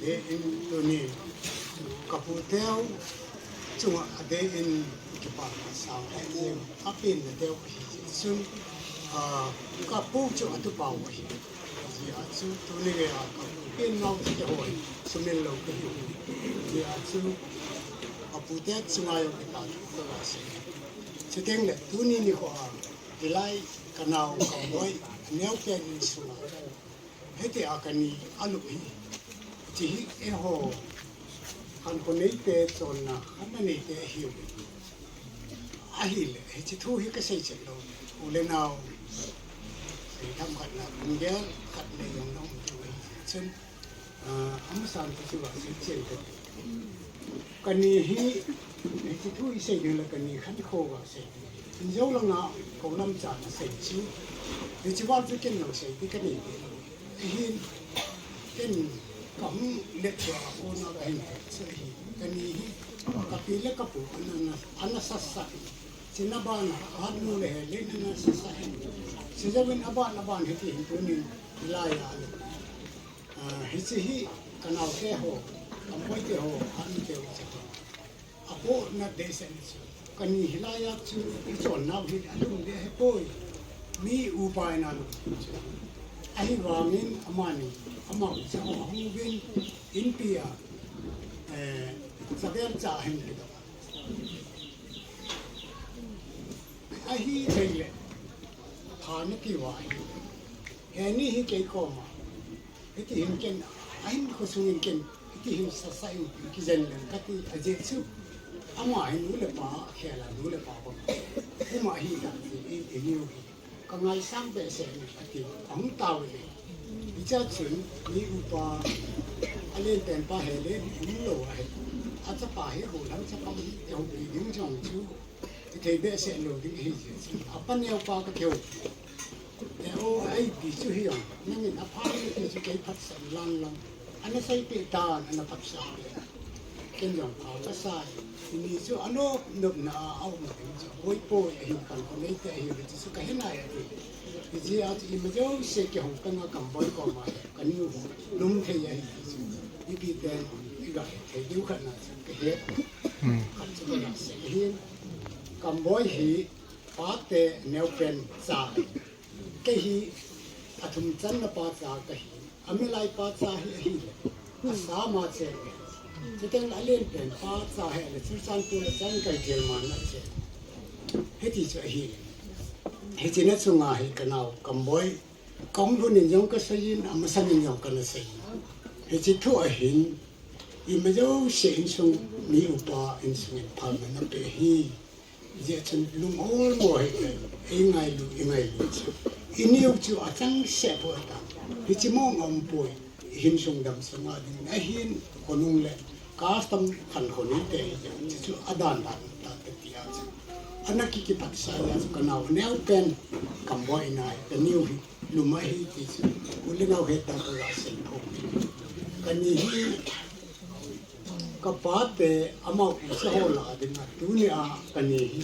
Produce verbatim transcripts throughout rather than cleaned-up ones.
Adeh in tuni kapu teu chunga adeh in kipana sang ahi jeng, apenna teu ahi jeh chun, ah, kapu chu atupau ahi. Hijeh a chu tuni geiya kapu pen nau chu kihoi, sumil lou kahi. Hijeh a chu kapu te chunga jong kipa thu kava sei. Chuteng le tuni nikho a, hilai kanao Kamboi, aneo pen in sunga hitia kani alup hi. Hiche hi eiho khankho neite chonna khanna neite ahiu. Ahile, hiche thu hi kasei chet lou. U le nao, sei themkhat na, kum gel khat nei jong na um thei ahi. Chun, ah, amasang chu chu va sei chen kate. Kani hi, hiche thu isei ding le kani khankho va sei. Injo langa kou lamchan asei chu. Hiche vang chu ken jong sei ding kanei ding. Ahin, ken kahung let chua kona kahin thei chu ahi. Kani hi, kapi le kapu ana, ana, ana sasa. Chuna bana, ahat nu le he le ana sasa. Chujouvin aban, aban hiti hin tunin, hilai a le. Ah, hiche hi kanaote ho, Kamboi te ho, ahin teu cha ho. Apohna dehset chu. Kani hilai a chu ichon nau hi alum deh ahipoi. Mi upa in alum chu. Ahivangin amani, ama ucha ho ahung uvin, inpi a, eh, chavel cha ahin kidoh. Ahithei le, pha nati uva ahi. Heni hi kei koma. Hiti hin ken, ahin khosung in ken, hiti hin sasa in kijen leng kati ajeh chu. Ama hin nu le pa, khel a nu le pa bang. Ama hi dan hi, i, i niu hi. Kangaisang behseh in kati, ahung tao le. Hiche chun, mi upa, alen pen pa he le, um lou ahi. Achapa hi, hu lam chapa hi, te hu pi ding jong chu. Kithei behseh lou ding ahi jeh chun, apa neo pa kakihoupi. Te o, aipi chu hi jong, nangin apha nati chu kei phatsah lang lang. Ana seipeh tan, ana phatsah peh. Ken jong pha kasai. Ini chu anop nopna a aum ding chu. Boi poi ahi khankho neite ahi le chu kahe nai ati. Hijeh a chu ima jouse kihong panga Kamboi koma kaniu lum thei ahi chu. Ipi ten iga thei diu khat na chu kahe. Hmm. Khat chu kana sei ahin. Kamboi hi pate neopen cha. Kei hi athum channa pa cha kahi. Amilai pa cha hi ahile. Assam a cheng. Chuteng le alen pen pa cha hi le Churachandpur a cheng kahi Delhi a cheng. Hiti chu ahi. Hiche na chunga hi kanao Kamboi. Kahung lhun in jong kasei in, amasang in jong kana sei in. Hiche thu ahin, ima jouse insung mi upa insung in phalna napeh hi. Hijeh chun lung olmo hih le, eingailu, eingailu chu. Iniu chu achangseh poi ta. Hiche mong aumpoi, ihinsung damsung a ding. Ahin, khonung le, custom khankho neite hijeh chun chu adan dan ta kati a chu. Ana ki kiphatsah a chu kanao neopen Kamboi in ahi, kaniu hi. Lum ahi ti chu, u le nao het dan kaga sei poi. Kani hi, kapa te amau ucha ho lah a dinga, tuni a kani hi.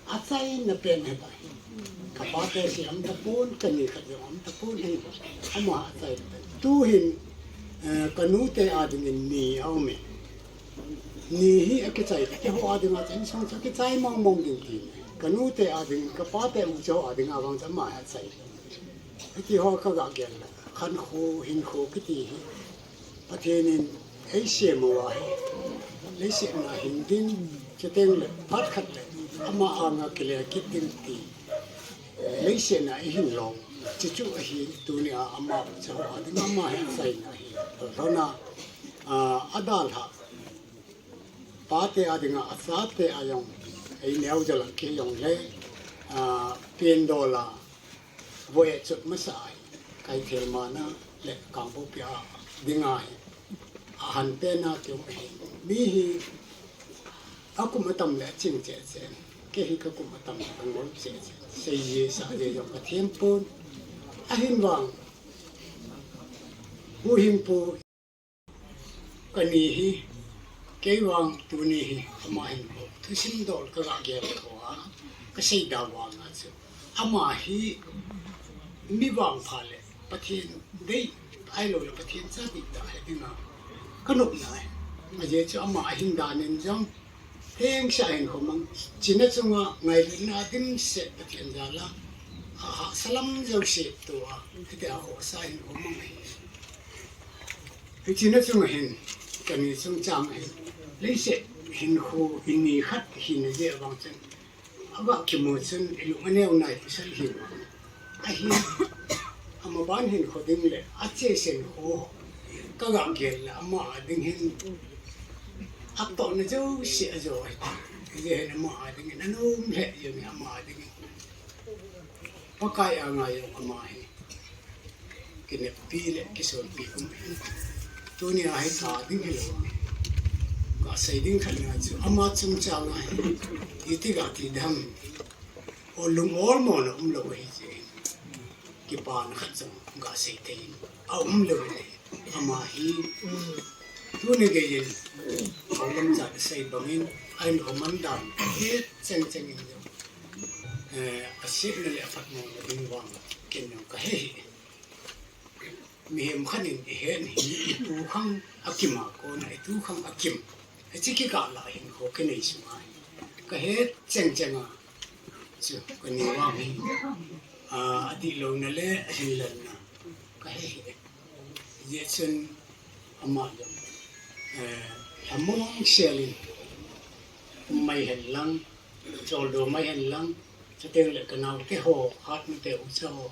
Achaina pen ahitai. Kapa te sei um tapon, kani khat jong um tapon ahi. Ama achaina pen. Tu hin, eh, kanu te a dingin ni aume. Ni hi akichai, keiho a dinga chun song chu kichai mong mong ding ti. Kanu te a ding, kapa te ucha ho a dinga vang chu ama achai. Hiti ho kaga gel le, khankho, hinkho kiti hi Pathen in eisem uva hi, leiset a hin ding, chuteng le phat khat le ama anga kile kit ding ti, leiset a ihin long, chuchu ahi. Tuni a ama ucha ho a dinga ama hi achaina hi. Lhona, a, adalhah. Pate a dinga, achate a jong, eineo jal a kei jong le, a, pen dol a, voi a chot masa a, Kaithelmanna le Kangpokpi a dinga hi, ahan pen a kium ahi. Mi hi, akum atam le aching cheh cheh, kei hi kakum atam le kangol cheh cheh, sei je sa je jong kathem pon, ahin vang, Pu Hingpu, Kani hi, kei vang tuni hi, ama hin ko. Thusim dol kaga gel ko a, kasei da vang a chu. Ama hi, mi vangpha le, Pathen dei, ahilou le Pathen cha dei ta he dinga. Ka nop nai. Ajeh chu ama ahin dan in jong, heng sa hin khomang. China chunga ngailutna dimset Pathen jal a, a hahsa lam jouse tua, hiti a khohsa hin khomang ahi. Hiche na chunga hin, kani chungchang hin, leiset hinkho ini khat hina jeh vang chun, aga kimu chun ilung aneo nai pasal hi. Ahi, amaban hinkho ding le, achesen kho, kaga gel le, ama a ding hin, atohna jouse ajo ahi. Hijeh hin ama a ding hin, anom lheh jeng e ama a ding hin. Pakai anga jong ama hi kineppi le kisonpi um ahi. Tunia hi ka ding hilou. Ka sei ding khat na chu ama chungchang a hi. Iti ga ti dam. O lung ol mo na umlou ahi je. Kipana khat jong ka sei thei. Aumlou le. Ama hi. Tuni geiyin. Aum lam ja sei bangin. Ahin aman dan. He cheng cheng in jong. Eh, asetna le aphatmona ding vang, ken jong kahe hih e. Mihem khat in ihet hi, itu khang akim a kona, itu khang akim. Hiche kikah lah a hinkho kinei sunga hi. Kahet cheng cheng a. Chu, kani vang hi. Ah, adihlouna le, ahinlanna. Kahe hih e. Hijeh chun ama jong, eh, lhamong sel in um mai hen lang, choldo mai hen lang, chuteng le kanaote ho, hatnute ucha ho,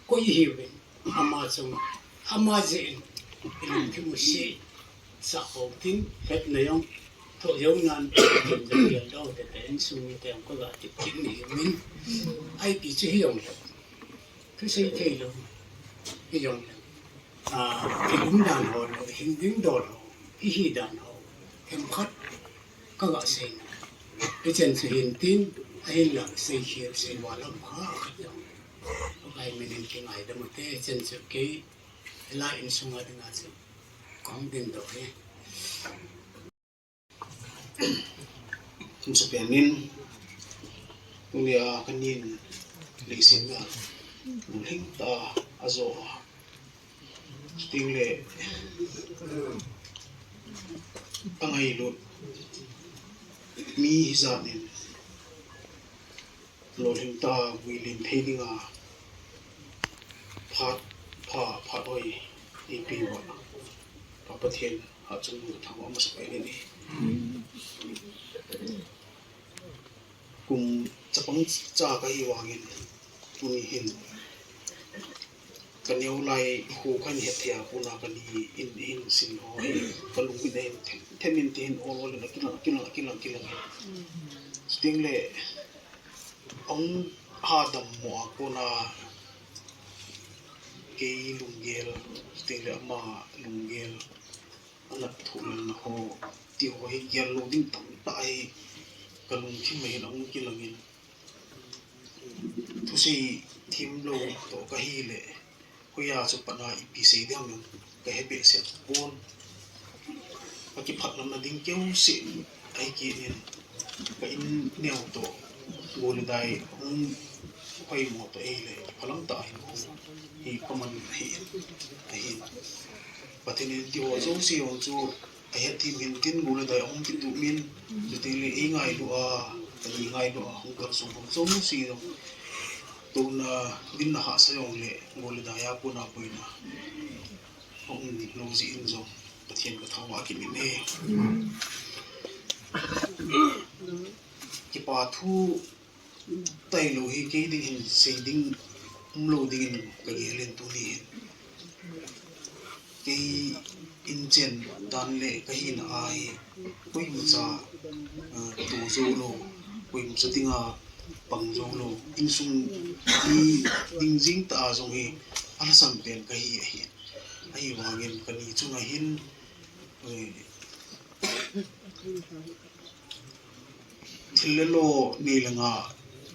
koi ihiuvin, ama chunga, ama jeh in, ilungthim u sesah hou tin, hetna jong, thoh jou nan, jong geldoh tete, insung mite jong kaga tip kit nahiuvin, ipi chu hijongle. Thusei theilou, hijongle. Ah, i umdan ho le, hing ding dol ho, ihidan ho, themkhat kaga seina. Hichan chu hin tin, ahinla seikhel, seival um kha khat jong. Pakai min in kingaidam ute, hichan chu kei, la insunga dinga chu, kahung dingdoh e. Masapen in, tunia kanin leiset a, lolhing tah a ajo a. Chuteng le, angailut mi hijat in, lolhing tah a vui lim thei dinga, phat pha, phat hoi, eipeh uva, Pa Pathen a chunga thangvah masapen in e. Kum chapang cha kahi vangin, tuni hin, kaneo lai khu kahin het thei a kona kani in, hin sin ho hi, kalung in ahin them, them in ti hin ol ol in akilang, akilang, akilang, akilang. Chuteng le, ahung hadam mo a kona, kei lunggel, chuteng le ama lunggel, anat thoh lelna ho, ti ho hi gel lou ding tamtah hi, kalungthim a hin ahung kilang in, thusei themlou toh kahi le, hoiya chu pat a ipi sei ding ham kahe behseh pon. Kakipah lamna ding keu seh ahi kit in, ka in neo toh, gol le dai hung hoimo toh ahile, kipah lam tah a hin hung hi kaman ahi, ahin. Pathen in ti ho jouse jong chu, ahet them in tin, gol le dai ahung kitup in, chuteng le eingailu a, kani ngailu a, hung kalsong ho jouse jong, touna, dinna hahsa jong le, gol le dai a kona boina ahung lou jeh in jong, Pathen kathangvah kit in e. Kipa thu tailou hi kei ding hin sei ding umlou dingin kagel in tuni hin. Kei inchen dan le kahina a hi koimacha, ah, to joulou, koimacha dinga pang joulou, insung mi ding jing tah a jong hi alhasam pen kahi ahi. Ahivangin kani chunga hin, eh, thil le lo nei le gou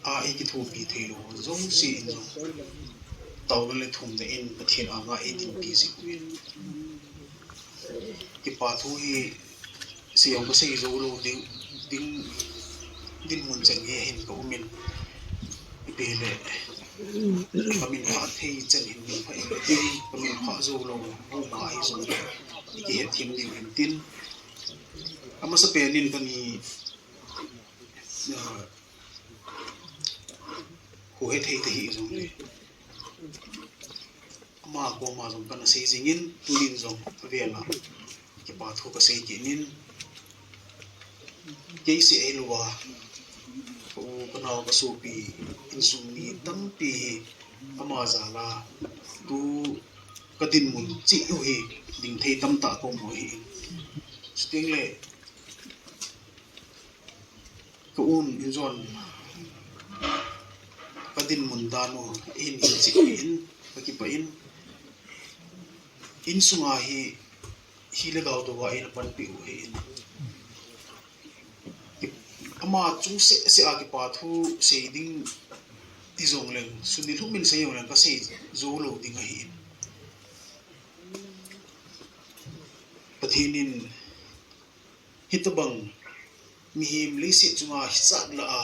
a eikithopi theilou jouse in jong, taona le thumna in Pathen anga eidinpi jing uvin. Kipa thu hi sei jong kasei joulou ding, ding, dinmun chan hi ahin ka um in, ipi le, kamin phah thei chan hin min phah in, kamin phah joulou, buma ahi jongle, ikihet Ding ding tin. Amasa penin kani, ah, ho hethei te hijongle, ama koma jong kana sei jingin, tunin jong avela kipa thu kasei kit in. Kei seh ahilouva, ka u, ka nao, ka sopi, insung mi tampi hi ama jal a tu ka dinmun cheh u hi dingthei tamtah ka um u ahi. Chuteng le ka un in jong ka dinmun dan u hin hin cheh in, ka kipah in, insunga hi, hi le gao tou a eina panpi u ahin. Ama chung seh seh a kipa thu sei ding ti jongleng, suni lhum in sei jongleng ka sei jou lou ding ahin. Pathen in hitabang mihem leiset chunga hichat lah a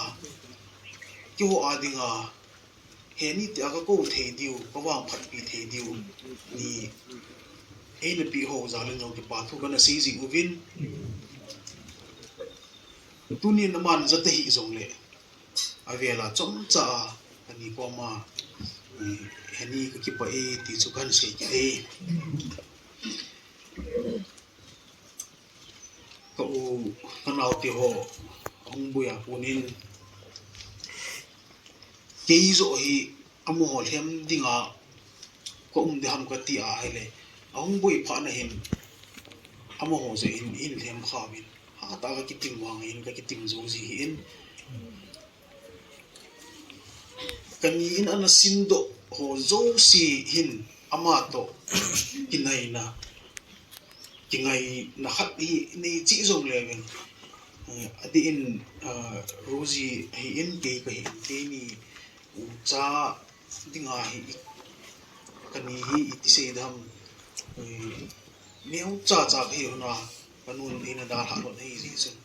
kihou a dinga, heni tia ka kou thei diu, ka vangphatpi thei diu ni eina peh ho jal in jong kipa thu kana sei jing uvin. Tunin aman jat ahi jongle, avela chomcha a ani koma, eh, heni ka kipah e ti chu kahin sei kit e. Ka u, ka nao te ho ahung boi a konin, kei joh hi amaho lhem dinga ka um ding ham kati a ahile, ahung boi phat na hin amaho joh hin, hin lhem kha uvin, hatah a ka kitim vang hin, ka kitim jou ji hin. Kani in ana simdoh ho jouse hin ama toh kinaina, kingaina khat hi nei cheh jongle vin. Eh, adeh in, ah, Rosie ahin, kei kahin, keini ucha dinga hi, kani hi iti sei dam, eh, neocha cha kahi hon a, kanun eina dalhah lhon ahi jeh chun.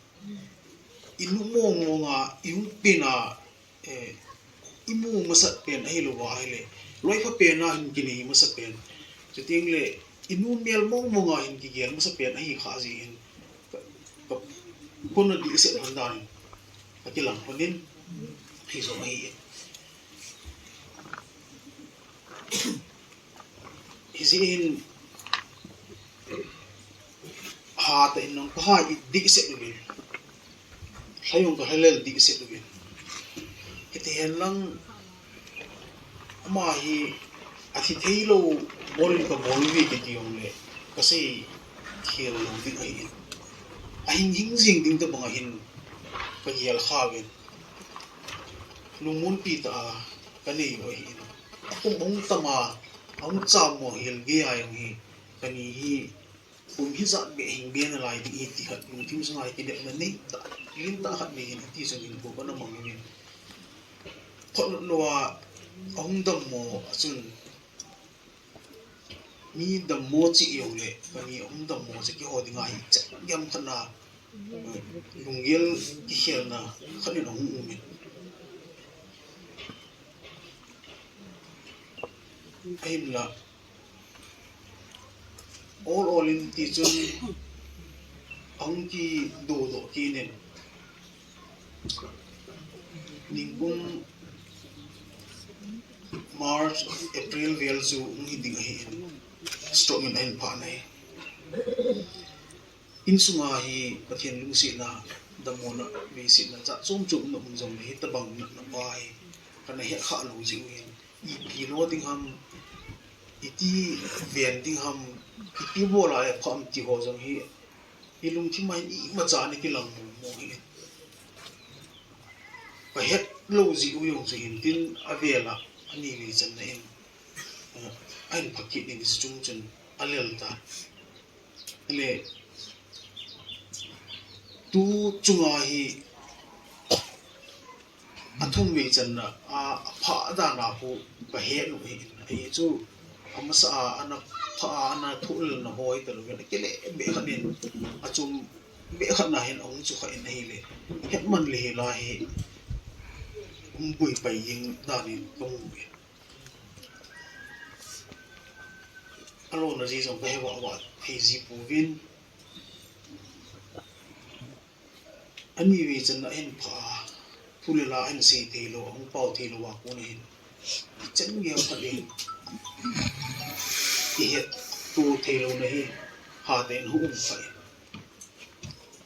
Inu mong mong a, i hung pen a, eh, imu masat pen ahilouva ahile, loipha pen a hin kinei masat pen. Chuteng le, inu mel mong mong a hin kigel masat pen ahi kha jeh hin, ka, ka, kona dihset lhon dan in, ka kilang lhon in, hijong ahi. Hijeh hin, hatah in jong ka ha dihset uvin, lha jong ka halel dihset uvin. Hiti hen lang, ama hi athi thei lou bol in ka bol uve kiti jongle, ka sei khel lou ding ahin. Ahing hing jing ding tabang ahin ka gel kha uvin. Lungmonpi tah a ka nei u ahin. Akum ahung tam a, ahung cham mo hel gei a jong hi, kani hi kum hijat beh hing be nalai ding ahi ti khat lungthim sunga hi kidepna nei tah, lentah khat nei hin ati jong hin ko kana mang uvin. Phot lut lou a ahung dammo a chun, mi dammo cheh jongle, kani ahung dammo cheh kihou dinga hi, cheh gam khat na, lunggel kikhelna khat in ahung um in. Ahinla, ol ol in ti chun, ahung kidodoh kit in. Ningkum March, April vel chu hung hi ding ahin, stroke in ahin phah na hi. Insunga hi Pathen lungsetna, damlouna, veisetna, jat chom chom na um jongle hitabang natna pa hi kana het kha lou jeh u hin. Ipi lo ding ham, iti ven ding ham, ipi bol a le pha ham ti ho jong hi, i lungthim a hin imacha ana kilang mo mo hi. Ka het lou jeh u jong chu hin tin, avel a ani vei channa in, eh, ahin phah kit in hiche chung chun alel tan. Le, tu chunga hi athum vei channa a, aphah dan a khu ka het u ahin, ahi chu amasa a ana phah a, ana thohlelna ho hi talou vin, akile beh khat in, achom beh khat na hin ahung chu kha in ahile, het man le hi la hi hung boi pai jeng dan in ka mu e. Alona ji jong ka he vah vah thei ji pouvin, Ani vei chan ahin pha, thu le la ahin sei thei lou, ahung pao thei lou a kon ahin, chen gei khat in, ihet to thei louna hi, hatah in hung um kha in.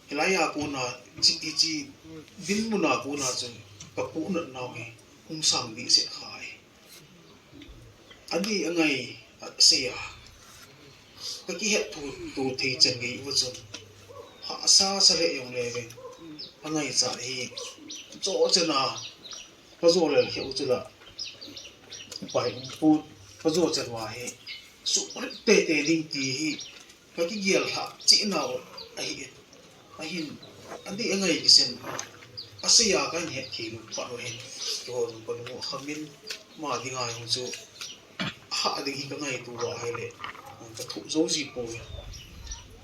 Hilai a kona, chi, hichi dinmun a kona chun, ka puhnat nau hi, hung sang dih seh kha hi. Adih angai, asei a. Ka kihet to, to thei chan gei uva chun. Hahsa sa le jong le veng. Angaichat hi. Cho chan a. Ka jo lel kheu chu la. Pai um pon. Ka jo chan uva hi. Suhrit tete ding ti hi. Ka kigel lhah cheh nau ahi in. Ahin, adih angai kisen. Asei a kahin het thei lou phat u hin. Kihou lou phat u khamin. Ma dinga jong chu. Ahah ding hi ka ngaito uva ahile. Ka thoh jou ji poi.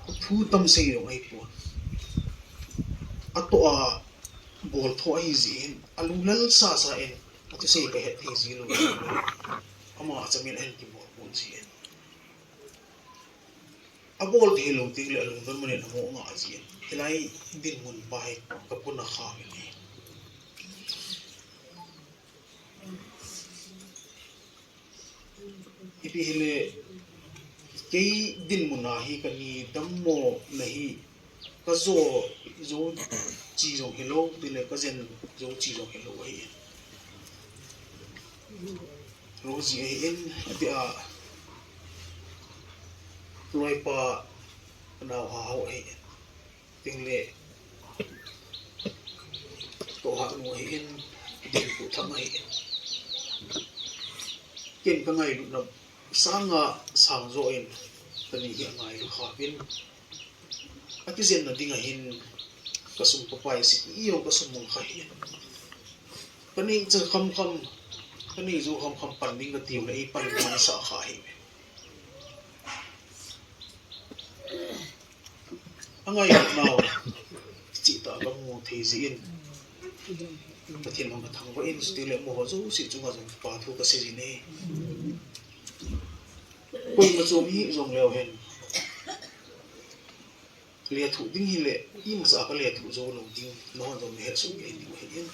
Ka thu tam sei jong ahi poi. Atoh a bol tho ahi jeh in. Alunglel sasa in. Athusei ka het thei ji lou. Ama chamin ahin kibol pon ji in. Abol thei lou teng le alungdon manin amo nga ji in. Hilai dinmun pa hi ka puna kha hi. Ipi hile kei dinmun a hi ka ni dammo na hi ka jo, jo chi jong hilou, tile ka jen jo chi jong hilou ahi. Rosie ahi in, ati a, Loipa, nau hahau ahi in. Ting le, Tohah nu ahi in, Dingpu Thang ahi in. Ken ka ngailutna sanga sang jo in, ka ni hi angailu kha in. Akijenna ding ahin, ka sum ka pai si, i jong ka sum mong kha hi. Ka nei cha kham kham, ka nei jo kham kham pan ding ka tiu le, i pan pan sa kha hi. Angai nau, chi ta ka mu thei ji in. Pathen hong ka thangvah in, sutile mo ho jo si chunga jong pa thu ka sei ji ne. Koima chom hi jong leu hen. Lethuh ding hile, imacha ka lethuh jou lou ding, nahon jong nahet soh kei ding ahi in.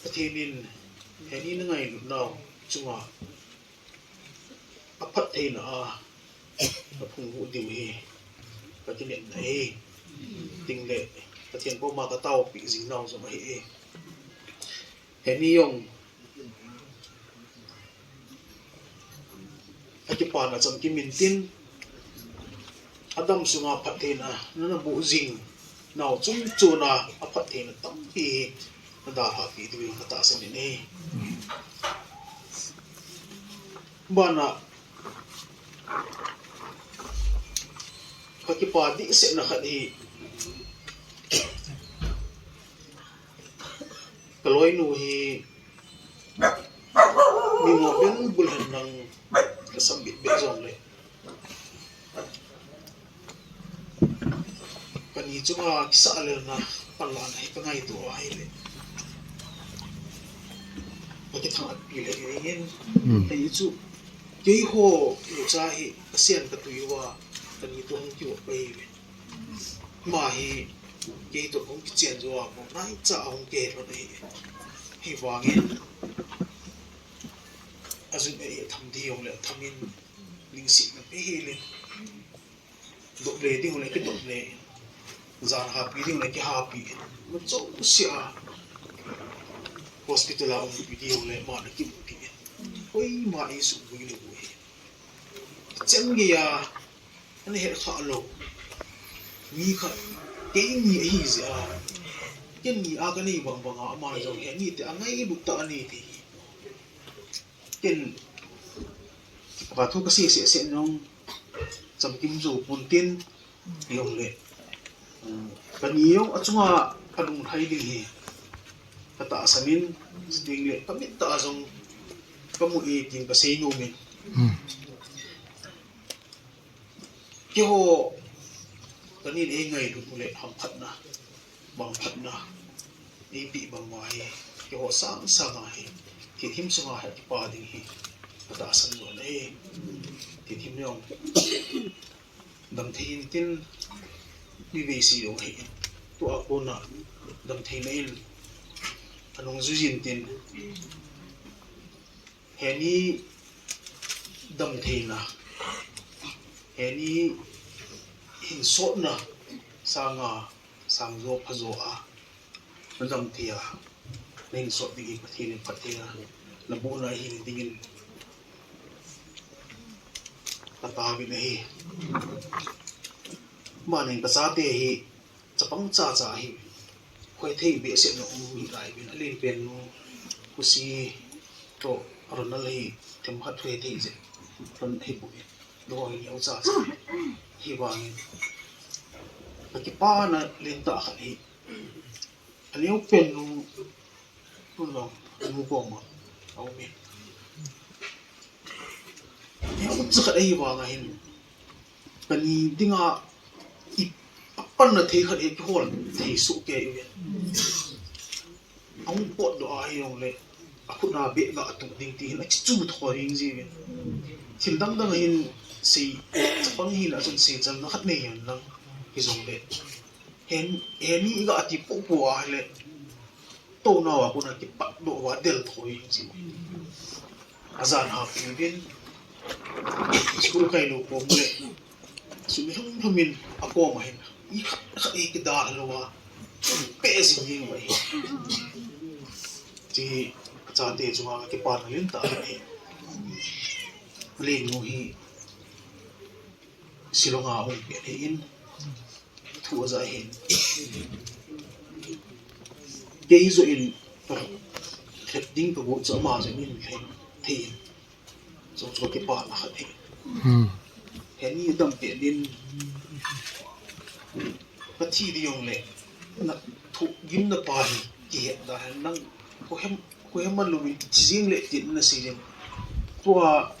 Pathen in, heni na ngailut nau chunga, aphattheina a, aphung hu diu hi, ka kinepna ahi. Ting le, Pathen koma ka taopi jing nau jong ahi e. Heni jong, akipana Chamkim in tin, adam sunga phattheina, nana boh jing nau chung chuna aphattheina tampi hi, nadalhah pi diu ka tahsan in e. Bana, ka kipa dihsetna khat hi, ka loinu hi, mi mo ben bul hen lang ka sambit beh jong le. Ka ni chunga kisahlelna, panlahna hi ka ngaito ahi le. Ka kithang at pi le ingen. Hmm. Hei chu, keiho, u cha hi, ka sian ka tui uva, ka ni tu hong kiu pa hi le. Ma hi, kei toh hong kichen jo a, mo nai cha hong ke lo nei. Hivangin, ajun e tham di jong le, thamin, ningsih na pe hi le. Doble ding le, kidoble. Jan hapi ding le, kihapi. Mo cho sia. Hospital a umpi ding le, ma na kiumpi. Koima i su bui le bui. Chen gei a, Ana het kha lou. Mi khat, kei ni ahi jeh a. Ken ni a ka nei bang bang a, ama jong he ni te, angailut tah a nei te. Ken, ka thu ka sei seh seh jong, Chamkim jou pon tin, jong le. Ka ni jong achunga alunglhai ding hi. Ka tahsan in, ding le, ka mit tah a jong, ka mu e tin ka sei nom in. Hmm. Keiho, ka nin ei ngailut u le hamphatna, bangphatna, ei peh bang uva hi, keiho sang sang a hi, thilthim sunga hi kipa ding hi, ka tahsan lou ahi, thilthim jong, dam thei in tin, mi veisi jong ahi in. Tua kona damtheina in anung jui jin tin, heni damtheina, heni hinsotna sanga sangjo phajo a nadamthei a, nahinsot ding hi Pathen in phatthei a nabohna ahi dingin kataovin ahi. Manin kachate hi chapang chacha hi, hoithei behseh na um hi lai uvin, alenpen nu Kusi toh Ronald hi themkhat hoithei jeh, Ron hi bu hi, doh hi neo chacha hi vangin, kakipana lentah khat hi, aneopen nu, nu jong, nu koma aumin. Hiche khat ahi vanga hin, kani dinga i, apanna thei khat hi kihol thei soh kei uvin. Ahung potdoh ahi jongle, akhutna beh ga atuh ding ti hin akichu thou jing jiuvin. Thil dang dang hin sei, chapang hina chun seichalna khat nei hen lang hijongle, heni iga ti popo ahile, tounauva kona kipatdoh uva del thou jing jiu. Ajan happi uvin, school kailou kom le, sum lhum lhum in akoma hin, ikhat khat hi kidalha louva, peh jing jing uva hi. Hiche kachate chunga kakipana lentah ahi. Alenu hi Shillong a ahung pet ahin, thu ajah ahin. Kei joh in, lhep ding kagot chu ama joh in lhep thei in. Chu chu kipana khat ahi. Heni dampen in, kathi ding jongle, nathoh gimna pa hi kihet da hen lang, koihem, koihem alouvin thi jing le tin nasei jin. Tua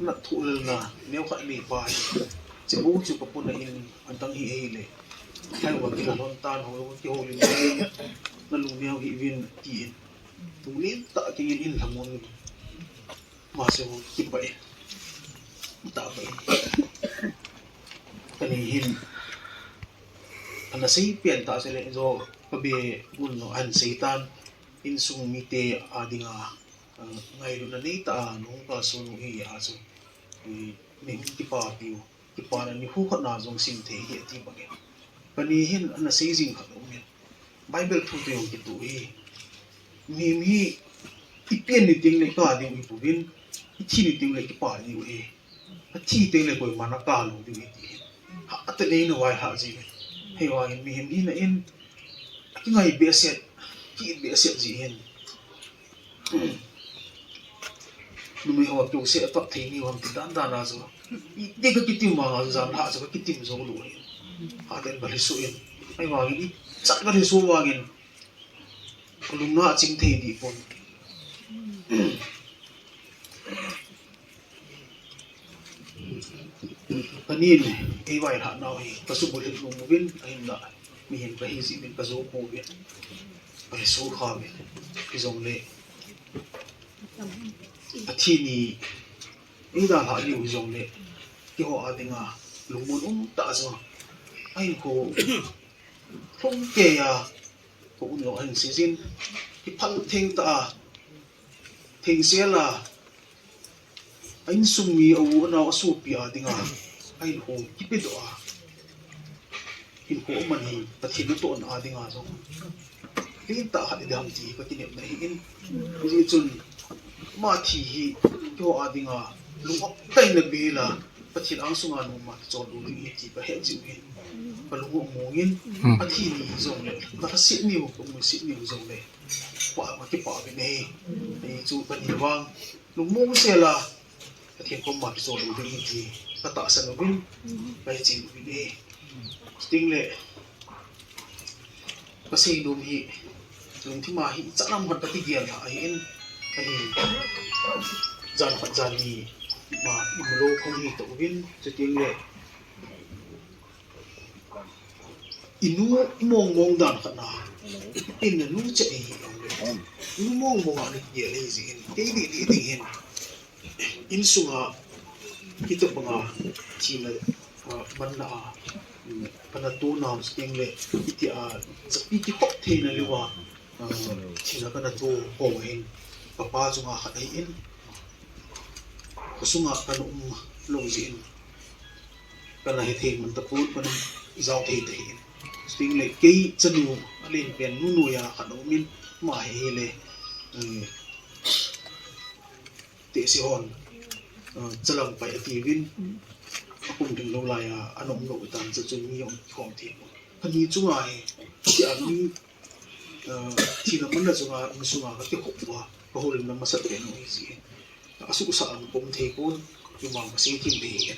nathoh lelna neokhat neipa hi, chebou chu kapuna in, adang hi ahile, lhaiuva kilha lhon tan, houin kihoulim in, nalungneo hih uvin tin, thu lentah keiyin eilhamon, mase hou kipah in, tahbeh in, kani hin, ana seipen tah chule jo, kabe un jong ahin seitan, insung mite a dinga, ah, ngailutna neitah a nahung kalson u hi a chu, eh, neihung kipapiu, kipana nikho khat na jong simthei ahi ati bangin, kani hin ana sei jing khat aumin, Bible thu toh jong kitoh ahi. Mihem hi ipen ni tengle kap diu ahipouvin, ithi ni tengle kipah diu ahi. Athi tengle koiman akap lou diu ahi ti hi, hatah in eina vaihah jiuvin. Hijeh vangin mihem hina in akingai behseh, ki-it behseh jeh hin, numei ho touseh atap thei niu ham ti dan dan a chu, iti kakitim vanga chu, janlhah chu kakitim joulou ahi. Hatah in kalhisoh in, ahivangin ichan kalhisoh vangin, kalungna achim thei dehpon. Kanin eivailhah nau hi kasubulhit nom uvin, ahinla mihem kahi jeh uvin kajou pouvin, kalhiso khauvin. Hijongle, athi ni eidalhah diu hijongle, keiho a dinga lungmon umtah chu, ahinkho lhung keiya, ka-un jong ahin seijin, kiphal thengtah a, thengsel a, a insung mi, a u, anao, asopi a dinga ahinkho kipedoh a, hinkho aman hi Pathen natohna a dinga jong lentah khat hiding ham ti kakinepna ahin, hijeh chun ama thi hi keiho a dinga lung optah in abel a, Pathen angsunga noma kicholdo ding ahi ti kahet jeh uvin, kalung amongin, athi ni jongle, kalhaset niu, kamusit niu jongle, kipah, kipah uvin ahi. Ahi chu kani vang lungmong sel a, Pathen koma kicholdo ding ahi ti katahsan uvin, kahin chen uvin ahi. Chutengle, kaseinom hi, lungthim a hi ichan ham khat kakigel lhah ahin, ahin, jan khat jan ni ma imulou kahung hi tauvin, chutengle, inu mongmong dan khat na, in nanu chet hi, inu mongmong a nakigel ahi jeh in, kei deh deh ding hin, insunga, hitobanga thina, ah, manna a, Kana to nau sting le, iti a, chapi kihop theina leuva, ah, thina kana to ho hin, kapa chunga khat ahin, kasunga kana um lou jeh in, kana hethei man tapon, kana jao thei tahin. Sting le, kei chanu, alen pen nu noiya khat aumin, ama hi hile, eh, tehse hon, ah, chalang pai atiuvin, akum ding lou laiya, ana um lou tan, chuche chun mi jong khom thei pon. Kani chunga hi, tia mi, ah, thina manna chunga, mi sunga kakihop uva, kahoulimna masat pen u hi ji. Asuhsa a um thei pon, ima kasei thim thei hi.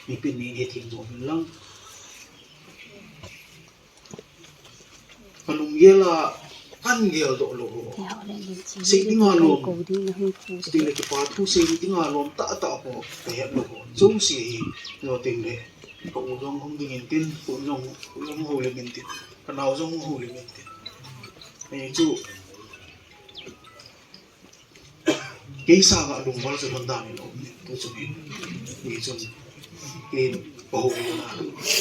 Mipin ni hethei jo lang. Kalunggel a, kan geldoh lou ho. Sei dinga lom. Sting le kipa thu sei dinga lom tahtah ho, kahet lou ho. Jouse hi, jo ting le. Ka u jong hung ding intin, ka u jong, u jong houlim intin. Ka nao jong houlim intin. Ahi chu, kei sanga lungval chu lhon dan in um in, tu chun in, hichun, kei ka houlim na,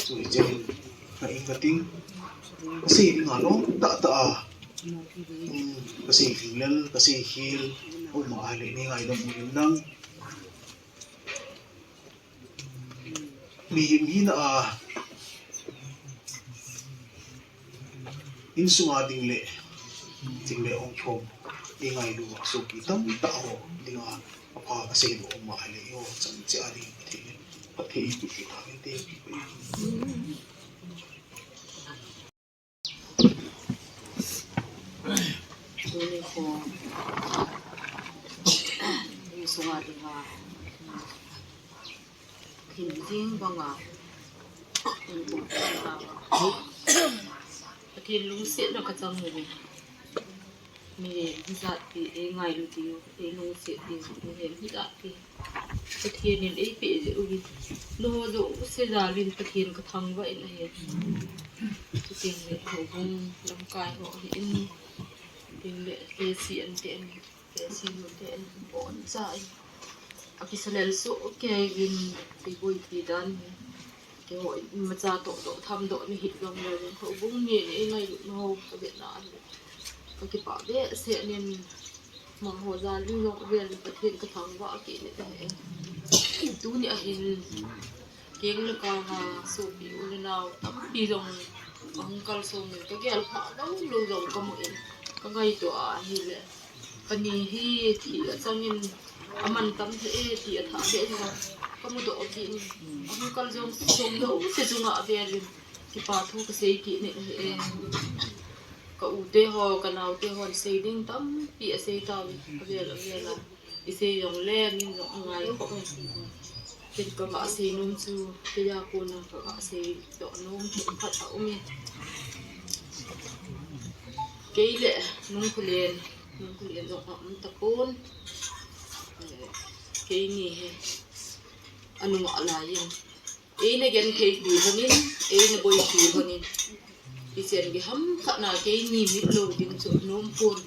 chu hichun, ka ing ka ting, kasei dinga lom tahtah a, um, kasei lhinglel, kasei khel, um ahile, nei ngaidam uvin lang. Mihem hina a, insunga ding le, ding le hung khom, ingailu a sopi tamtah ho dinga, apha kasei lou um ahile, eiho chan cheh a ding, Pathen in, Pathen in, Pathen in, Pathen in. Tuni kho, insunga dinga, hin jing banga, Pathen lungsetna kachang uvin. Mi hijat pi, eingailu diu, eilungset diu, mihem hijat pi. Pathen in eipeh jeh uvin. Nangho jouse jal in Pathen kathangvah in ahi. Chuteng le houbung lamkai ho ahin. Chuteng le K C N te in, K C U te in, boncha in. Akisalel soh kei uvin, eiboipi dan hi. Keiho imacha tohdoh, thamdoh ni hih jong le, houbung mi in eingailut nau, kavetna ahi. Kakipah behseh in, amaho jal in jong avel in Pathen kathangvah kit in ahi. Tuni ahin, keng le kang a sopi u le nao tampi jong ahung kalsong in, kagel pha lou lou jong kamu in, kangaito a ahile. Kani hi thi achang in aman tam thei e ti athah beh in kamudoh kit in. Ahung kal jong song jouse chunga avel in kipa thu kasei kit in ahi e. Ka u te ho, ka nao te hon sei ding tampi asei tauvin, avel avel a. Isei jong le, min jong angai khop e. Ken kagah sei nom chu, keiya kona kagah sei doh nom khat aum e. Kei le, Nungkholen, Nungkholen jong aum tapon. Eh, keini hi, anungah lai in. Eina genthei pi lhonin, eina boipi lhonin. Ichan gei ham khat na keini mitlou ding chu anom pon.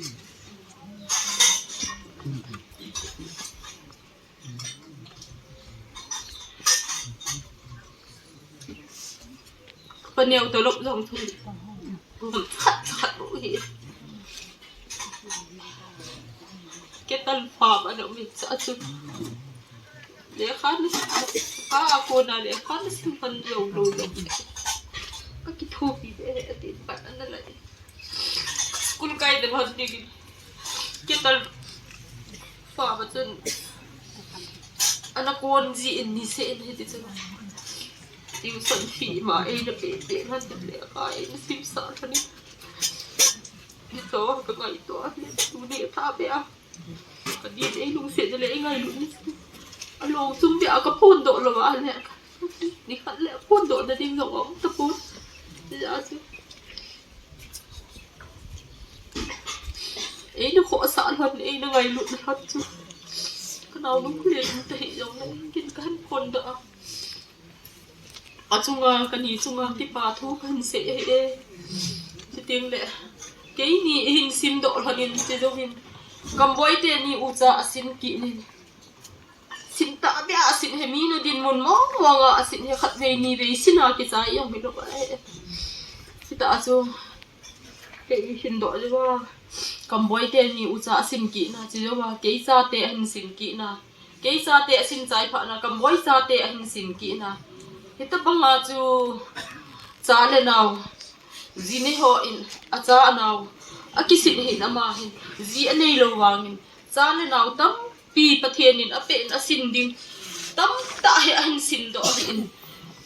Paneo tolop jong thu. Gum khat khat u hi. Ketan pha ba na mi cha chu. Lekha na sim, ka a kona lekha na sim pan lou lou lou. Ka kithopi be he atin pan ana lai. School kai de lhon ding in. Ketan pha ba chun. Ana kon ji in ni se in hiti chun. Tuition fee ma eina pe pe lhon ding lekha eina simsah lhon in. Ni to ka ngaito a, tuni atha be a. Ka din ei lungset le ei ngailut ni. Alou chum be a ka phondoh lou a le. Ni khat le phondoh na ding jong aum tapon. Hijeh a chu. Eina khohsah lhon, eina ngailut lhon chu. Ka nao Nungkholen um ta hih jongle, ken kahin phondoh a. Achunga, kani chunga kipa thu kahin sei ahi e. Chuteng le, keini eihin simdoh lhon in, chejou hin. Kamboi teni ucha asim kit in. Sin ta bia sin he mi nu din mun mong mong a sin he khat vei ni vei sin a kichai jong hi lo a he. Sita chu kei hin doh le wa. Kamboi te ni u cha a sin kina chi lo wa. Kei cha te a hin sin kina. Kei cha te a sin chai pha na. Kamboi cha te a hin sin kina. Hita banga chu cha le nau. Ji nei ho in a cha a nau. A kisin hin ama hin. Ji a nei lo vangin. Cha le nau tampi Pathen in a pe in a sin ding. Tam ta he a hin sin doh a hin.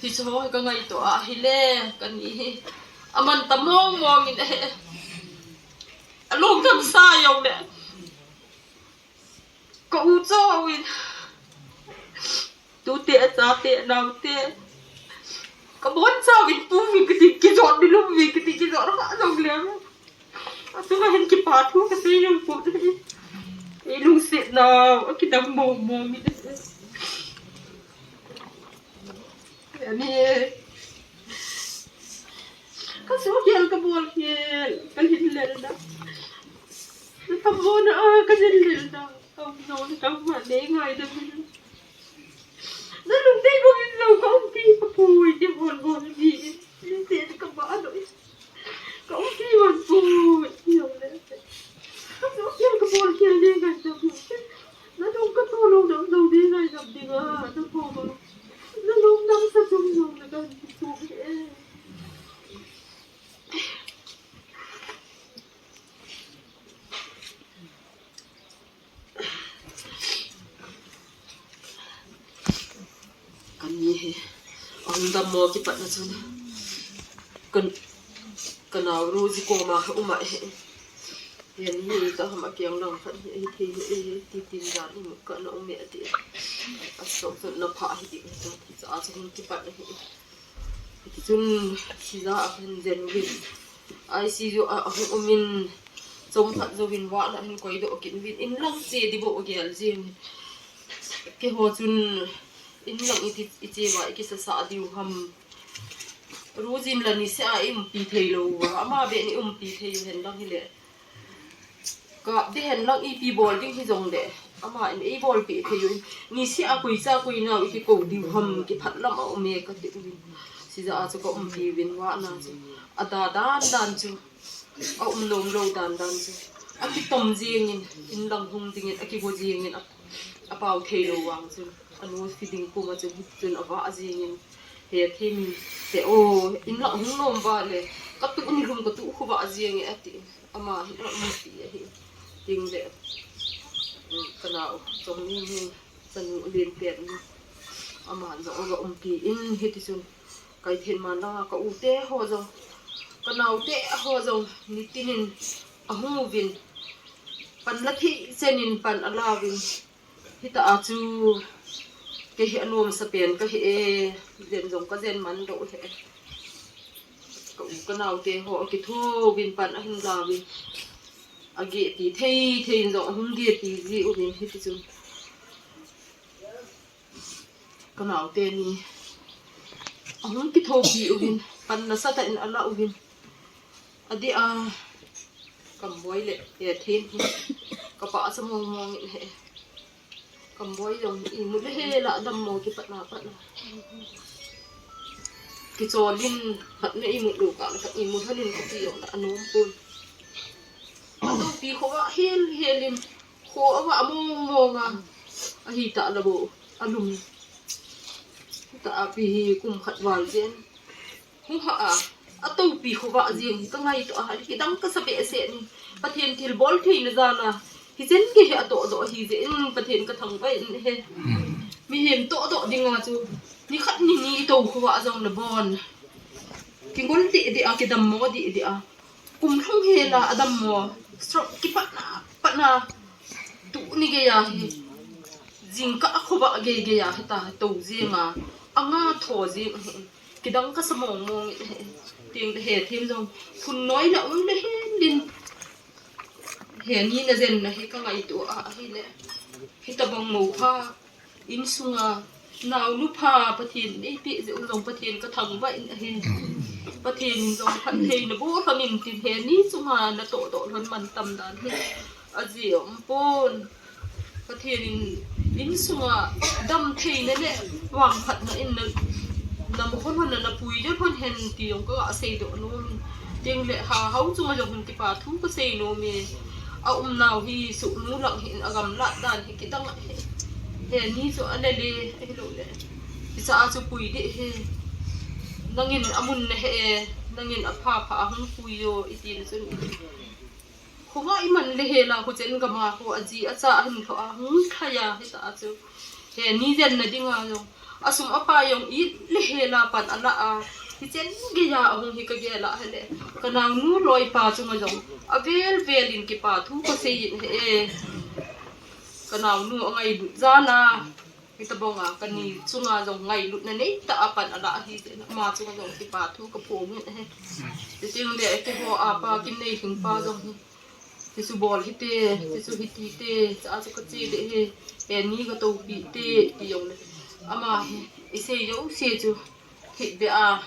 Hi chu ho ka ngaito a hi le ka ni hi. A man ta mong mong in a he. A lung tam sa jong le. Ka u cho in. Tu te a cha te nau te. Ka bon cha vin pu vin ka ti ki jot ni lum vin ka ti ki jot ma jong le. A tu ma hin ki pa thu ka sei jong pu. I lung se nau a ki dam mong mong ni. Ani. Ka su hial ka bol hial ka hin lel da. Ka bol na a ka hin lel da. Ka no ka ma ne ngai da. Na lung dei bol in lo ka um ki ka pui de bol bol ni. Ni te ka ba do. Ka um ki bol pui. Ni lo le. Ka su hial ka bol hial ne ngai da. Na lung ka to lo da lo ne ngai da ding a. Na ko ma. Na lung dam sa chung jong na ka ki su e. Kan ni he. Ang dam mo kipat na chun. Kan, kan au ru ji ko ma uma he. Yan hi ta hama kiang lang khat hi, hi, hi, hi, ti tin jan i mut ka na um e ti. A sok chun na pha hi ti, ti, ti, a chun kipat na hi. Ti chun, sida a kan jen uvin. I C U a, a hung umin. Chom khat jouvin vah na hin koi doh kin uvin. In lang che di bo gel jing. Keiho chun, in lang i ti, i che va, i kisa sa diu ham. Ru jin la ni se a i umpi thei lo va. Ama be ni umpi thei u hen lang hi le. Kap ding hen lang ipi bol ding hi jong le. Ama in ei bolpi thei u in. Ni se a koi cha koi nau i ki ko diu ham ki phat lam a um e ka ti u in. Sida a chu ka umpi uvin vah na chu. A da dan dan chu. A um nom lo dan dan chu. A ki tom jing in, in lang hung ding in, a ki go jing in, a, a pau thei lo vang chu. A nu si ding kum a chu, chun a vah jing in. He thi min, he o, in lang hung nom va le. Ka tu ni lum ka tu khu vah jing e a ti. Ama hi a um ti a hi. Ting le. Ka nau, chong ni hi, chanu len pen ni. Ama jong a umpi in hi ti chun. Kai then man langa ka u te ho jong. Ka nau te ho jong. Ni tinin a hung uvin. Pan la thi chenin pan a la uvin. Hita a chu. Kei hi a nuam sa pen ka hi e. Jen jong ka jen man do he. Ka u ka nau te ho a kitho uvin pan a hin la uvin. A ge ti thei thei in jong a hung ge ti ji uvin hi ti chun. Ka nau te ni. A hung kitho pi uvin. Pan na sa ta in a la uvin. A di a. Kamboi le. He then hi. Ka pa a sa mong mong in he. Kamboi jong i mu le he la dam mo ki pat na pat na. Ki cholin pat na i mu lu ka na ka i mu thanin ka ti jong na a nom pun. A to pi kho va hel helin kho a va mong mong a. A hi ta la bo a lum. Ta a pi hi kum khat val jen. Hu ha a, a topi khovah jeng hi ka ngaito a, hi dang ka sa behseh ni. Pathen thilbol theina jal a, hichen gei hi a toh doh hi jeh in Pathen ka thangvah in he. Mihem toh doh ding a chu, nikhat nini i to khovah jong le bon. Kingol deh deh a, kidammo deh deh a. Kum lhung hel a, a dammo. Stroke kipatna, patna. Tuni gei a hi. Jingkah a khovah gei gei a hi ta, to jeng a. A nga tho jeng a hi. Kidang ka sa mong mong in he. Ting le he thim jong. Phun noi na um le hin din. He ni na jen na hi ka ngaito a, a hi le. Hi ta bang mo pha. Insung a. Nau nu pha Pathen nei pe jeh u jong Pathen ka thangvah in a hi. Pathen in jong phatthei na bol lhon in tin he ni chunga na toh doh lhon man tam dan hi. A ji um pon. Pathen in Insunga damtheina le vangphatna in na, na mo hon hon na, na pui jong hon hen ti jong ka seidoh nom. Tin le ha hao chunga jong hin kipa thu ka sei nom e. A umnau hi sunu lang hin a gamlat dan hi kidang hi. Heni chu a le le, ahilou le. Hicha a chu pui ding hi. Nangin a mun na he e, nangin a pha pha a hung pui jo, i ti na chun. Khovah i man le hela, kho chen gam a, kho a ji a cha a hin lhoh a, hung thai a, hita chu. Heni jenna dinga jong. A sum a pai jong i le hela pan a la a. Hichen gei a a hung hi ka gel a hile. Ka naonu loipa chunga jong. A vel vel in kipa thu ka sei in he e. Ka naonu a ngailut jal a. Hitabang a, ka ni chunga jong ngailutna nei tah a pan a la ahi jeh in, ama chunga jong kipa thu ka phong in ahi. Ti ting le, keiho a pa, Kimneilhing pa jong hi. Ti chu bol hite, ti chu hiti te, cha chu ka che ding ahi. Heni ka topi te, ti jong le. Ama hi, i sei jouse chu, hit be a.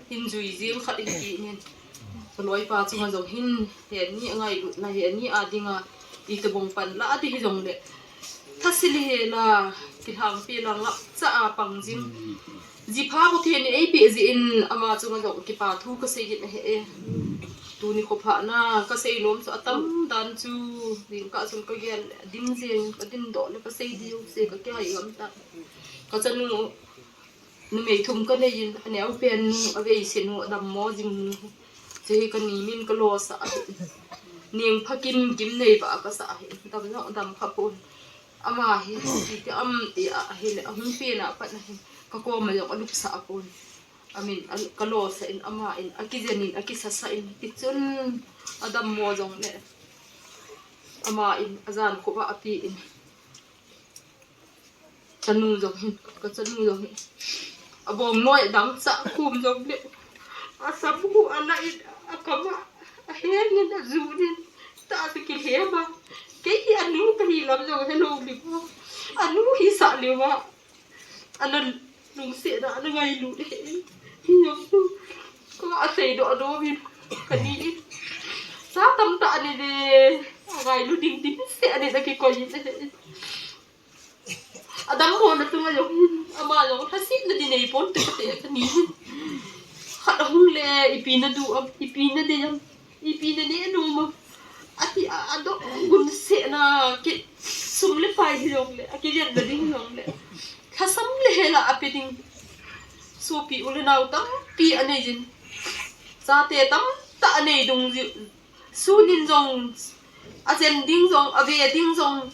Hin jui jing khat in ti nin. Ka loipa chunga jong hin, heni a ngailutna, heni a dinga, itabang pan la a ti hi jong le. Thase le hela, kilhangpi lang lap cha a pang jing. Ji pha ko theni ei pe ji in, ama chunga jong kipa thu ka sei in ahi e. Tuni kho pha na, ka sei nom chu a tam dan chu, jingkah chun ka gel le, dim jing, ka dim doh le ka sei diu se ka kihai gam ta. Ka chanu, Numei thum ka nei in, a neo pen nu, a veise nu, a dammo jing nu. Chu hi ka ni min ka losah ahi. Ningpha Kim, Kimneiba ka sah ahi. Dam jong dam kha pon. Ama hi, ti ti am ti a, ahi le, a hung pen a pat na hi. Ka kom a jong a lupsah a pon. A min, a, ka losah in, ama in, a kijen in, a kisasa in. Ti chun, a dammo jong le. Ama in, a jan khovah a pe in. Chanu jong hin, ka chanu jong hin. A bom noi dang cha kum jong le. A sam hu a la in, a kama, a heng in, a ju in, ta sa kilhem a. Kei hi a nu ka hi lam jong helou li ba. A nu hi sa li ba. A na lungset na, a na ngailut he. Hi jong tu. Ka a seidoh doh vin. Ka ni in. Sa tam ta ni le. A ngailu ding ding se a ni na kikoi in he. A dammo na chunga jong hin, ama jong lhasetna di nei pon te kate ka ni hin. Khat a hung le, ipi na du am, ipi na dei am, ipi na ne nom am. Ati a, a doh gun se na ki sum le pai hi jong le, a kijen na ding jong le. Lhasam le hela a pe ding. Sopi u le nao tampi a nei jin. Chate tamtah a nei dung jin. Sun in jong, a jen ding jong, a ve ding jong.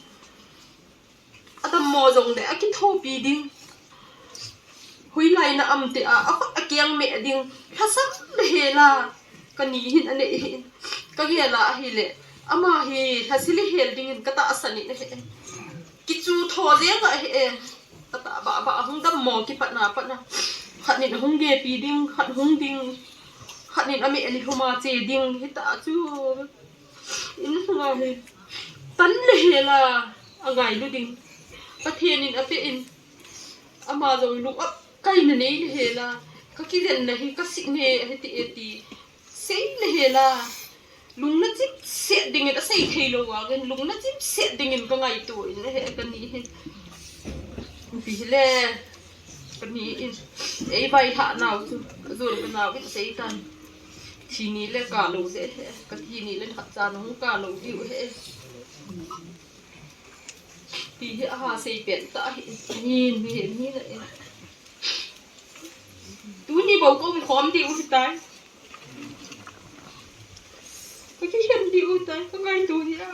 A dammo jong le, a kithopi ding. Hoilai na am te a, a khut a kiang meh ding. Lhasam le hela. Ka ni hin a nei hin. Ka gel a ahi le. Ama hi lhase le hel ding in ka tahsan in ahi. Kichu tho jeng ahi. Ka ta ba ba hung dammo kipat na pat na. Khat nin hung gepi ding, khat hung ding. Khat nin a meh a ni huma che ding. Hita chu. Insunga hi tan le hela a ngailu ding. Pathen in a pe in ama jong lung ap kaina nei le hela ka kilen na hi ka sih ne ahi ti e ti sei le hela lung na chim set ding in a sei thei lo a gen lung na chim set ding in ka ngaito in le he ka ni hin. Pi le ka ni in ei vai ha nau chu ka jol ka nau in sei tan. Thi ni le ka lo le he, ka thi ni le khat cha nung ka lo diu he. Ti hi a ha sei pen ta hi, ni, ni, ni na e. Tuni bou ka um khom diu hi tai. Ka kihen diu tai, ka ngaito hi a.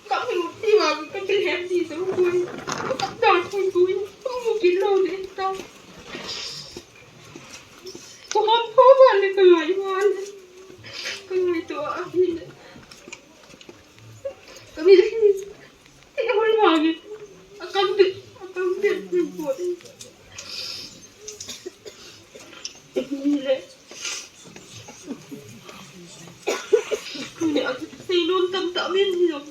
Ka mi u ti wa, ka kihen di sa u tui. Ka da tui tui, ka mu kin lo de ta. Ka hom pho wa le, ka ngai wa le. Ka ngaito a hi le. Ka mi le hi. Ti hoi wa le. A kam de, a kam de, ni po de. Hi le. Tuni a sei nom tamtah min hi jong.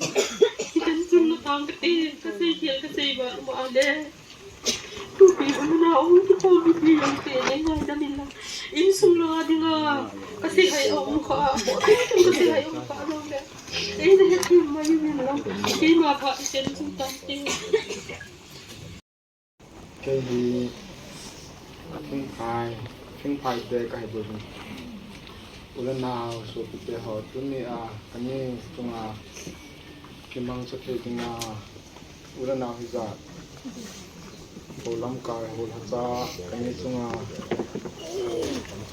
Hitan chun na tang kate, ka sei khel ka sei ba ma le. Tupi unau, tu ko mi pi jong te ne ngai da min la. Insung la dinga, ka sei hai um kha, ko te ka sei hai um kha lo le. Ei na het kim ma yu min lo. Keima pha iten chu tan te. Thingphai, Thingphai te kahi bouvin. U le nao, sopite ho, tunia kani chunga kimangcha thei dinga u le nao hijat, ho lamkai, ho lhacha, kani chunga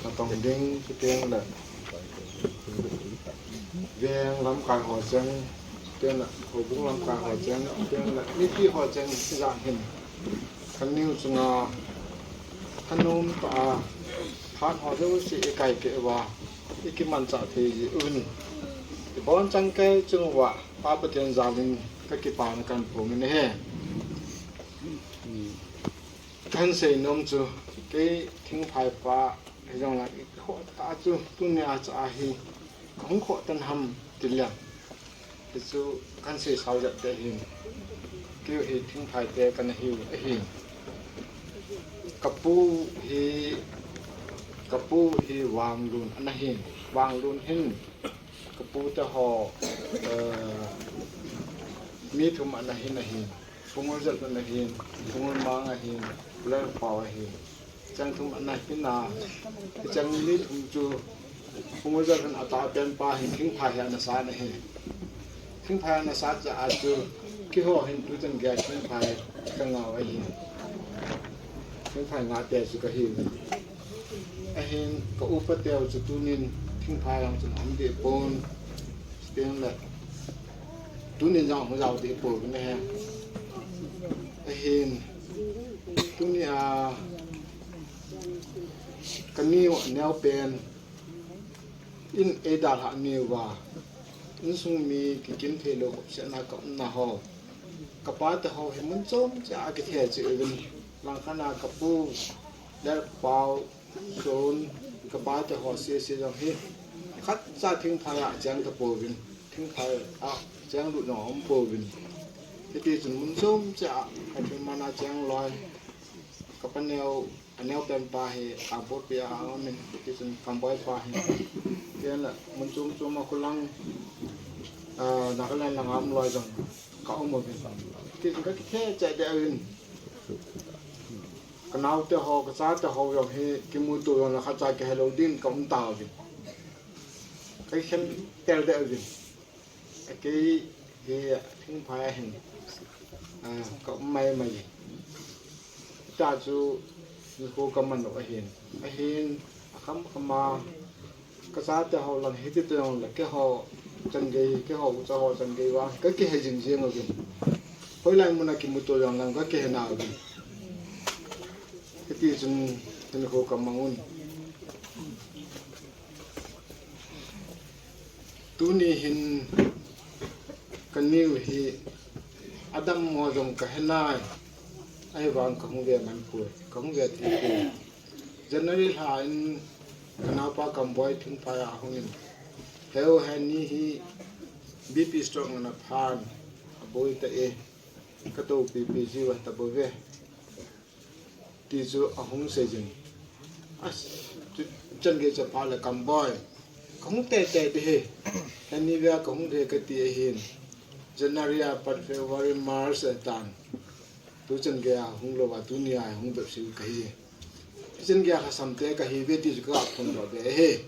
natong ding, chuteng le veng lamkai ho cheng, chuteng le houbung lamkai ho cheng, chuteng le mipi ho cheng hijat hin, kaniu chunga thanom tah a, phat ho jouse i kaikeh uva, i kimanchah thei ji uvin, i bonchauva kei chunguva Pa Pathen jal in kakipana kahin phong in ahi. Kahin seinom chu, kei Thingphai pa hijongle, i khoh tah chu tunia cha hi kahung khoh tan ham ti leng, hichu kahin seisao jep ding ahin. Keiho hi Thingphai te kana hiu ahin. Kapu hi, kapu hi Vanglun ana hin. Vanglun hin kapu te ho, eh, mi thum ana hin ahin. Pu Nguljalhun ahin, Pu Ngulmang ahin, Pu Lalpao ahin. Cheng thum ana hin a, cheng mi thum chu Pu Nguljalhun atahpen pa hin Thingphai hi ana sa ahi. Thingphai ana sa cha a chu, keiho hin tuchan geiya Thingphai kangah u ahi. Thingphai ngahte chu kahiu. Ahin ka upa teu chu tunin Thingphai lang chun aum deh pon. Chuteng le tunin jong hung jao deh pouvin ahi. Ahin tunia kaniu aneopen in eidalhah niuva, insung mi kikim theilou khopsetna kaumna ho, kapa te ho hi mun chom cheh a kithe cheh uvin, langkhat a kapu, Lalpao, Son, kapa te ho sese jong hi khatcha Thingphai a cheng tapouvin, Thingphai a cheng lut jong aum pouvin. Hiti chun mun chom cheh a kathim mana cheng loi, kapa neo, aneopen pa hi Kangpokpi a aumin, hiti chun Kamboi pa hi, ken la mun chom chom a khulang, ah, Nagaland langa um loi jong kaum uvin. Hiti chun kakithe cheh deh uvin. Kanaote ho, kachate ho jong hi kimuto jongle khatcha kihelou din kaum tauvin. Kakikhen tel deh uvin. Kei hi Thingphai a hin, ah, kaum maimai. Hita chu nikho kaman u ahin. Ahin, akham kham a, kachate ho lang hiti toh jongle keiho changei, keiho ucha ho changei vang kakihe jing jeng uvin. Hoilai muna kimuto jongle kakihe nauvin. Hiti chun hinkho kamang un. Tuni hin kaniu hi adammo jong kahe nai, ahivang kahung ve man poi, kahung ve thei poi. January lha in kanaopa Kamboi Thingphai a ahungin, heu heni hi B P stroke nana phan, aboi ta e, katoupipi jiu ahitabouve. Ti chu ahung seijin. As, tu, chan gei chapha le Kamboi, kahung teitei ding ahi. Heni vea kahung ding kati ahin. January a pat February, March a tan. Tuchan geiya hung louva tunia hung bepseh kahi. Tuchan geiya lhasam te kahiuve ti chu kaphondoh be ahi.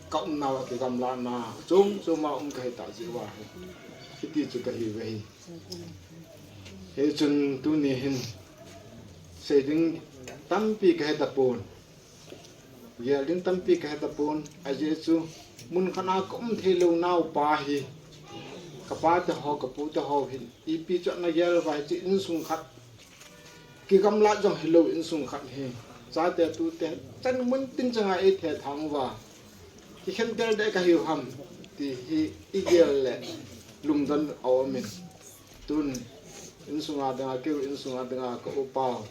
Kaumnau a kigamlatna chom chom a um kahi tah jeh uva ahi. Hiti chu kahiuve ahi. Hichun tuni hin sei ding tampi kahetapon. Gel ding tampi kahetapon. Ajeh chu mun khat a kaum theilou naupa hi, kapa te ho, kapu te ho hin ipi chu ana gel uva hiche insung khat, kigamlat jong hilou insung khat hi, chate tute chan mun tin changa eithe thang uva, kikhen tel deh kahiu ham ti hi igel le lumdon aumin. Tun insunga dinga, keu insunga dinga ka upa u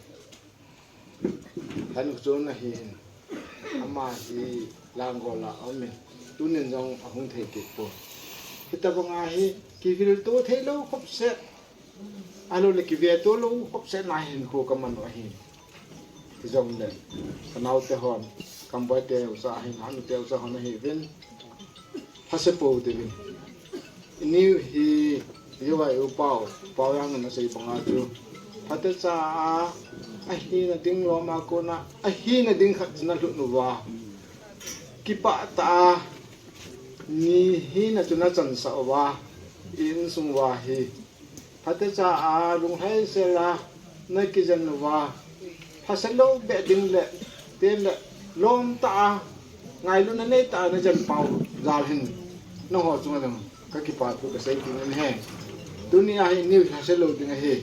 Henchon ahin, ama hi Langol a aumin, tunin jong ahung thei kit pon. Hitabanga hi kivilto theilou khopset, ahiloule kiveto lou khopset na hinkho kaman u ahin. Hijongle kanaote hon, Kamboi te ucha ahin, Hanu te ucha hon ahiuvin, lhase pou tiuvin. Iniu hi, iuva iupau, Paoyang in asei banga chu, phatecha a Ahina ding lom a kona, ahina ding khat chu na lhut uva. Kipah tah a, ni hina chu na chansah uva, i insung uva hi. Phatecha a lunglhaisel a na kijen uva, phaselou beh ding le, te le, lom tah a, ngailutna nei tah a na jen pau jal hin, nangho chunga jong ka kipathu ka sei ding ahi. Tuni a hi neiu lhase lou ding ahi.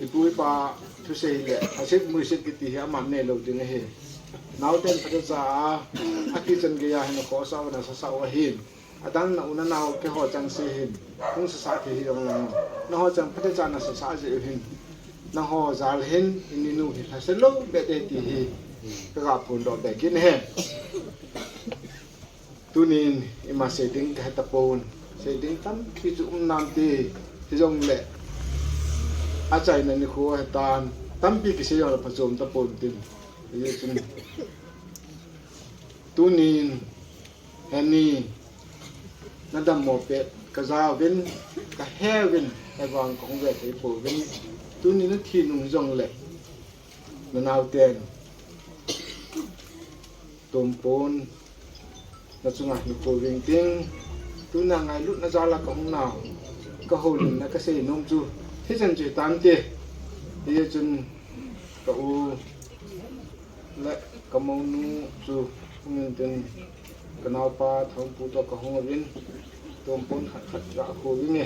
Ipu ipa thusei le, lhaset muiset kiti hi aman nei lou ding ahi. Naoten phatecha a, akichan gei a hin khosa uva na sasa u ahin. Adang na u na nao keiho chengse hin, hung sasa thei hi jong lang, nangho cheng phatecha na sasa jeh u hin, nangho jal hin, ini nu hi lhase lou beh ding ti hi, ka ga phondoh beh kit ahi. Tunin, ima sei ding ka he tapon, sei ding tampi chu um nante, hijongle, achaina nikho ahitan, tampi kisei jongle phachom tapon tin, hijeh chun, tunin, Heni, na dammo pet ka jaovin, ka heuvin, ahivang ka hung ve thei pouvin, tuni na thi nung jongle, na naoten, tompon, na chunga hi pouving ting, tuna ngailutna jal a ka hung nau, ka houlimna ka sei nom chu, hichan chu hitante, hijeh chun ka u, le ka mounu chu hung intin, ka naopa Thangpu toh ka hung uvin, tompon khat khat ga kho vinge.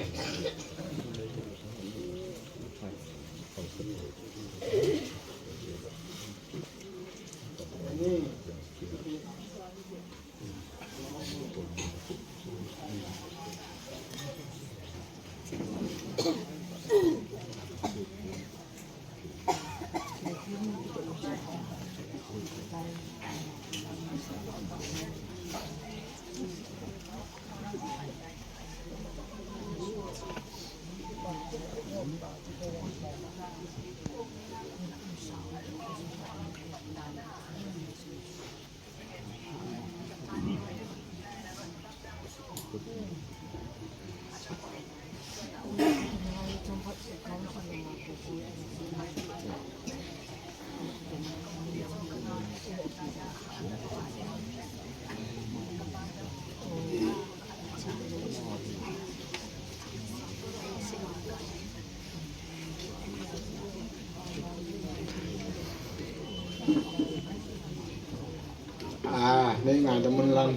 Ah, nei ngaidam un lang.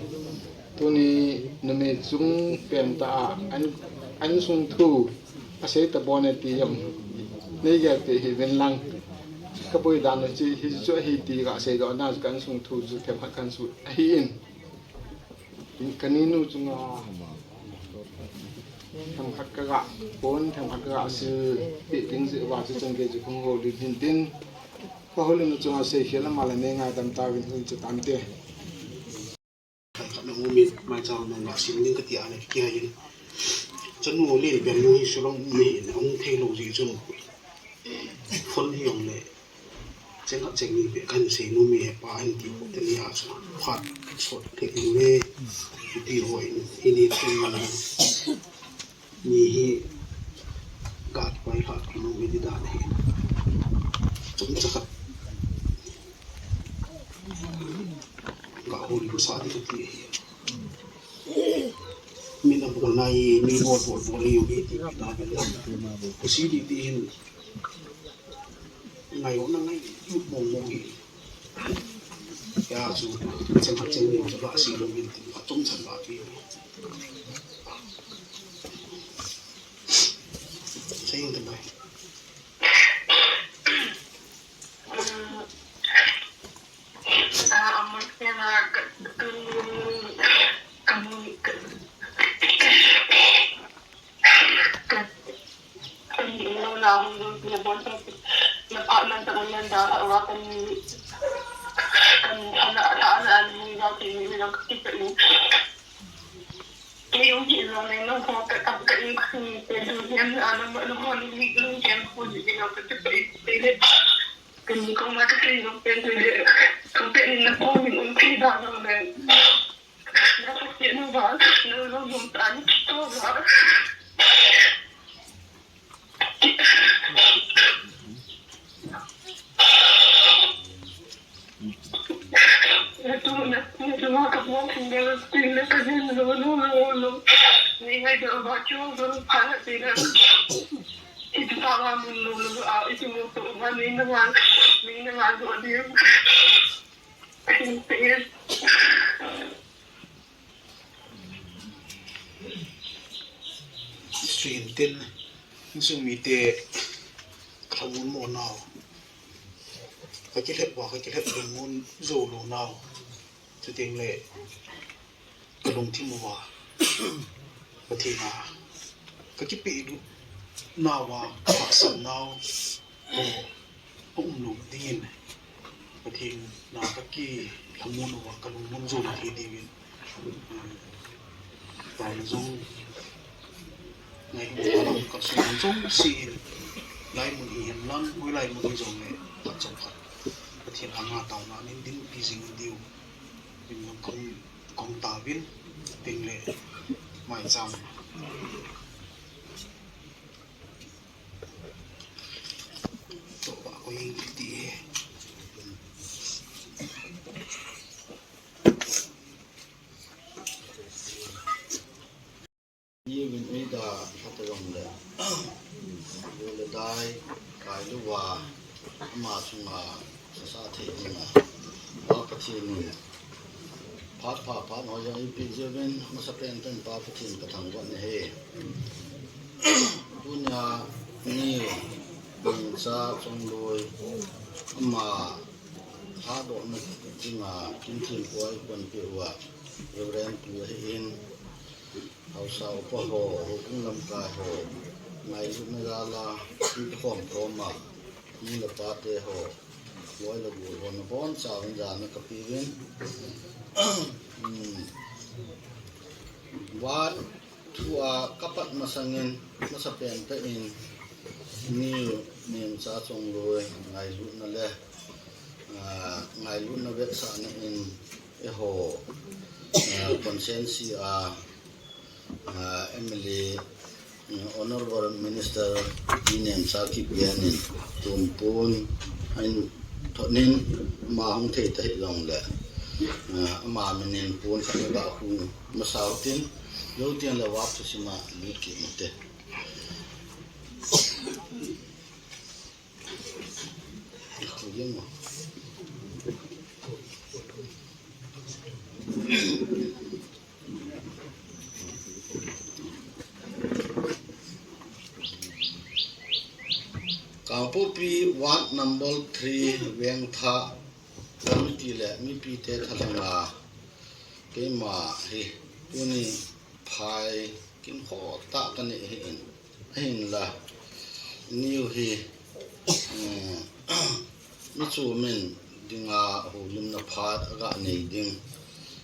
Tuni numei chung pen tah a, an, insung thu asei tabon e ti jong nei gel peh hih uvin lang. Ka boi dan u chu, hichu ahi ti ka seidoh na chu ka insung thu chu themkhat kan sut ahin. Ka ninu chunga themkhat ka ga pon, themkhat ka ga sil peh ding jeh uva chu chan gei chu ka hung houlim hin tin, ka houlimna chunga seikhel ama le nei ngaidam tauvin, houin chu tante. Khat khat na um in, maicham nung ga sim ding ka ti a le kihai in. Chanu len pen nu hi Shillong um in, a hung thei lou jeh chun phone hi jong le, cheng khat cheng ni beh kan sei nom e, hepa hin ti ho te ni a chu phat sot thei nom e, ti ho in, ini thei nom e. Ni hi ga kipai lha kit nom e ti dan ahi. Chomcha khat ga houlim sah ding ka ti ahi. Min a bol nai, mi bol, bol, bol hi jong hi ti dan ahi. Ka si di ti hin. Ngai u na ngai u mong mong hi. Ya chu, cheng khat cheng ni chu ba si lo min tin, a chom chan ba pi. Sei u te bai. Ah, amon kena ka, ka, ka, ka, ka, Kan ino na hung ding na bon sa na pa nan ta nan da wa kan kan ana ana ana ni ga ki ni na ki ka ni. Ke yung ki lo na no ko ka ka ka ni ki ke du yan ana ma no ko ni ni du yan ko ni ni na ka ka ni. Kan ni ko ma ka ni no pe ni ko pe ni na ko ni um ki da no na. Na ko ke no ba na no no ta ni to ba. Sri intin, insung mite, khamun mo nau. Kakilhep wa, kakilhep lungmun jou lou nau. Chuteng le, kalungthim uva, Pathen a, kakipelut nau a, kahaksat nau, ho, aum lou dingin, Pathen a kakilhamun uva, kalungmun jou thei diuvin, taona jong, ngailutna lam kasung jong sin, lai mun hi hen lang, hoilai mun hi jong le, phat chomkhat, Pathen anga taona nin dinpi jing diu. Tin jong kong, kong tauvin, tin le, maicham. Toh ba ko ing ti e. Ni vin ei da lhata jong le, lu le dai, kai lu va, ama chunga, sasa thei dinga, Pa Pathen in, phat pha, phat hoi jong ipi jeh uvin, masa pen tan Pa Pathen ka thangvah na e. Tunia, ni, Nengcha Chongloi, ama, lhadohna dinga, kin thim koi kon pe uva, Reverend Pu ahin, Haosa upa ho, hukung lamkai ho, ngailutna jal a, kikhom khom a, nu le pa te ho, loi le gol ho, nabonchauvin jana kapeuvin. Hmm. Vat thu a kapat masangin, masa pen tah in, ni Nengcha Chongloi, ngailutna le, ah, ngailutna vetsahna in, eiho, ah, constituency a, ah, M L A, mm, Honorable Minister Pi Nengcha Kipgen in tumpon ahin thot in ama hung thei ta hih jongle, ah, ama minin pon khat ga khu masa u tin, jou teng le vat thusim a lut kit u hite. Kangpokpi Ward number three Vengthah committee le mipite thalheng a keima hi tuni phai kinkho tah kanei ahin. Ahinla, niu hi, eh, mi chomin dinga houlimna phat aga nei ding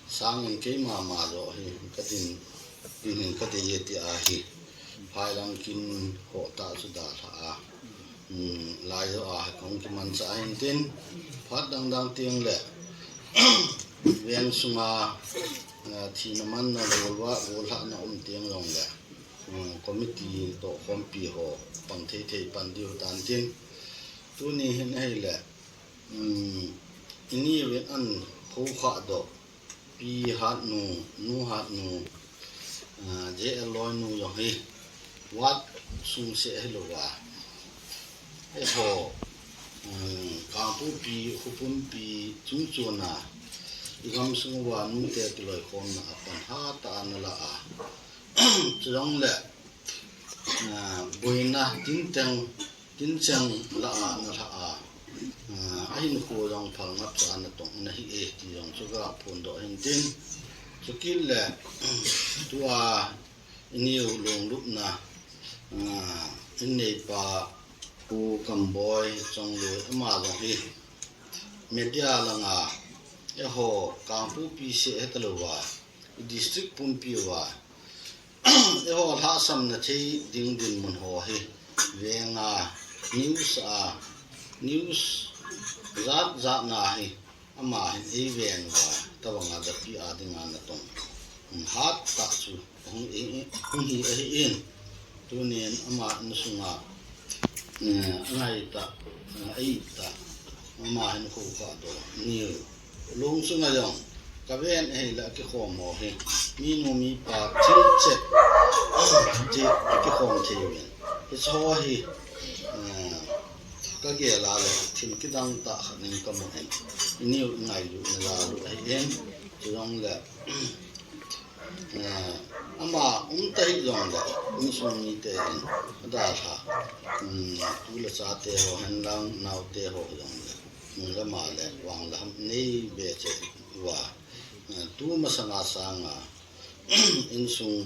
sangin keima ma joh hi kadin, ding hin kadei e ti ahi. Phai lang kinkho tah chu dalha a, um, lai joh a kong kimanchah ahin tin, phat dang dang teng le, veng sunga, eh, thina manna, golvah, gollhahna um teng jongle, um, committee toh khompi ho pang thei thei pan diu tan tin. Tuni hin ahile, um, ini vin an khu kha doh, Pi Hatnu, Nu Hatnu, ah, J L Loinu jong hi, ward sung seh hilouva. Eiho, um, Kangpokpi, Khupumpi, chungchon a, i gamsung uva nute kiloikhomna a pan hatah a ana la a. Chujongle, ah, boina tincheng, tincheng la a ana lha a. Ah, ahinkho jong phal ngap cha ana tong ana hi e ti jong chu kaphondoh ahin tin. Chukit le, tua, Iniu lunglutna, ah, inneipa Pu Kamboi Chongloi ama jong hi media langa eiho Kangpokpi seh hitalouva, district pumpi uva eiho lhahsamna thei ding dinmun ho hi venga news a, news jat jat na hi Ama hin eiveng uva, tobanga japi a dinga natong, um, hattah chu hung, hung hi ahin, tunin ama insunga, eh, angaitah, eh, eitah, Ama hin khu kha do. Ni long sunga jong ka ven ahile kikhom ho hi, minu mipa thil chet ti kikhom thei uvin. Hiche ho hi, eh, ka gel a le thil kidang tah khat in ka mu in. Iniu ngailutna jal u ahi in. Chujongle, eh, ama um ta hih jongle, insung mite in adalha, um, tu le chate ho hen lang, naote ho jongle, nung le ma le vang le ham nei be cheh uva, eh, tu masanga sanga, insung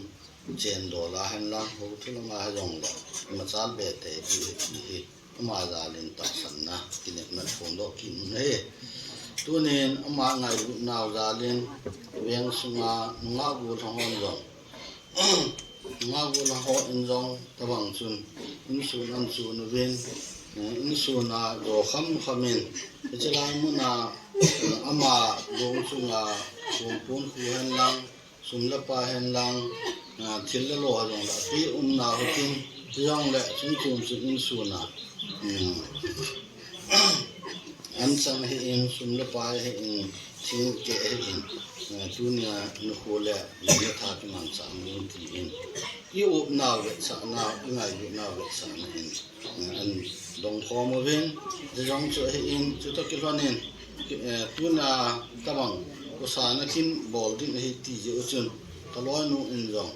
chen dol a hen lang, hou thu langa hijongle, machal be te hi, hi, hi. Ama jal in tahsanna kinepna phongdoh kit u ahi. Tunin ama ngailutnau jal in veng sunga nungah gollhang hon jong, nungah gollhang hon jong tabang chun insun an chun uvin, eh, insuna jo kham kham in, hiche lai muna, eh, ama jong chunga, sum pon khu hen lang, sum le pai hen lang, ah, thil le lo a jong le ape umna hitin, chujongle chun chun chun insuna, um, an chang ahin, sum le pai ahin, thil keh ahin, ah, tunia nikho le, le tha kimangcha min ti in, i upnau vetsahna, i ngailutnau vetsahna in, an dong khom uvin, ti jong chu ahi in, chutoh kilhon in, eh, tuna tabang, khosa na kin bol ding ahi ti jeh u chun, ka loinu in jong,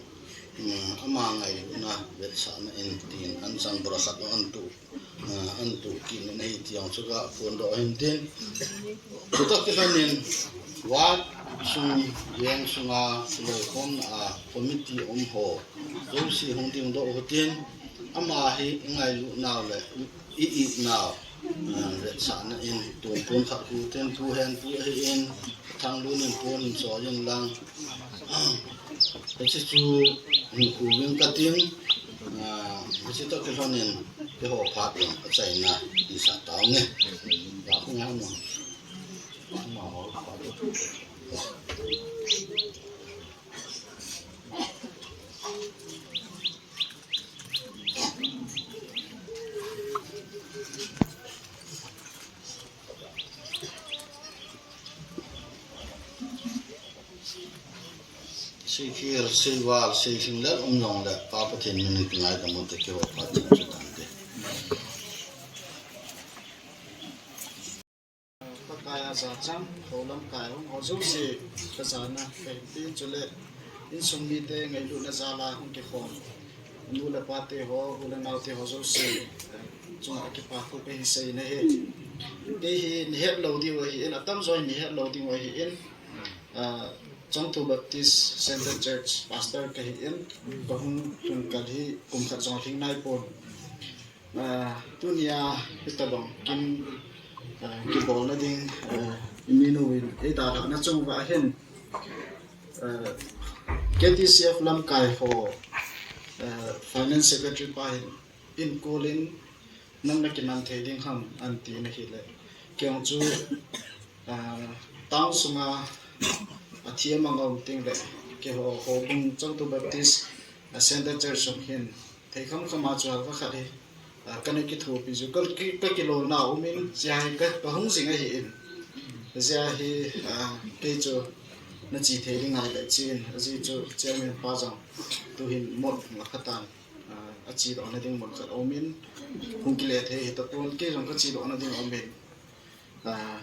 mm, ama ngailutna vetsahna in tin, an chang bora khat an tu, eh, an tu kit in ahi ti jong chu ka phondoh ahin tin. Chutoh kilhon in, ward sung, veng sunga, loikhomna a, committee um ho, jouse hung dingdoh u hitin, ama hi i ngailutnau le i, i itnau, ah, vetsahna in, tun pon khat khu ten thu hen thu ahin, Thanglun in pon in choi in lang. Hiche chu hin khu ving katin, ah, hiche toh kilhon in, keiho phat in achaina, i sa tau nge. Ba khu nge mo. Ma ho phat. Seikhel, seival, seilhinglel um jongle, Pa Pathen min in kingaidam u te, keiho phat chang chu tante. Pakai a jachang, hou lamkai hung ho jouse, ka jana, ka hin tin chule, insung mite ngailutna jal a hung kikhom. Nu le pa te ho, u le nao te ho jouse, chunga kipa thu ka hin sei na ahi. Kei hi nahet lou diu ahi in, atamjo in nahet lou diu ahi in, ah, Chongtu Baptist Centre Church Pastor ka hi in, ka hung tung kal hi kum khat jong lhing nai pon. Ah, tunia hitabang kin, ah, kibolna ding, ah, i minu in eidalhahna chung uva hin, ah, K T C F lamkai ho, ah, Finance Secretary pa hin, in call in nang na kiman thei ding ham an ti na hile. Kei jong chu, ah, town sunga athiam a ngom ting le, keiho, houbung Chongtu Baptist, ah, Centre Church sung hin, thei kham kham a chu halkhat hi, ah, kana kithopi chu, ka, ki, ka kilolna um in, hijeh a hi ka, ka hung jing ahi in. Hijeh a hi, ah, kei chu na che thei ding ngai le che in, ajeh chu chairman pa jong tuhin mot la khatan, ah, achedohna ding mun khat aum in, hung kile thei hita pon, kei jong kachedohna ding aum in. Ah,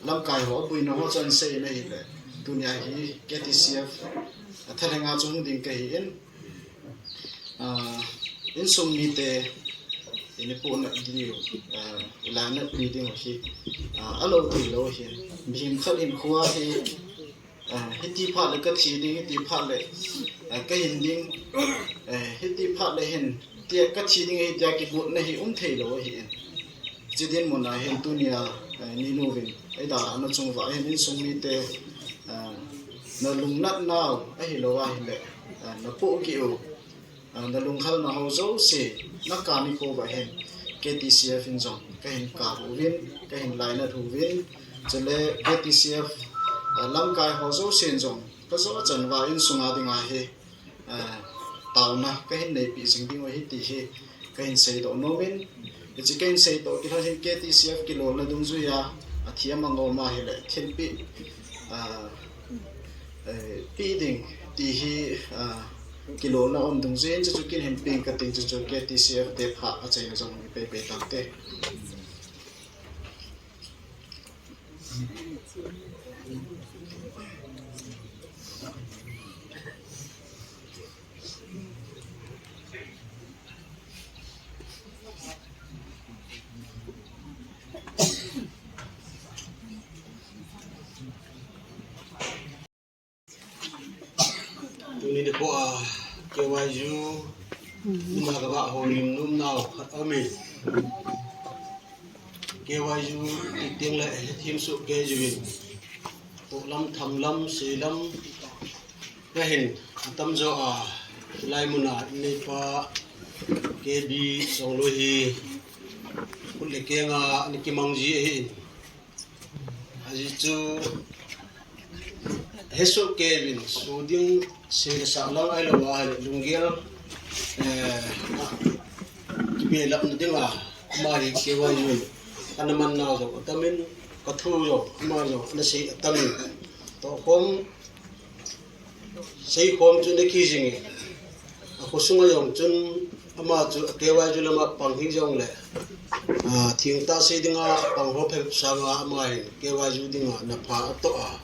lamkai ho, abuina ho chu ahin sei na hile, tunia hi K T C F, ah, thalhenga chu hung ding ka hi in, ah, insung mite, i ni pu na diu, ah, i la na pi ding hi, ah, alou thei lou hin, mihem khat in khua hi, ah, hiti phat le ka thi ding, hiti phat le, ah, ka hin ding, eh, hiti phat le hin, tia ka thi ding, hitia kigotna hi um thei lou ahi in. Hiche dinmun a hin tunia, eh, ninu vin, eidalhahna chung uva hin insung mite, eh, na lungnat nau ahilou ahile, eh, na pohgih u, eh, na lunghalna ho jouse, na kap nikho uva hin, K T C F in jong, ka hin kap uvin, ka hin lainat uvin, chule K T C F, eh, lamkai ho jouse in jong, ka jo chan uva insunga dinga hi, eh, taona ka hin neipi jing diu ahi ti hi ka hin seidoh nom in, Hiche kahin sei toh kilhon hin K T C F kilolna dungjuia, athiam angom ahile, thilpeh, ah, eh, peh ding ti hi, ah, kilolna um dungjuiyin, chuchu kin hin peng kating, chuchu K T C F te phat achaina jong hi peipei tante. Tuni nikho a K Y U, nima kaba holim nom nau khat aume. K Y U ti teng le, thim soh kei jiuvin. Toh lam, tham lam, sei lam. Kahin, atam jo a, lai mun a, neipa, K B, Songloi hi, khut le keng a, ani kimang ji ahin. Ajeh chu, hesoh kei uvin, so ding, sei le sah lang ahilou a, lunggel, eh, kibelapna dinga, ama hi K Y U in, ana man nau jong atamin, kathu jong, ama jong, ana sei atamin. Tohkhom, seikhom chu ana kijing e. Akhosunga jong chun ama chu K Y U lama pang hi jongle, ah, thengtah sei dinga pang ho phabep sanga ama hin K Y U dinga ana pha atoh a.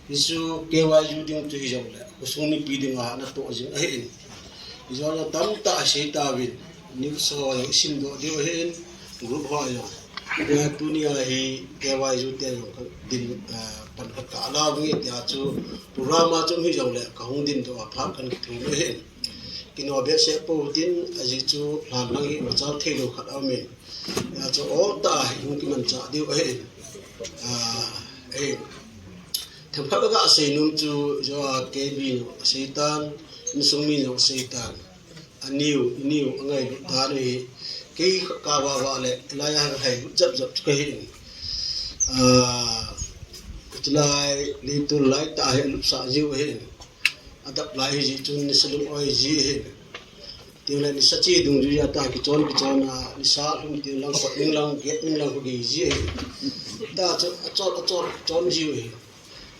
Hichu K Y U ding chu hijongle, akhosung mipi dinga ana toh jing ahin. Hijongle tamtah asei tauvin, news ho jong isim doh diu ahin, group ho jong. Tunia hi K Y U te jong din, ah, pan khat ka la nge tia chu program a chu hijongle kahung din doh a phat kahin kithum ahin. Kino behseh pou tin ajeh chu lhan lang hi machal theilou khat aumin. Hijeh chun oltah a hung kimanchah diu ahin. Ah, ahin. Themkhat kaga sei nom chu jo a K B jong asei tan, insung mi jong asei tan. Aniu, iniu, angailut dan u hi, kei kava va le, lai a hailut jap jap chu kahin. Ah, chulai, leitul lai tah hi alutsah jiu ahin. Adap lai hi jeh chun nisa lung oi ji ahin. Tin le nisa che dungjuia tah kichon kichon a, nisa lhum tin lang, kot ning lang, gate ning lang kho gei ji ahin. Tah chu achon, achon, chon jiu ahin.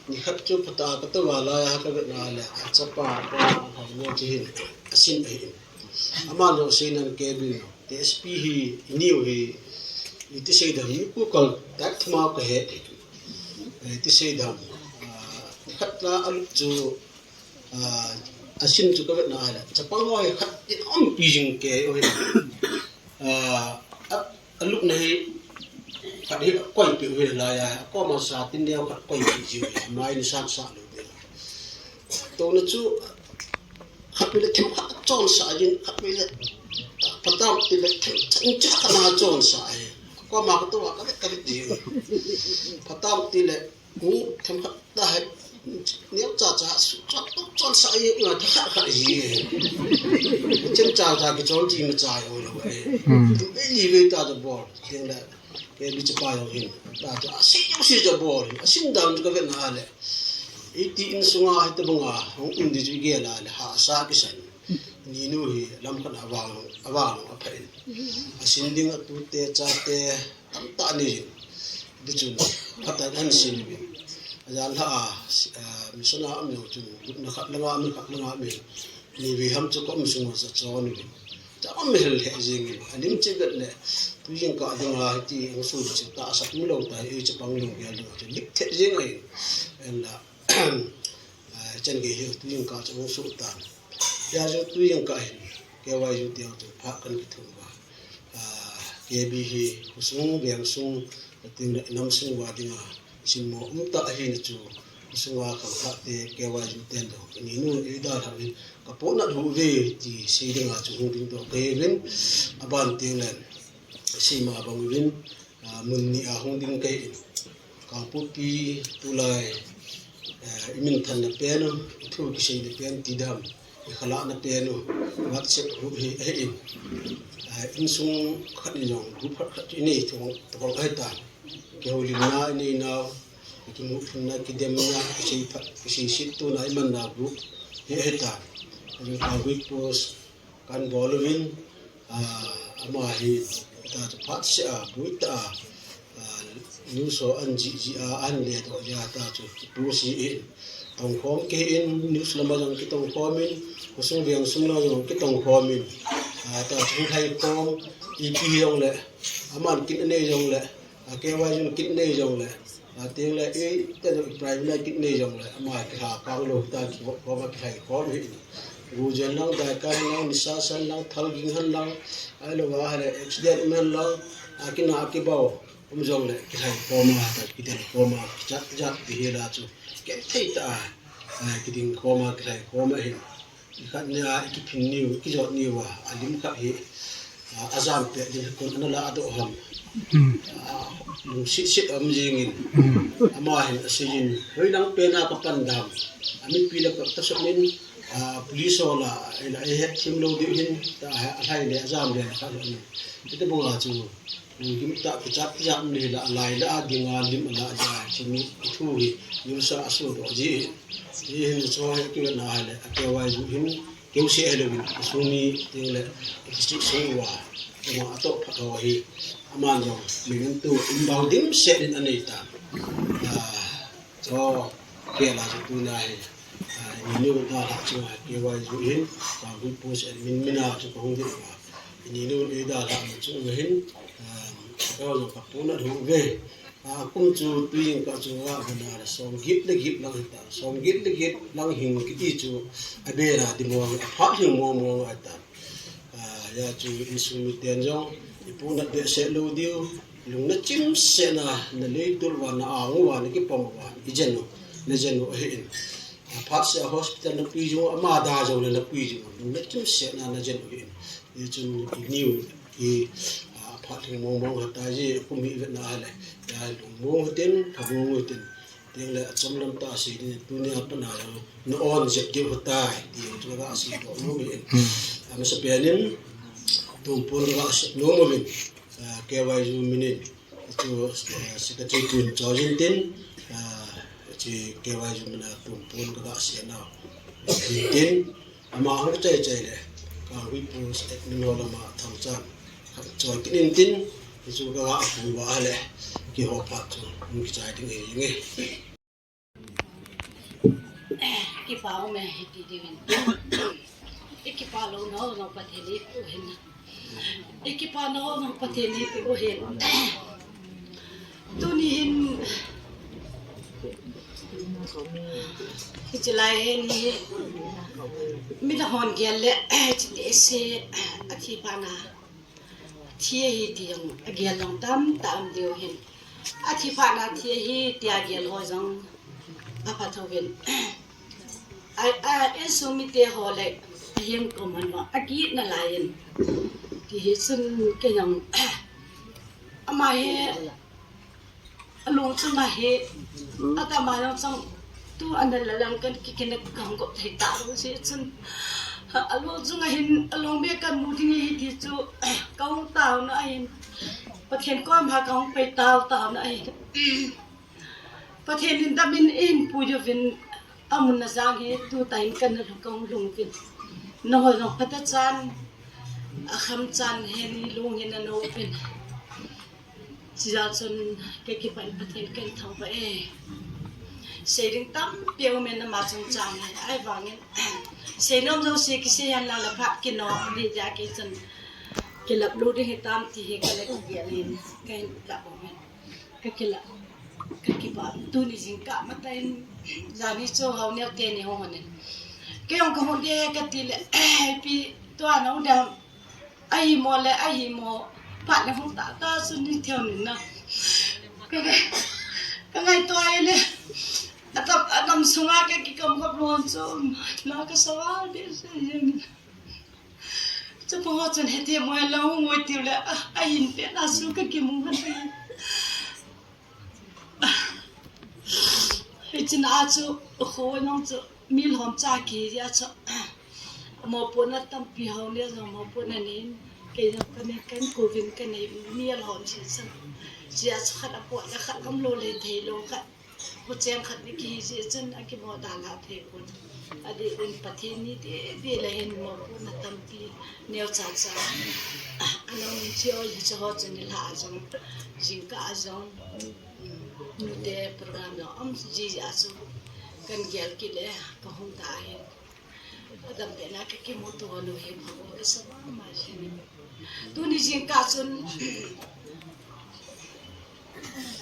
Nikhat chu phatah a katou a lai a kavet na le, achapa, pa, hoi mo chu hin, asin ahin. Aman jong asei nan K B, T S P hi, iniu hi, iti sei dam, nipu kal, tak thima kahe. Iti sei dam, ah, nikhat la alup chu, ah, asin chu kavet na le, chapang hoi khat in umpi jing kei u hin. Ah, a, alupna hi, khat hi akoipeh u hi lai a, akoma sa tin neo khat koipeh jiu hi, mai ni san sa lou hi. Touna chu, khat vei le themkhat chonsah jin, khat vei le, phatam ti le themkhat chonsah hi. Akoma katou a kavet kavet jiu hi. Phatam ti le, Ni themkhat ta hai, neo cha cha, su cha, chonsah e, nga thakhat khat ji e. Chemcha cha kichon ji ma cha yo lo e. Hmm. Tu e ji ve ta ta bol, teng le, ke bi chapa yo hin. Ta ta, asi yo si cha bol, asin dan kavet na le. Iti insunga, hitobanga, hung um di ji gel a le, hahsa kisan. Ninu hi, lamkhat avang, avang, apha in. Asin ding atute, chate, tamtah nei jin. Hichun, phatah in ahin sin uvin. Ajan lha a, ah, mission a um jong chun, lupna khat langa, mi khat langa, mi, ni vei ham chu ka um sunga sa chon uvin. Cha um hel he jing in. Alim che vet le, tu jing kah dinga, hiti, hung su che ta, sa um lou ta, ei chapang lou, gel lou, che lip the jing in. En la, ah, chan gei hi, tu jing kah chu hung su ta. Hijeh chun tu jing kah hin, K Y U te ho chun phat kan kithum uva. Ah, K B hi, khosung, vengsung, ating le namsung uva dinga, simmo umtah ahi na chu, khosunga khangthah te, K Y U ten jong, ninu, ida thauvin, ka pohnat uve, ti sei dinga chu hung ding doh kahi uvin, aban teng le, sei ma bang uvin, ah, mun ni a hung ding kahi in. Kangpokpi tulai, eh, i minthanna pen u, i thu kiseina pen ti dam, i khalahna pen u, WhatsApp group hi, ahi in. Eh, insung khat ni jong group khat khat i nei thong, thong ahi ta. Kihoulimna i nei nau, kimuphunna, kidemna, kisei phat, kisei sit tuna i manna group hi ahi ta. Ka week post, Kan bol uvin, ah, ama hi, Ta chu phat se a, pui ta a, a, news ho an ji ji a, an le to ja ta chu kipu si in. Tong khom ke in, news lama jong kitong khom in, khosung veng sung la jong kitong khom in. A, ta chu hai khom, ipi jong le, aman kin nei jong le, a, K Y U kin nei jong le, a, ting le, e, te do private kin nei jong le, ama kihakang lou ta ki khom, kihai khom hi. Gu jen lang, dai kan lang, nisa san lang, thal ging han lang, ai lo wa ha le, accident man lang, a, kina kibau. Um jong le, kihai khom a, ta kidel khom a, kichat chat kihi la chu. Ken thei ta a, a, kiding khom a, kihai khom a hin. Ikhat nia, ikiphin niu, ikijot niu a, alim khat hi, a, ajam pe din kun ana la ado ham. Hmm. A, lungsit sit um jing in. Hmm. Ama hin asei in, hoi lang pe na ka pan dam. Ami pi la ka ta so min, a, police ho la, ila e het thim lo diu hin, ta a, alhai le, ajam le, ka lo ni. Ite bunga chu, Lim ta kichat jam ni la lai la ding a lim la ja chimi thu hi lim sa asu do ji. Hi hin so he ki na ha le a K Y U hin keu se he le win sumi ting le ki si su wa. Ma to pha to hi aman jong min tu in bau dim se in anei ta. Ah, so ke la ju tu na hi. Ah, ni ni da la chu ha K Y U hin ka wi pu se min mina chu ko hung di wa. Ni ni da la chu hin. Ka jong ka puna thu ve. A, kum chu tuin ka chu a bana la som git le git lang ta. Som git le git lang hin kiti chu a bera di mo a phat hin mo mo a ta. A, ya chu insung mi ten jong i puna be se lo diu. Lung na chim se na na lei tul wa na a ngu wa na ki pom wa i jen no. Na jen no he in. A phat se a hospital na pi jong ama da jong na pi jong. Lung na chim se na na jen no he in. Ni chun i niu i, a, phat theng mong mong ha ta ji, kum hi vet na ha le. Ya lung mong ha tin, pha mong ha tin. Teng le a chom lam ta si ni tu ni a pa na yo. Na on jep diu ha ta, ti yo tu ga si do no mi. Hmm. A ma sa pe nin, tum pon ga si no mo mi. A, K Y U minin. Chu, eh, secretary tun chojin tin, ah, chi K Y U mina pun pun ka ga sia na. Tin, ama hung chai chai le, ka hui pun admin ho lama thang chan. Choi kin in tin, chu ka ga pun wa le, ki ho pa chu, hung ki chai ding e, nge. Kipa um e, hiti diu hin. I kipa lou na ho jong Pathen in ipi u hin. I kipa na ho jong Pathen in ipi u hin. Tuni hin, hiche lai hin hi, mi la hon gel le, chiti se, athi pa na. Thi ahi ti jong, agel jong tamtah um diu hin. Athi phat na thi ahi ti agel ho jong, apha tho hin. A, a, insung mite ho le, ahem kom han ho, akit na lai in. Ti hi chun kei jong, ama hi, Alung chunga hi, atama jong chang tu ana la lang kan ki kena kang ko thei ta lo si chun. Alung chunga hin, alung me kan mu ding hi ti chu, kang ta na ahin. Pathen kom ha kang pai ta ta na ahin. Pathen in damin in pu jo vin amun na jang hi tu ta in kan na lu kang lung vin. Na hoi jong pata chan, akham chan he ni lung hin na no vin. Chijeh chun ka kipah in Pathen ka thangvah e. Sei ding tampi aumin ama chungchang e. Ahivangin, seinom jouse kisei hen lang le phat kino ding jeh a kei chun kilap lou ding hitam ti hi ka la kigel in ka hin lap aumin. Ka kilap, ka kipah, tuni jingkah matah in, jani chu hao neo teni hung hon in. Kei jong ka hung de kati le, ipi tua na hung de ham. Ahi mo le, ahi mo. Phat le hung tah tah chun ni theo nin na. Ka, ka, ka ngaito ai le. Atam, atam sunga ka kikam kap lon chu. Na ka sawal de se jeng. Chapang ho chun hiti mo la hung ngoi tiu le. Ah, ahin pe na su ka kimu ha. Hichun a chu, kho nong chu, mi lhom cha ki ya chu. Mopohna tampi hao le jong mopohna nin, kei jong ka nei kan kovin ka nei mi alhom si sa. Sia chu khat apoh le khat am lo le thei lo khat. Hucheng khat ni kihi jeh chun akimo dalha thei pon. Adeh in Pathen ni tete le hin mopohna tampi neocha cha. Anung chi ol hiche ho chun nilhah a jong, jingkah a jong, um, nute program jong um ji a chu kan gel kit le kahung ta ahi. Adam pena kakimuto lou hi pha kasama ma jing. Tuni jingkah chun,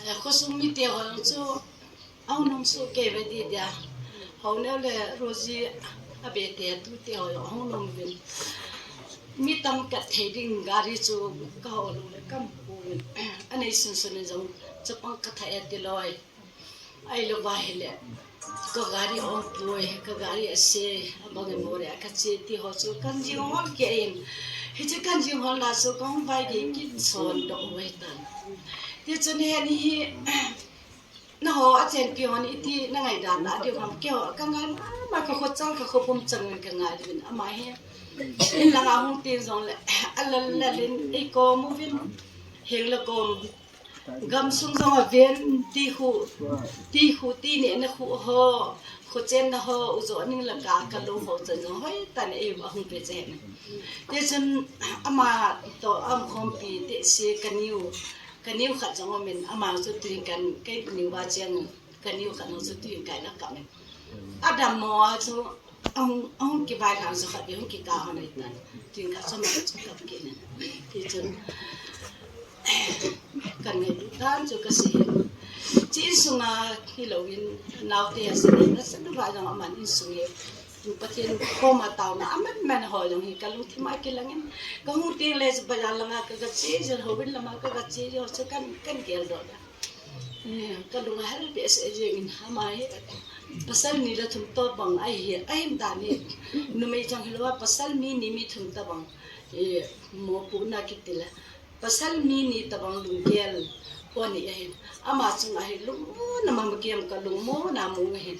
eh, khosung mite ho chu ahung nom soh kei uve ti dia. Hou neo le Rosie abete tute ho ahung nom uvin. Mi tam kat thei ding gari chu kahou lou le kamu uvin. Anei sunsun in jong chapang katha e ti loi. Ahilou va hile, ka gari ahung poi, ka gari ase, abang e mo le, kache ti ho chu kan jing hol kei in. Hiche kan jing hol na chu kahung vai gei kin son doh uve tan. Ti chun heni hi, naho achen kihon iti na ngai dan a diu ham keiho ka ngai mama, ka kho chang, ka kho pum chang in ka ngai uvin ama hi. In langa hung tin jong le, alal lal in eikom uvin. Heng le kom. Gamsung jong aven ti khu, ti khu ti neh na khu ho, kho chenna ho, u jo ning la ka, ka lou ho chan jong hoi tan eiva hung pe chen. Ti chun ama toh aum khompi te se ka niu, ka niu khat jong um in ama chu tuin kan, kei niu va cheng, ka niu khat jong chu tuin kai na ka me. Adam mo a chu Ahung, ahung kivai lhang sa khat, ahung kikah hon ahitan. Tin ka chom ka chom ka kinen. Ti chun, kan ngailut dan chu kasei. Chi insunga hilou in, naote asei, nasei nu va jong aman insung e. Pathen koma taona aman man ho jong hi kalungthim a kilang in. Kahung teng le chu bazar langa ka, kache jong, houin lama ka, kache jong, chu kan, kan gel doh da. Eh, kalung ahel behseh jeng in ama hi pasal ni le thum tobang ahi, ahin dan hi. Numei chang hilou a pasal mi ni mi thum tobang, eh, mopohna kiti le. Pasal mi ni tobang lunggel pon ahi ahin. Ama chunga hi lungmonna mama kiam ka lungmonna mong ahin.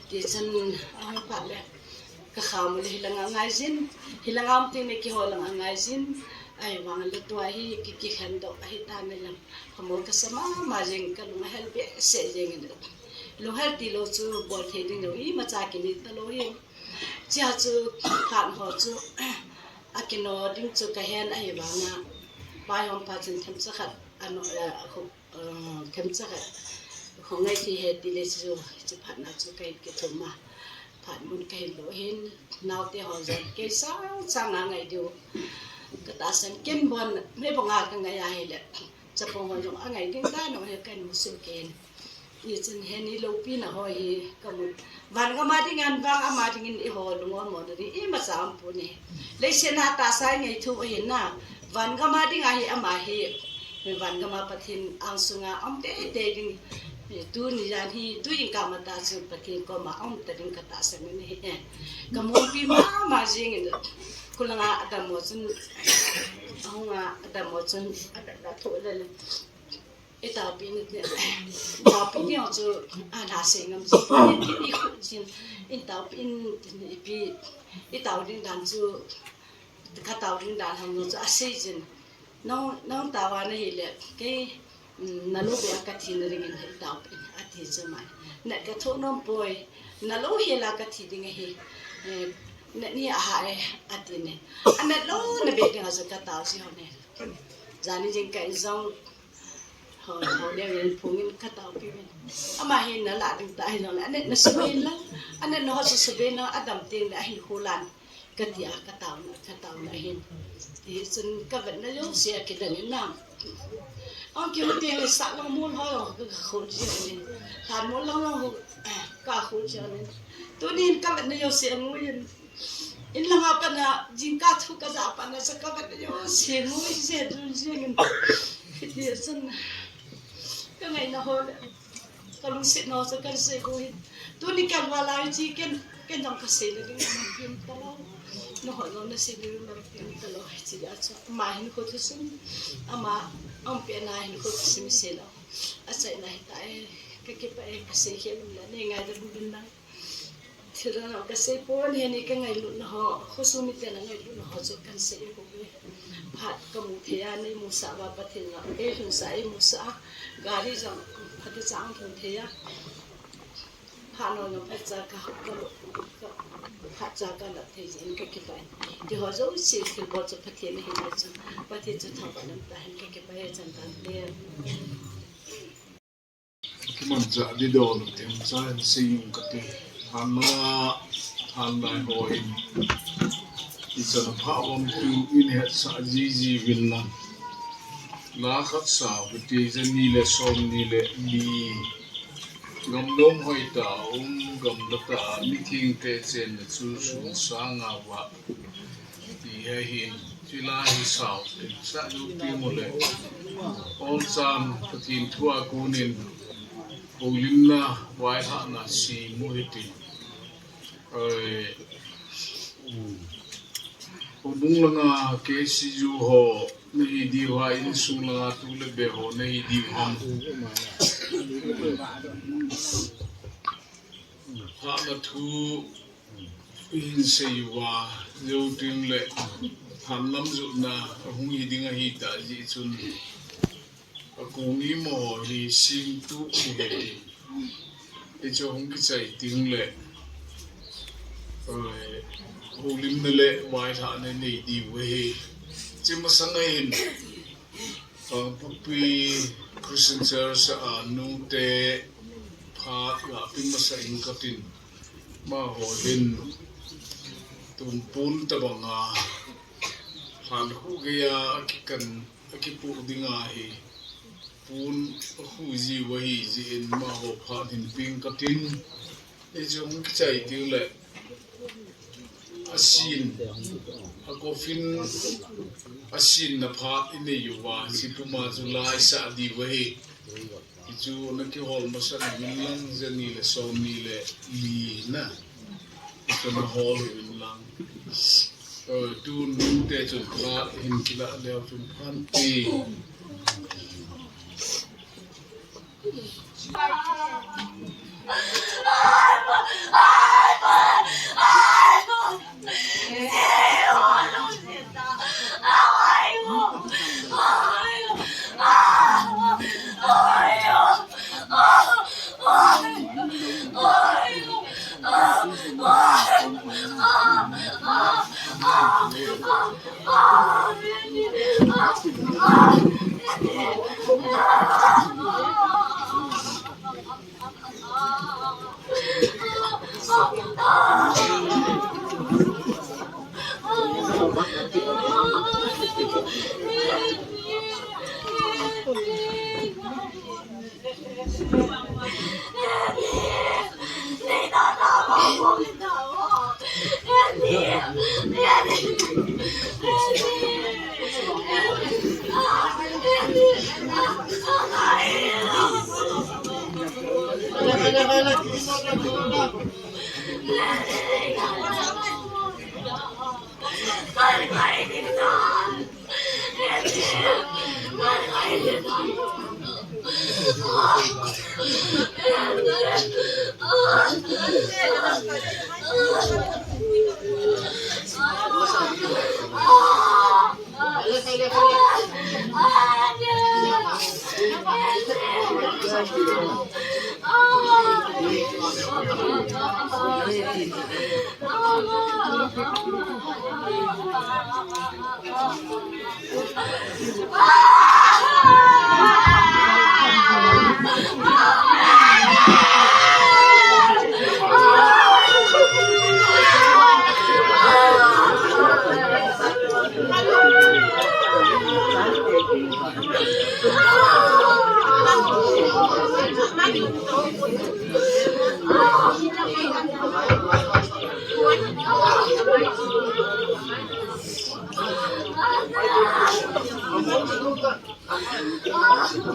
Ti chun ahung phat le. Ka kham le hilanga ngaijin, hilanga um teng le keiho langa ngaijin, ahivang le tua hi ki, kikhen doh ahitan le lam. Kamo kasa mama jeng, kalung ahel behseh jeng in. Lunghel tilou chu bol thei ding lou, imacha kinei talou hi. Chia chu phat ho chu, akino ding chu kahen ahivanga. Pai hom pa chun themcha khat, ano, eh, akhu Aa, themcha khat, khongai thi he ti le chu, chu phatna chu kahin kithum a. Phat mun kahin lo hin, naote ho jong, kei sang sang a ngai diu. Ka tahsan ken bon, me banga ka ngai a hile. Chapang ho jong angai ding dan u hi kahin musuh ken. Ti chun heni loupina ho hi kamun. Van gam a ding an vang ama dingin eiho lungmon mo ding imacha um pon e. Leiset a tahsa ngai thu ahin na. Van gam a ding ahi ama hi. Van gam a Pathen angsunga um teitei ding. Tuni jan hi, tu jingkah matah chu Pathen koma um ta ding ka tahsan in ahi. Ka mupi mama jing in. Khulanga adammo chun, ahunga adammo chun, ada da tho le le. I taopi ni, i taopi ni ho chu, ana sei ngam chu, i, i, i khu chin, i taopi in, i pi, i tao ding dan chu, ka tao ding dan ham no chu, asei chin. Nang, nang tao a na hi le, kei, mm, na lo be a ka thi na ding in, i taopi in, ati chu mai. Na ka tho nom poi, na lo hi la ka thi ding ahi, eh, na ni a ha e, ati ne. Ana lo na be ding a chu ka tao si ho ne. Jani jing ka in jong, Ho, ho, le ven phung in ka taopi ven. Ama hin na la ding ta hin la. Ane na su hin la. Ane na ho su su ven la. Adam teng le ahin khu lan. Ka ti a ka tao na, ka tao na hin. Ti chun ka vet na jouse a kidang in na. Ang ki hu teng le sa long mol ho long ka, ka khu ji ni. Tan mol long long ho ka khu ji ni. Tunin ka vet na jouse a ngu yin. In langa pat na, jingkah thu ka ja pat na, sa ka vet na jouse ngui je dun je ngin. Hiti chun, ka ngaina ho le, ka lungsetna ho chu kan sei go hin. Tuni kan va lai chi ken, ken jong ka sei le ding man pim ta lo. Na ho jong na sei le ding man pim ta lo. Chi a chu, ama hin khu thu sun, ama, um pe na hin khu thu sun sei lo. Achaina hi ta e, ka kipah e, ka sei khel um le, nei ngai da bu dun na. Thil dang ka sei pon, heni ka ngailutna ho, khosung mite na ngailutna ho chu kan sei u ve. Phat ka mu thei a, nei mu sah uva Pathen in, kei lhun sah, ei mu sah a, gari jong phat cha a lhun thei a. Phat nom nom phat cha ka, ka, ka, phat cha ka la thei jeh in ka kipah in. Ti ho jouse thilbol chu Pathen ahi le chun, Pathen chu thangvah in um ta hen, ka kipah e, chan tante. Kimanchah ding dol, themcha in sei ing kate. Thanlai, thanlai ho in, ichan pha uvam tu in hetsah jiji uvin lang. La khat sao kiti, jani le somni le li. Gamnom hoitah a um, gamla tah a mithengte chenna chu sun sang a vah. Ti ahin, chulai hi sao, themcha ding u le. Olchan, Pathen thu a konin, houlimna, vaihahna, sem u hitin. Oi, houbung langa K C U ho, nahi diu ham, insung langa tu le be ho, nahi diu ham. Hahna thu, hin sei uva, jou teng le, thanlam jotna, ahung hi ding ahi ta jeh chun, akong imaho hi singtu u hi, hichu hung kichai teng le, eh, houlimna le vaihahna nei diu ahi. Hiche masang a hin, Kangpokpi Christian Church a nute phat la ping masa ing katin, amaho hin tumpun tabanga lhan khu geiya akikan, akipoh dinga hi pun khu jiu ahi jeh in amaho phat hin ping katin, hichu hung kichai teng le, asin, a coffin, asinna phat inei uva, hiche puma chu la isah diu ahi. Hichu nakihol masat uvin lang, jani le somni le li na. Hichu nahol uvin lang. Eh, tun nute chun phat hin kilah leu chun phan ti.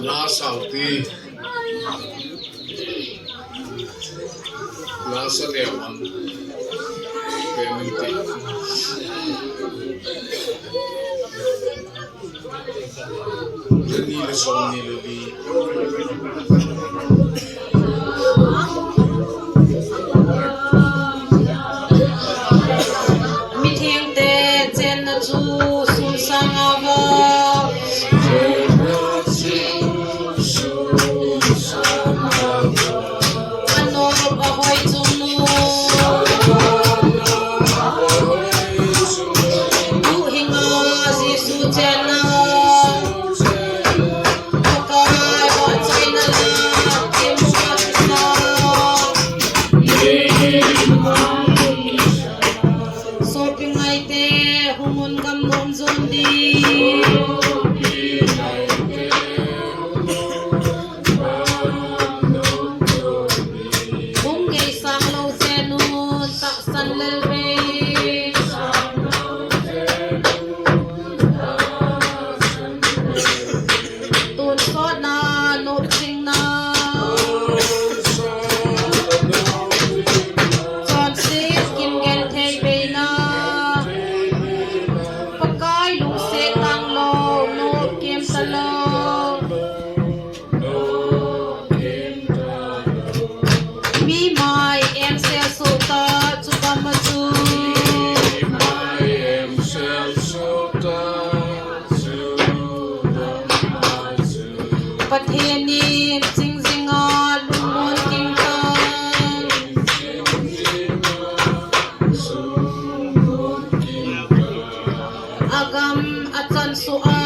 La sao ti. La sa leu ham. Payment ti. Jani le somni le li. Ahoi chungnu. Tuhinga Jesu chenna. Pakai vahchoina la kimsa kisa. Sopi ngaite, hung un gam nom jon ding. Hung gei sang lou jeng un, tahsan lel vei. Tonsotna, nopchingna. Chonset kim genthei veina. Pakai lungset tang lou, nop kim talou. Mi mai em sel sota, chu gam a chu. Pathen in ching jinga lungmon kim tan. Agam achan sua.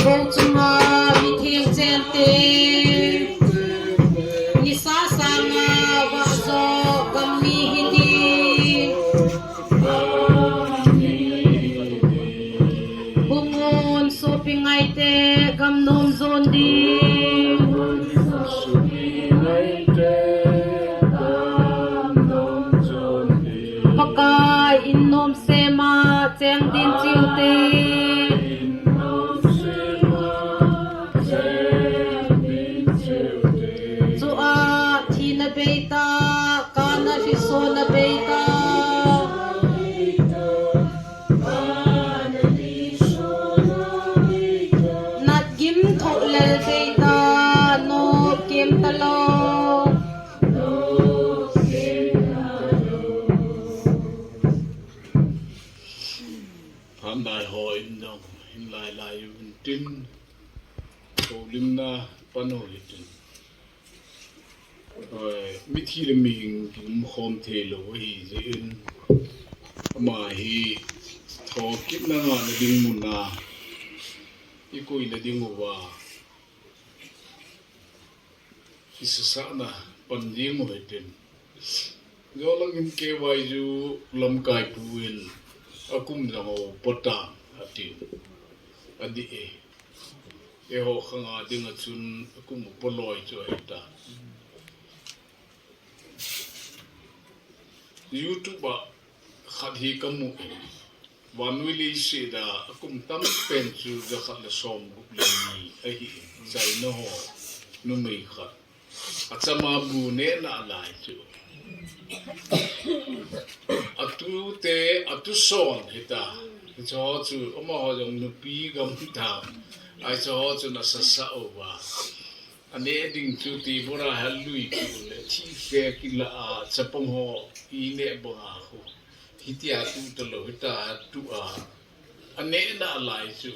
Bou chunga mi theng chente. Nisa sanga vahjo gam mi hi ding. Hung un sopi ngaite gam nom jon ding. Pakai in nom sema cheng din chiu te. Chua thina beita, kana risona beita. Nat gim thoh lel beita, nop kim talou. Phat nai ho in jong, in lai lai un tin, houlimna pan u hitin. Oi, mithi le mihing kium khom thei lou ahi jeh in, ama hi thokitna ngahna ding muna, i koina ding uva, i sasahna pan ding u hitin. Jolangin K Y U lamkai pu in akum jang ho pota atin. Adih e. Eiho khanga dinga chun akum u poloi chu ahi ta. YouTube a khat hi kamu e. Vannoi leiset a akum tampen chu jakhat le somgup le ni ahi. China ho numei khat. Achama bu nehna lai chu. Atute, atuson hita. Hicho chu, amaho jong nupi gam ta. Ahicho chu nasasa uva. Aneh ding chu ti bora hal lui chu le, thiphe kila a, chapang ho, i neh banga khu. Hitia tu talou, hita tu a. Anehna lai chu.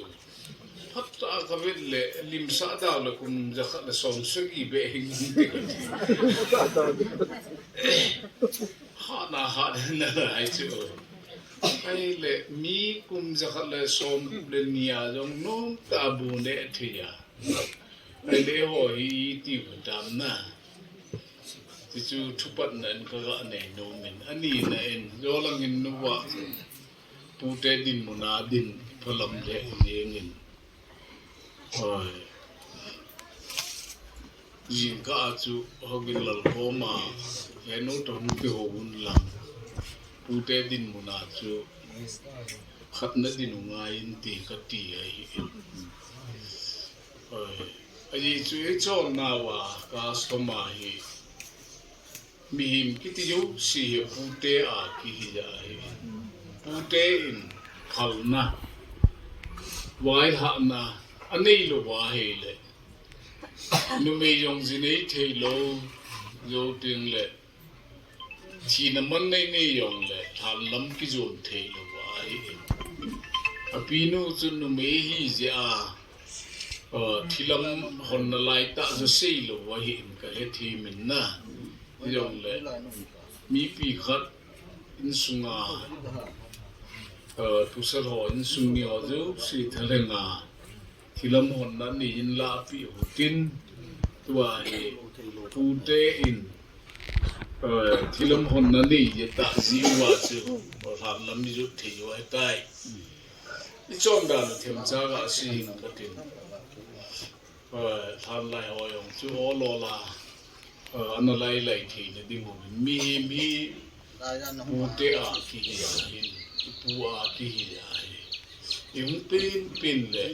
Phat a kavet le, limsah dau le kum jakhat le som sagi be hing. Hana hana lai chu. Ahile, mi kum jakhat le som le nia jong nom ta bu neh thei a. Ahile ho hi iti u tam na. Tichu thupatna in kaga nei nom in. Anina in, jolangin nuva. Pute dinmun a din phalam le jengin. Hoi. Jingkah a chu Hogin Lal koma, henu toh hung kihou un lang. Pute dinmun a chu khatna din u ngai in ti kati ahi. Hoi. Ajeh chu i chonna uva, ka soma hi. Mihem kiti jouse hi pute a kihi ahi. Pute in phalna, vaihahna, anei lou va ahile. Numei jong ji nei thei lou, jou teng le. Thina man nei nei jong le, lhan lam kijon thei lou va ahi. Apinu chu numei hi jeh a. Aa, thilam honna lai tah chu seilou ahin kahe thei min na. Hijongle mipi khat insunga, aa, pasal ho insung mi ho jouse thalenga thilam honna neiyin lahpeh utin, tua hi pute in, aa, thilam honna neiye tah jeh uva chu lhan lam ijot thei u ahitai. Ichondan u themcha gasei inge katin. Aa, lhanlai ho jong chu ol ol a, aa, ana lailai theina diuvin, mihem hi pute a kihi ahin, ipu a kihi ahi. Ihung penpen le,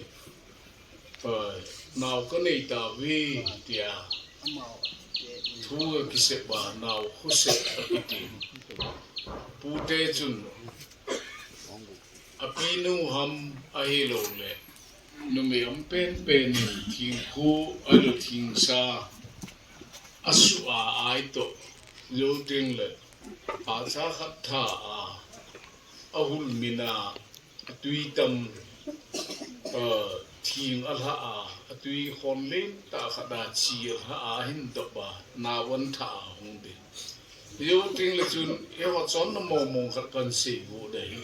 aa, nao kanei tauve tia thu akisep a, nao khosep akiti. Pute chun apinu ham ahilouleh numei ham penpen in thingkhu ahilou thingsa asuh a, aitoh jou tengle acha khat tha a, ahulmin a, atwi tam, aa, thing alhah a, atwi khon lentah khat a chi alhah a, ahin dop a, nao anthah a hung ding. Hijou tengle chun eiho chonna mongmong khat kahin seigot ahi.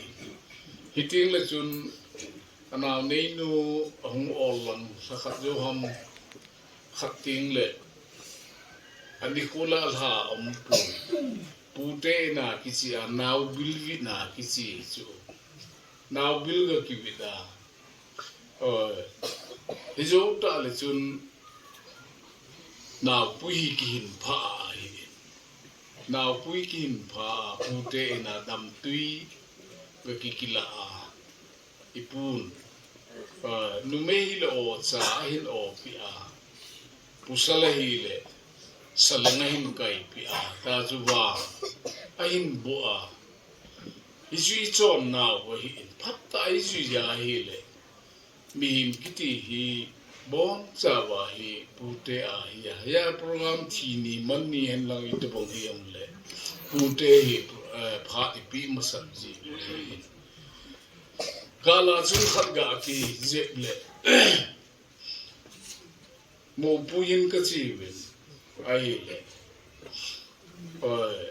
Hitengle chun anao neinu ahung ol lang lhakhat jou ham, khat tengle anikho la lha aumpoi. Pute in a kiche a, naobil vin a kiche chu. Naobil ga kivit a, aa, hijou tah le chun naopui hi kihin pha ahi. Naopui kihin pha a, pute in a damtwi ga kikilah a, ipun, aa, numei hile ocha ahin opeh a, pasal ahile saleng ahin kaipeh a, ta chu vang ahin boh a, hichu ichonnau ahin, phatah a ijui ahile mihem kiti hi bonchauva hi pute ahi a. Hia program thi ni man ni henlang itobang hijongle pute hi, eh, phat ipeh masat ji ahin. Kala chun khat ga kijep le Moupui in kache uvin, ahile, oi,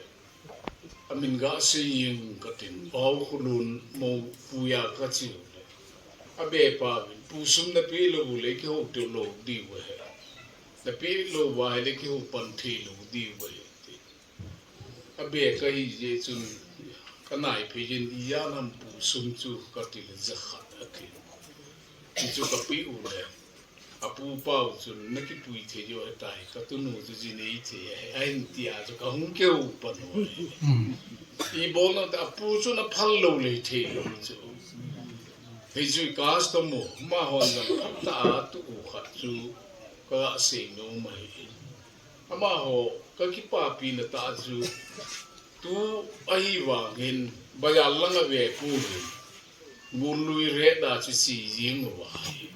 amin gasei inge katin, Ao Kholun Moupui a kache ule, abepa uvin, Pu, sum napeh lou uleh kihou lou diu ahi, napeh lou uva ahile kihou pan thei lou diu ahi, ati. Abe kahi jeh chun kanaiphei in, ijat ham Pu, sum chu, katile, jakhat ati. Hichu kapeh ule, apupa u chun, nakipui thei diu ahitai, katunu chu ji nei thei ahi, ahin tia chu kahung kihou pan u ahi. Ibolna ta, apu chu naphal lou le thei lou chu. Hichu custom u, amahon jong phatah a atuh u khat chu kaga seinom ahi. Amaho kakipapina tah chu, tu ahivang hin, bazar lang ave pouvin, Gullui ret a chu che jing uva ahi.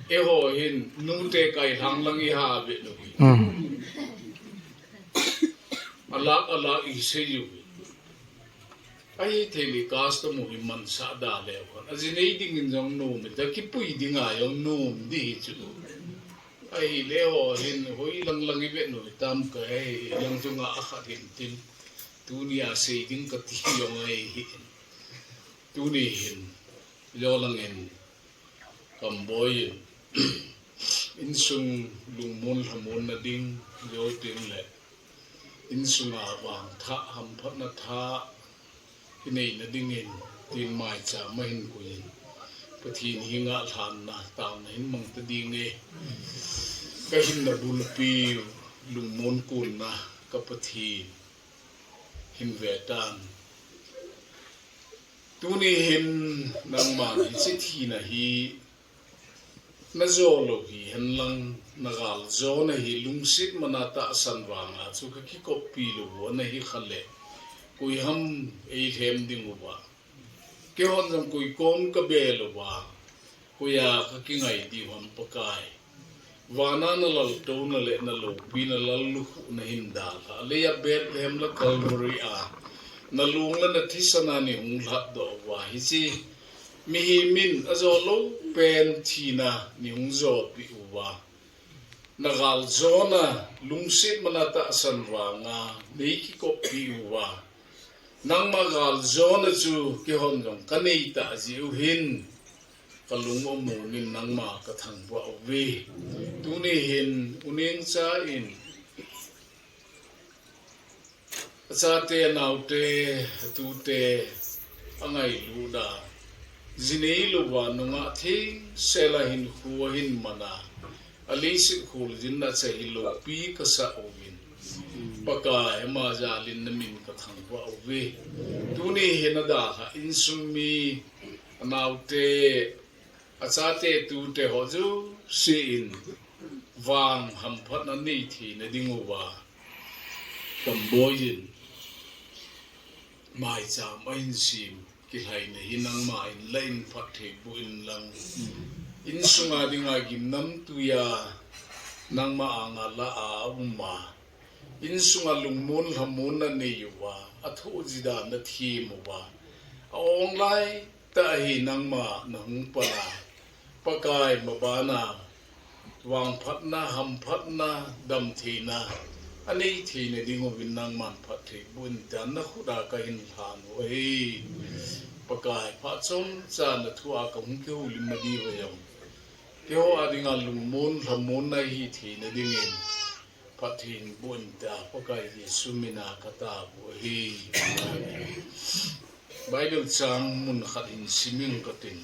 Eiho hin nute kailhang lang iha vet uvin, alak alak isei uvin. Ahithei le custom u hi mansah da leu hen, aji nei dingin jong nom, ta kipui dinga jong nom di hi chu. Ahile eiho hin hoilang lang ivet u hitam, kahilang chunga akhat hin tin, tunia sei ding kati jong ahi. Tuni hin, jo langin, Kamboi in, insung lungmon lhamonna ding, jo tengle, insunga vangthah hamphatna thah kineina dingin, tin maicham ahin koiyin, Pathen henga lhanna taona hin mang ta dinge, kahinna bulpi, lungmon konna, ka Pathen, hin vetan. Tuni hin nangman hiche thina hi najo lou hihen lang, nagal jona hi lungset mana tahsan vanga chu kakikoppi lou u ana hi khale, koiham eilhem ding uva, keihon jong koi kom kabe louva, koiya kakingai diu ham Pakai. Vana nalaltouna le naloupina lallukhuhna hin dalhah, leiya Bethlehem le Calvary a nalung le nathisan a neihung lhatdoh uva, hiche Mihem in ajo lou pen thina nei hung jopi uva, na galjona lungset mana tahsan vanga nei kikoppi uva, nangma galjona chu keihon jong kanei tah jeh u hin, kalung amun in nangma kathangvah uve. Tuni hin u Nengcha in achate, anaote, atute angailut a, jinei louva nungah thengsel a hinkho ahin man a, aleiset kholjin a achaina loupi kasah uvin, Pakai ama jal in namin kathangvah uve. Tuni hin adalhah insung mi, anaote, achate, atute ho jouse in vang hamphatna nei theina diuva, Kamboi in maicham ahin sem kilhaina hi nangma in la in phatthei boh in lang, insunga dinga gimnamtui a nangma anga la a um a, insunga lungmon lhamonna nei uva, athoh ji dan athem uva, a-ong lai tah hi nangma nahung pan a, Pakai, mabana vangphatna, hamphatna, damtheina anei theina diuvin nangman phatthei boh in tia nakhut a kahin lhan u ahi. Pakai, phat chomcha nathua kahung kihoulimna diuva jong, keiho a dinga lungmon lhamonna hitheina dingin phatthei boh in tia Pakai Jesu mina katao u ahi. Bible chang mun khat hin sim inge katin.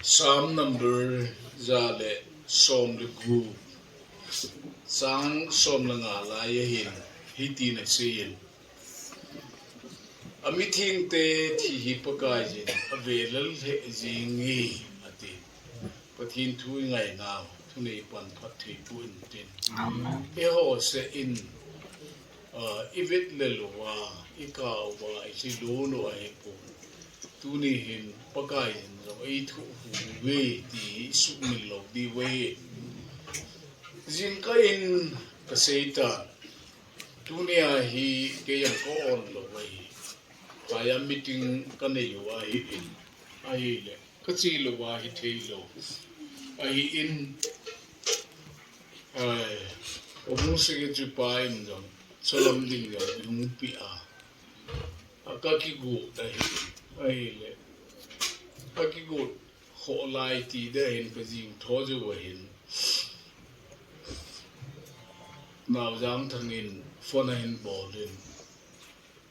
Psalm number ja le som le gup, chang som le nga lai ahin, hitin aseiyin, Amithengte thi hi Pakaiyin avelal lheh jenge, ati. Pathen thu ingainau thuneipan phatthei boh intin. Eiho seh in, ah, ivet lel uva, ikah uva, ilhi lon u ahipon, tuni hin Pakaiyin jong eithoh uve ti hi isuhmil lou diu ahi. Jingkah in kaseitan, tunia hi kei jong ka-on lou ahi. Kaiya meeting kanei u ahin, ahile kache louva hitheilou ahin, ai, Houbung Secretary pa in jong solam ding jong eihung peh a, a kakigot ahin, ahile kakigot khoh lai ti ding ahin kajing tho jou ahin, Naojang Thang in phone ahin bol in,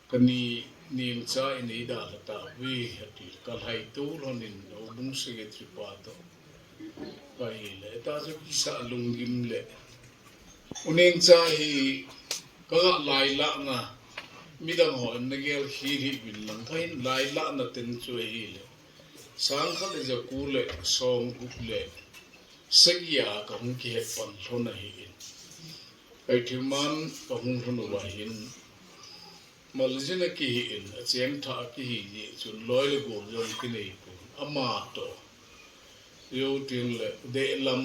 kani Nengcha in eidalha tauve, ati. Kalhaitou lhon in Houbung Secretary pa toh, ahile, ita chu kisah lunggim le, U Nengcha hi kaga lailahna, midang hon nagel khel hih uvin lang, kahin lailahna teng chu ahile, sang khat le ja ko le som gup le sagi a kahung kihet pan lhon ahin, Paithiman kahung lhon uva hin, maljin akihin, acheng thah akihi jeh chun loi le gol jong kinei pon, ama toh jou teng le dehlam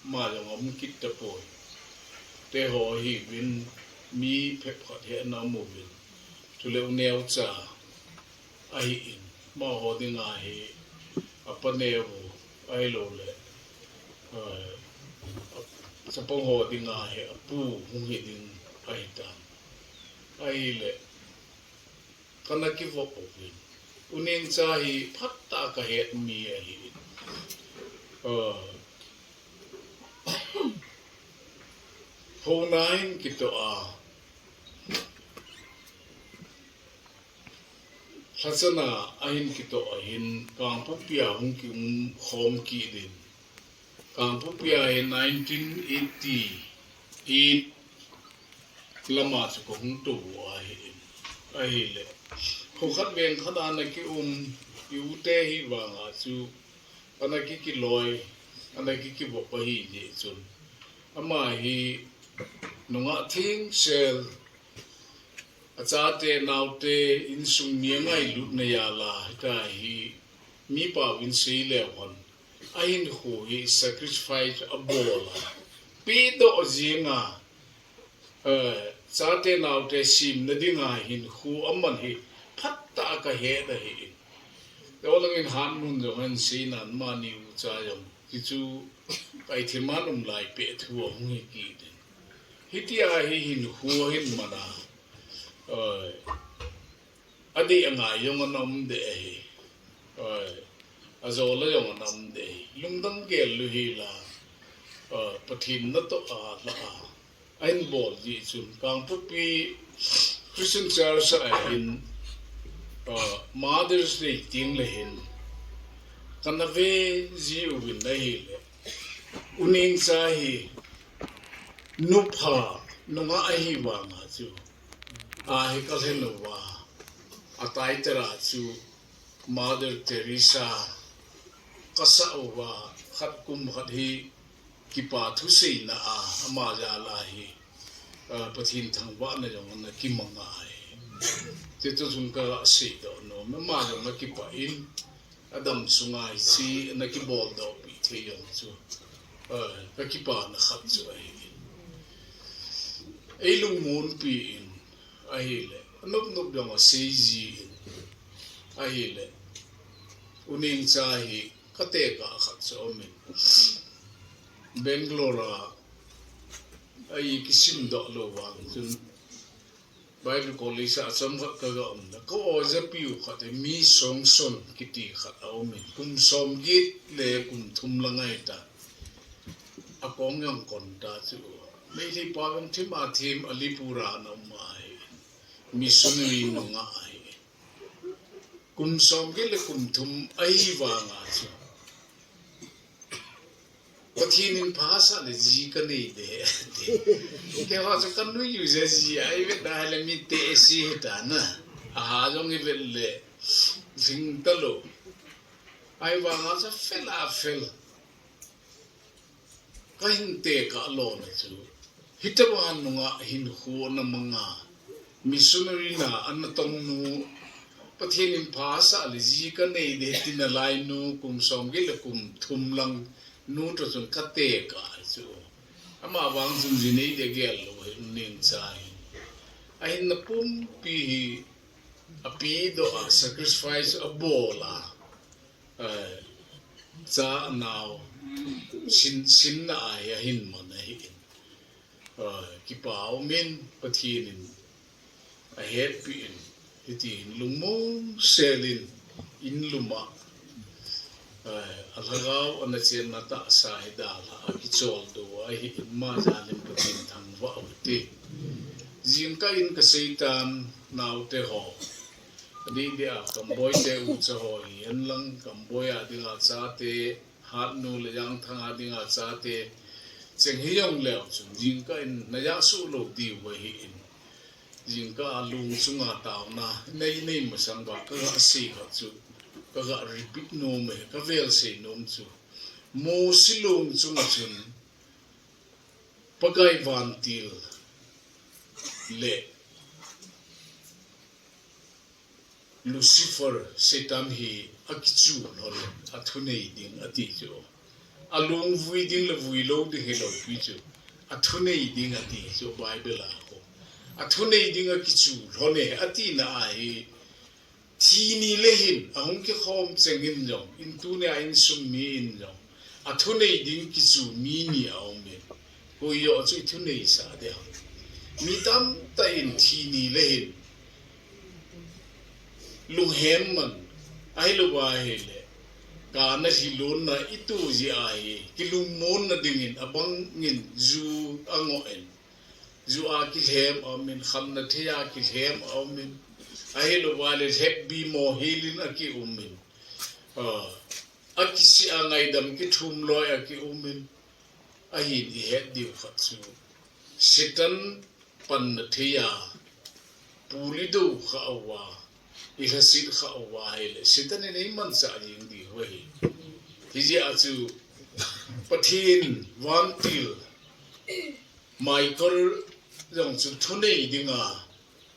ma jong aum kit tapoi. Teho ahiuvin, mi phabep khat hetna aum uvin, chule u Neocha ahin, amaho dinga hi apa neo u ahiloule, eh, chapang ho dinga hi apu hung hi ding ahitan. Ahile kana kivop uvin, U Nengcha hi phatah a kahet mi ahin, eh, houna ahin kitoh a, lhachana ahin kitoh ahin, Kangpokpi a hung kium khom kit in, Kangpokpi a hi nineteen eighty eight lama chu kahung tou u ahin, ahile, kho khat veng khat a ana kium, i-u te hi vanga chu ana kikiloi, ana kikivop ahi jeh chun, ama hi nungah thengsel, achate, anaote, insung mi angailutna jal a, hitia hi mipa uvin seileu hen, ahinkho hi sacrifice abol a, pedoh jeng a, eh, chate naote semna dinga hinkho aman hi phatah a kahet ahin. Tolangin han nun jong han seinan mani u cha jong. Hichu kai thiman um lai pe thu a hung hi ki din. Hitia hi hin hu hin mana. Oi. Adi angai jong anam de hi. Oi. Azola jong anam de hi. Lungdam gel lu hi la. Oi. Pathin na to a la a. Ahin bol ji chun Kangpokpi Christian Church a hin, uh, Mother's Day ting le hin kana ve ji uvin ahile. U Nengcha hi nupha nunga ahi vanga chu. Ahi ka lhen uva. A title a chu Mother Teresa kasa uva khat kum khat hi kipa thuseina a, ama jal a hi, ah, Pathen thangvahna jong ana kimang ahi. Chuti chun ka seidoh nom, ama jong akipah in, adam sunga hiche ana kiboldoh pi thei jong chu, ah, ka kipana khat chu ahi. Ei lungmonpi in ahile, anop nop jong asei ji in ahile, U Nengcha hi ka tekah khat chu aumin. Bangalore a, ahi kisimdoh lou vang chun Bible College a chomkhat ka ga umna. Ka oja piu khat hi Mi Song Son kiti khat aumin. Kum somget le kum thum lang ahitai. Akong jong kon ta chu. Meitei pa jong thim a thim Alipur a ana um ahi. Missionary nunga ahi. Kum somget le kum thum ahi vanga chu. Pathen in pha asah le ji ka nei de. Keiho chu ka nui u jeh a ji ahi ve da le mi te si hita na. Aha jong i ve le. Jing ta lou. Ahi vanga chu fel a fel. Ka hin tekah lona chu. Hitobang nunga hin hu ana manga. Missionary na ana tong nu. Pathen in pha asah le ji ka nei de tina lai nu kum somget le kum thum lang nu to chun ka tekah chu. Ama vang chun ji nei de gel lou hi Nengcha hi. Ahin na pumpi hi apedoh a sacrifice abol a. Eh, cha nao sin, sinna a hi ahin man ahi in. Eh, kipa aumin Pathen in ahetpi in hiti hin lungmong sel in in lum a, eh, alhagao ana chenna tahsa hi dalha a kicholdo ahi in ama jal in Pathen thangvah u hite. Jingkah in ka seitan naote ho. Adeh deh a Kamboi te ucha ho hi, henlang Kamboi a dinga chate, Hatnu le Jangthang a dinga chate, cheng hi jong leu chun, jingkah in na ja suh lou diu ahi in. Jingkah a lung chunga taona, nei nei masang ba, ka ga sei kha chu, ka ga repeat nom e, ka vel sei nom chu. Mosi lung chunga chun, Pakai vantil le Lucifer, Satan hi akichu lhon, athunei ding ati chu. Alung vui ding le vui lou ding hilou pi chu. Athunei ding ati chu Bible a ko. Athunei ding akichu lhon e atina ahi. Thi ni le hin, ahung kikhom cheng in jong, in tunia insung mi in jong. Athunei ding kichu mi ni aum in. Koi jo chu i thunei sah de ham. Mi tamtah in thi ni le hin. Lunghem man. Ahilou va ahile. Kana lhilon na i tu ji ahi. Kilungmon na ding in abang in ju angoh in. Ju a kilhem aum in, khamna thei a kilhem aum in. Ahilou va le lhep bi mo hilin aki um in. Ah, akisi a ngaidam kithum loi aki um in. Ahin i het diu khat chu. Satan panna thei a. Puli do kha uva. I lhasit kha uva ahile. Satan in ei manchah jing diu ahi. Hijeh a chu Pathen vantil Michael jong chu thunei dinga,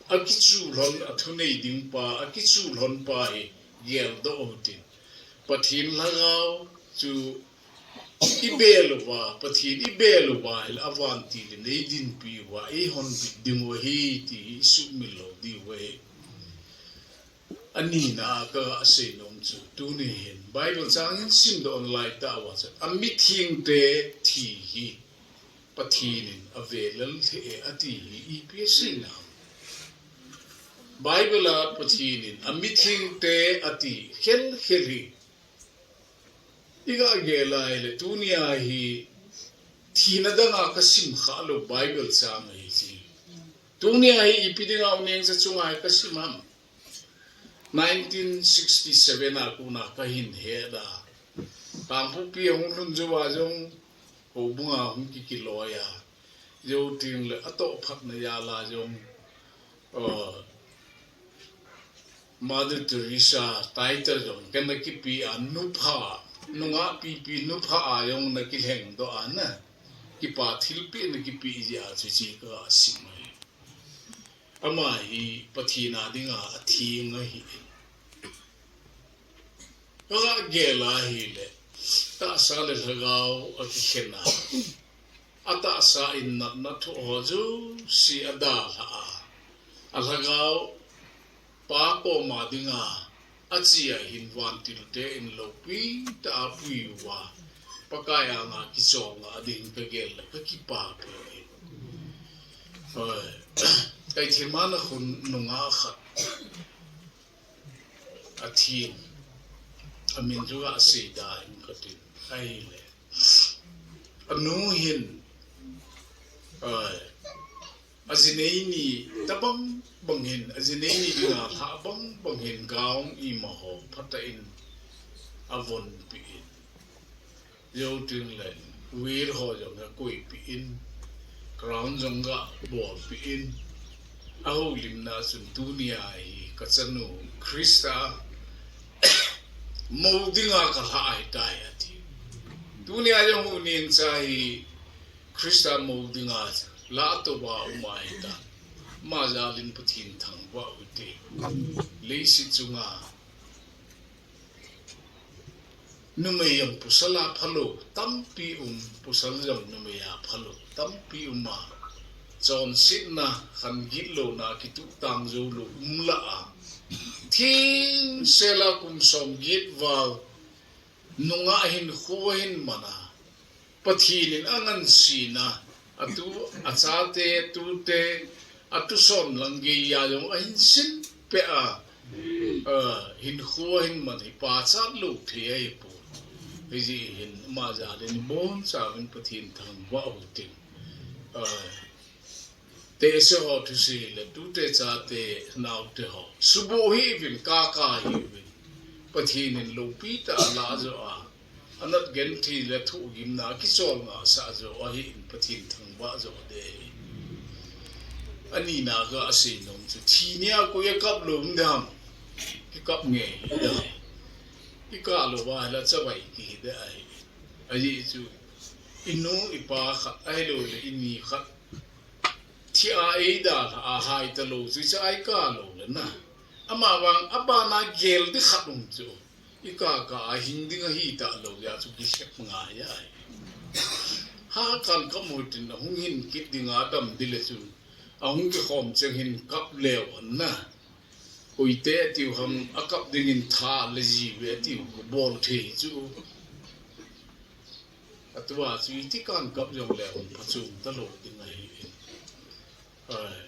akichu lhon a thunei ding pa, akichu lhon pa hi geldoh u hitin. Pathen lhagao chu i bel uva, Pathen i bel uva, ahile avantil in ei dinpi uva, ei honbit ding u ahi ti hi i sumil lou diu ahi. Anina a ka ga sei nom chu, tuni hin Bible chang hin simdoh nalai tauva chu, a mithengte thi hi Pathen in ave lel thei e ati hi ipi asei nam? Bible a Pathen in a mithengte ati khel khel hi i ga gel a ahile, tunia hi thina danga ka sim kha lou Bible chang ahi chu. Tunia hi ipi dinga u neng cha chunga hi ka sim ham? Nineteen sixty-seven a kona ka hin he da. Kangpokpi a hung lhun jou a jong, houbung a hung kikiloi a. Jou teng le atoh phatna jal a jong, uh, Mother Teresa title jong kana kipe a, nupha, nungah pipi nupha a jong na kilhengdoh a na, kipa thilpeh na kipe jeh a chu hiche ka sim ahi. Ama hi Pathen a dinga atheng ahi. Ka ga gel a ahile, tahsa le lhagao akikhen a, atahsa in natna thoh ho jouse adalhah a, alhagao Pa koma dinga ache a hin vantilte in loupi tah a apui uva, Pakai anga kicholna ding ka gel le ka kipa peh e. Hoi. Kaithemna khun nungah khat, atheng, amin chu ga sei da hih in katin. Ahile, anu hin, hoi, ajinei ni tabang bang hin, ajinei ni dinga lhah bang bang hin, gown ima ho phatah in avonpeh in, jou teng le wire ho jong akoipeh in, crown jong ga bolpeh in, ahoulimna chun tunia hi ka chanu Christa mou dinga ka lhah ahitai ati. Tunia jong u neng cha hi Christa mou dinga latoh a um ahitai. Ama jal in Pathen thangvah u hite. Leiset chunga numei jong pasal a phalou tampi um, pasal jong numei a phalou tampi um a, chonsetna, khan gitlouna, kituhtang joulou um lah a, thengsel a kum somget val nungah hinkho ahin man a, Pathen in angansena, atu, achate, atute, atuson lang geiya jong ahin sinpeh a, ah, hinkho ahin man hi pachat lou thei ahipoi. Hijeh hin ama jal in ibonchauvin Pathen thangvah u hitin. Ah, tehse ho thusei le tute chate naote ho suboh hih uvin, kaka hih uvin. Pathen in loupi tah a alah joh a, anat genthei le thohgimna akicholna asah joh ahin Pathen thangvah joh ding ahi. Anina ka ga sei nom chu, thi nia koi akap lou um ding ham? Kikap ngei ding ahi. Kikap lou va ahile chavai kihi ding ahi. Ajeh chu inu ipa khat ahilou le ini khat thi a eidalhah a hai talou chu, hiche a ikap lou le na, amavang abana gel ding khat um chu, ikap kap a hing ding ahi talou jeh chu kilhep ngai ahi. Ha kan kap u hitin, ahung hin kit ding a adam ding le chun, ahung kikhom cheng hin kap leu hen na, koite atiu ham, akap dingin tha le jive atiu, kabol thei chu. Atua chu iti kan kap jongle hung phachom talou ding ahi. Ai.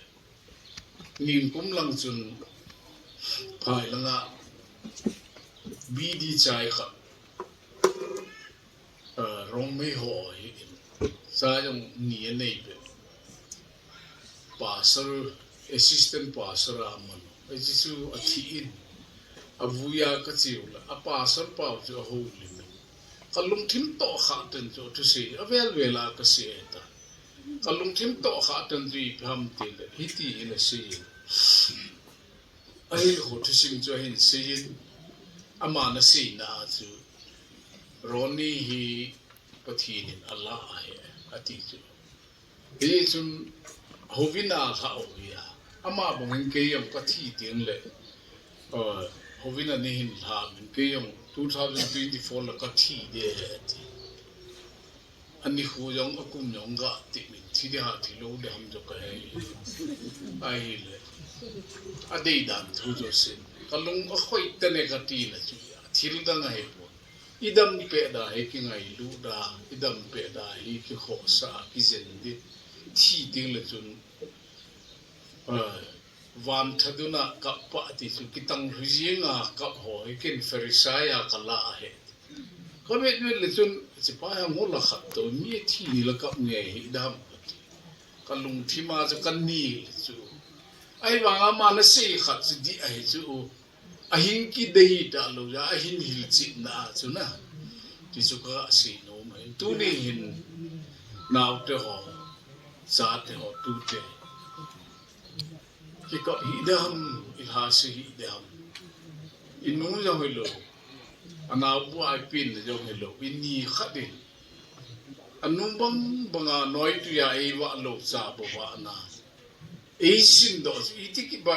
Ningkum lang chun phai langa bidi chai khat, ah, Rongmei ho ahin, cha jong ni anei peh. Pastor, assistant pastor a aman u. Hiche chu athi in, avui a kache u le, a pastor pau chu ahoulim in, kalungthim tohkhah tah in chu athusei avel vel a kasei ahitai. Kalungthim tohkhah tah in chu ipi ham tile, hiti hin asei in, ahinkho thusim chu ahin sei in, aman aseina a chu, Ronnie hi Pathen in alah ahi, ati chu. Hichun houbung a lhah u hi a, ama bang hin kei jong kathi teng le, uh, houbung a neihin lhah in, kei jong two thousand twenty-four le kathi ding ahi ati. Ani khu jong akum jong ga ti min thi dia thi lou de ham jo ka he. Ahile. Adei dan thu jo sin. Ka lung akhoi tene ka ti na chu. Thil dang ahi pon. I dam peh da hi kingailu da, i dam peh da hi kikhosa, kijen di. Thi ding le chun. Van thaduna kap pa ti chu kitang hlui jinga kap ho hi ken Pharisai a ka la ahi. Ka vet vet le chun, "Chipa hi ngol a khat to mi thi ni la kap nge hi dam," ka ti. Ka lungthim a chu ka ni le chu. Ahivanga ama na sei khat chu di ahi chu. Ahin kit de hi ta lo ja, ahin hil chit na chu na. Ti chu ka sei nom ahi. Tuni hin naote ho, chate ho, tute. Kikap hi dam, i lhase hi dam. I nu jong hi lo. Anau bu ai pin jong hi lo. I ni khat in. Anu bang banga noi tu ya ei va lo cha bo va na. Ei sin do, i ti ki ba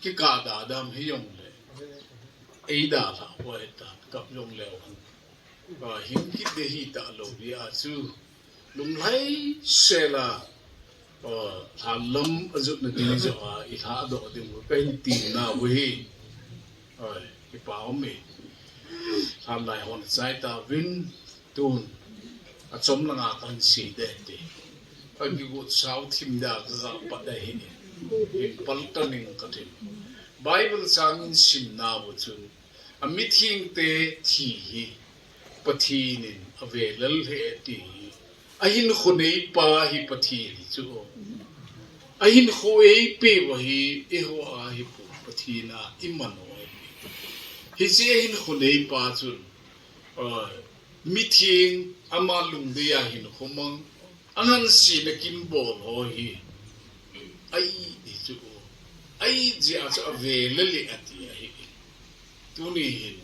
ki ka da dam hi jong le. Ei da la bo he ta, kap jong le. Ba hin kit de hi ta lo dia chu. Lunglhai sela. Lhan lam a jutna ding jo a, i lha doh ding u ka hin ti na u hi. Oi, kipa um e. Lhan lai hon chai ta vin tun. A chom langa kan si de ti. Ka kigut sau thim da ka ga pat da hi. Hin pal ta ning ka thim. Bible chang in sim na u chun. A mithengte thi hi Pathen in a ve lel he ti hi. A hinkho neipa hi Pathen hi chu. A hinkho eipe va hi eiho a hi pu Pathen a i man u ahi. Hiche a hinkho neipa chun, ah, mitheng ama lungdei a hinkho mang, a ngansena kin bol ho hi. Ai, hi chu. Ai, jeh a chu a ve lel e a ti ahi. Tuni hin,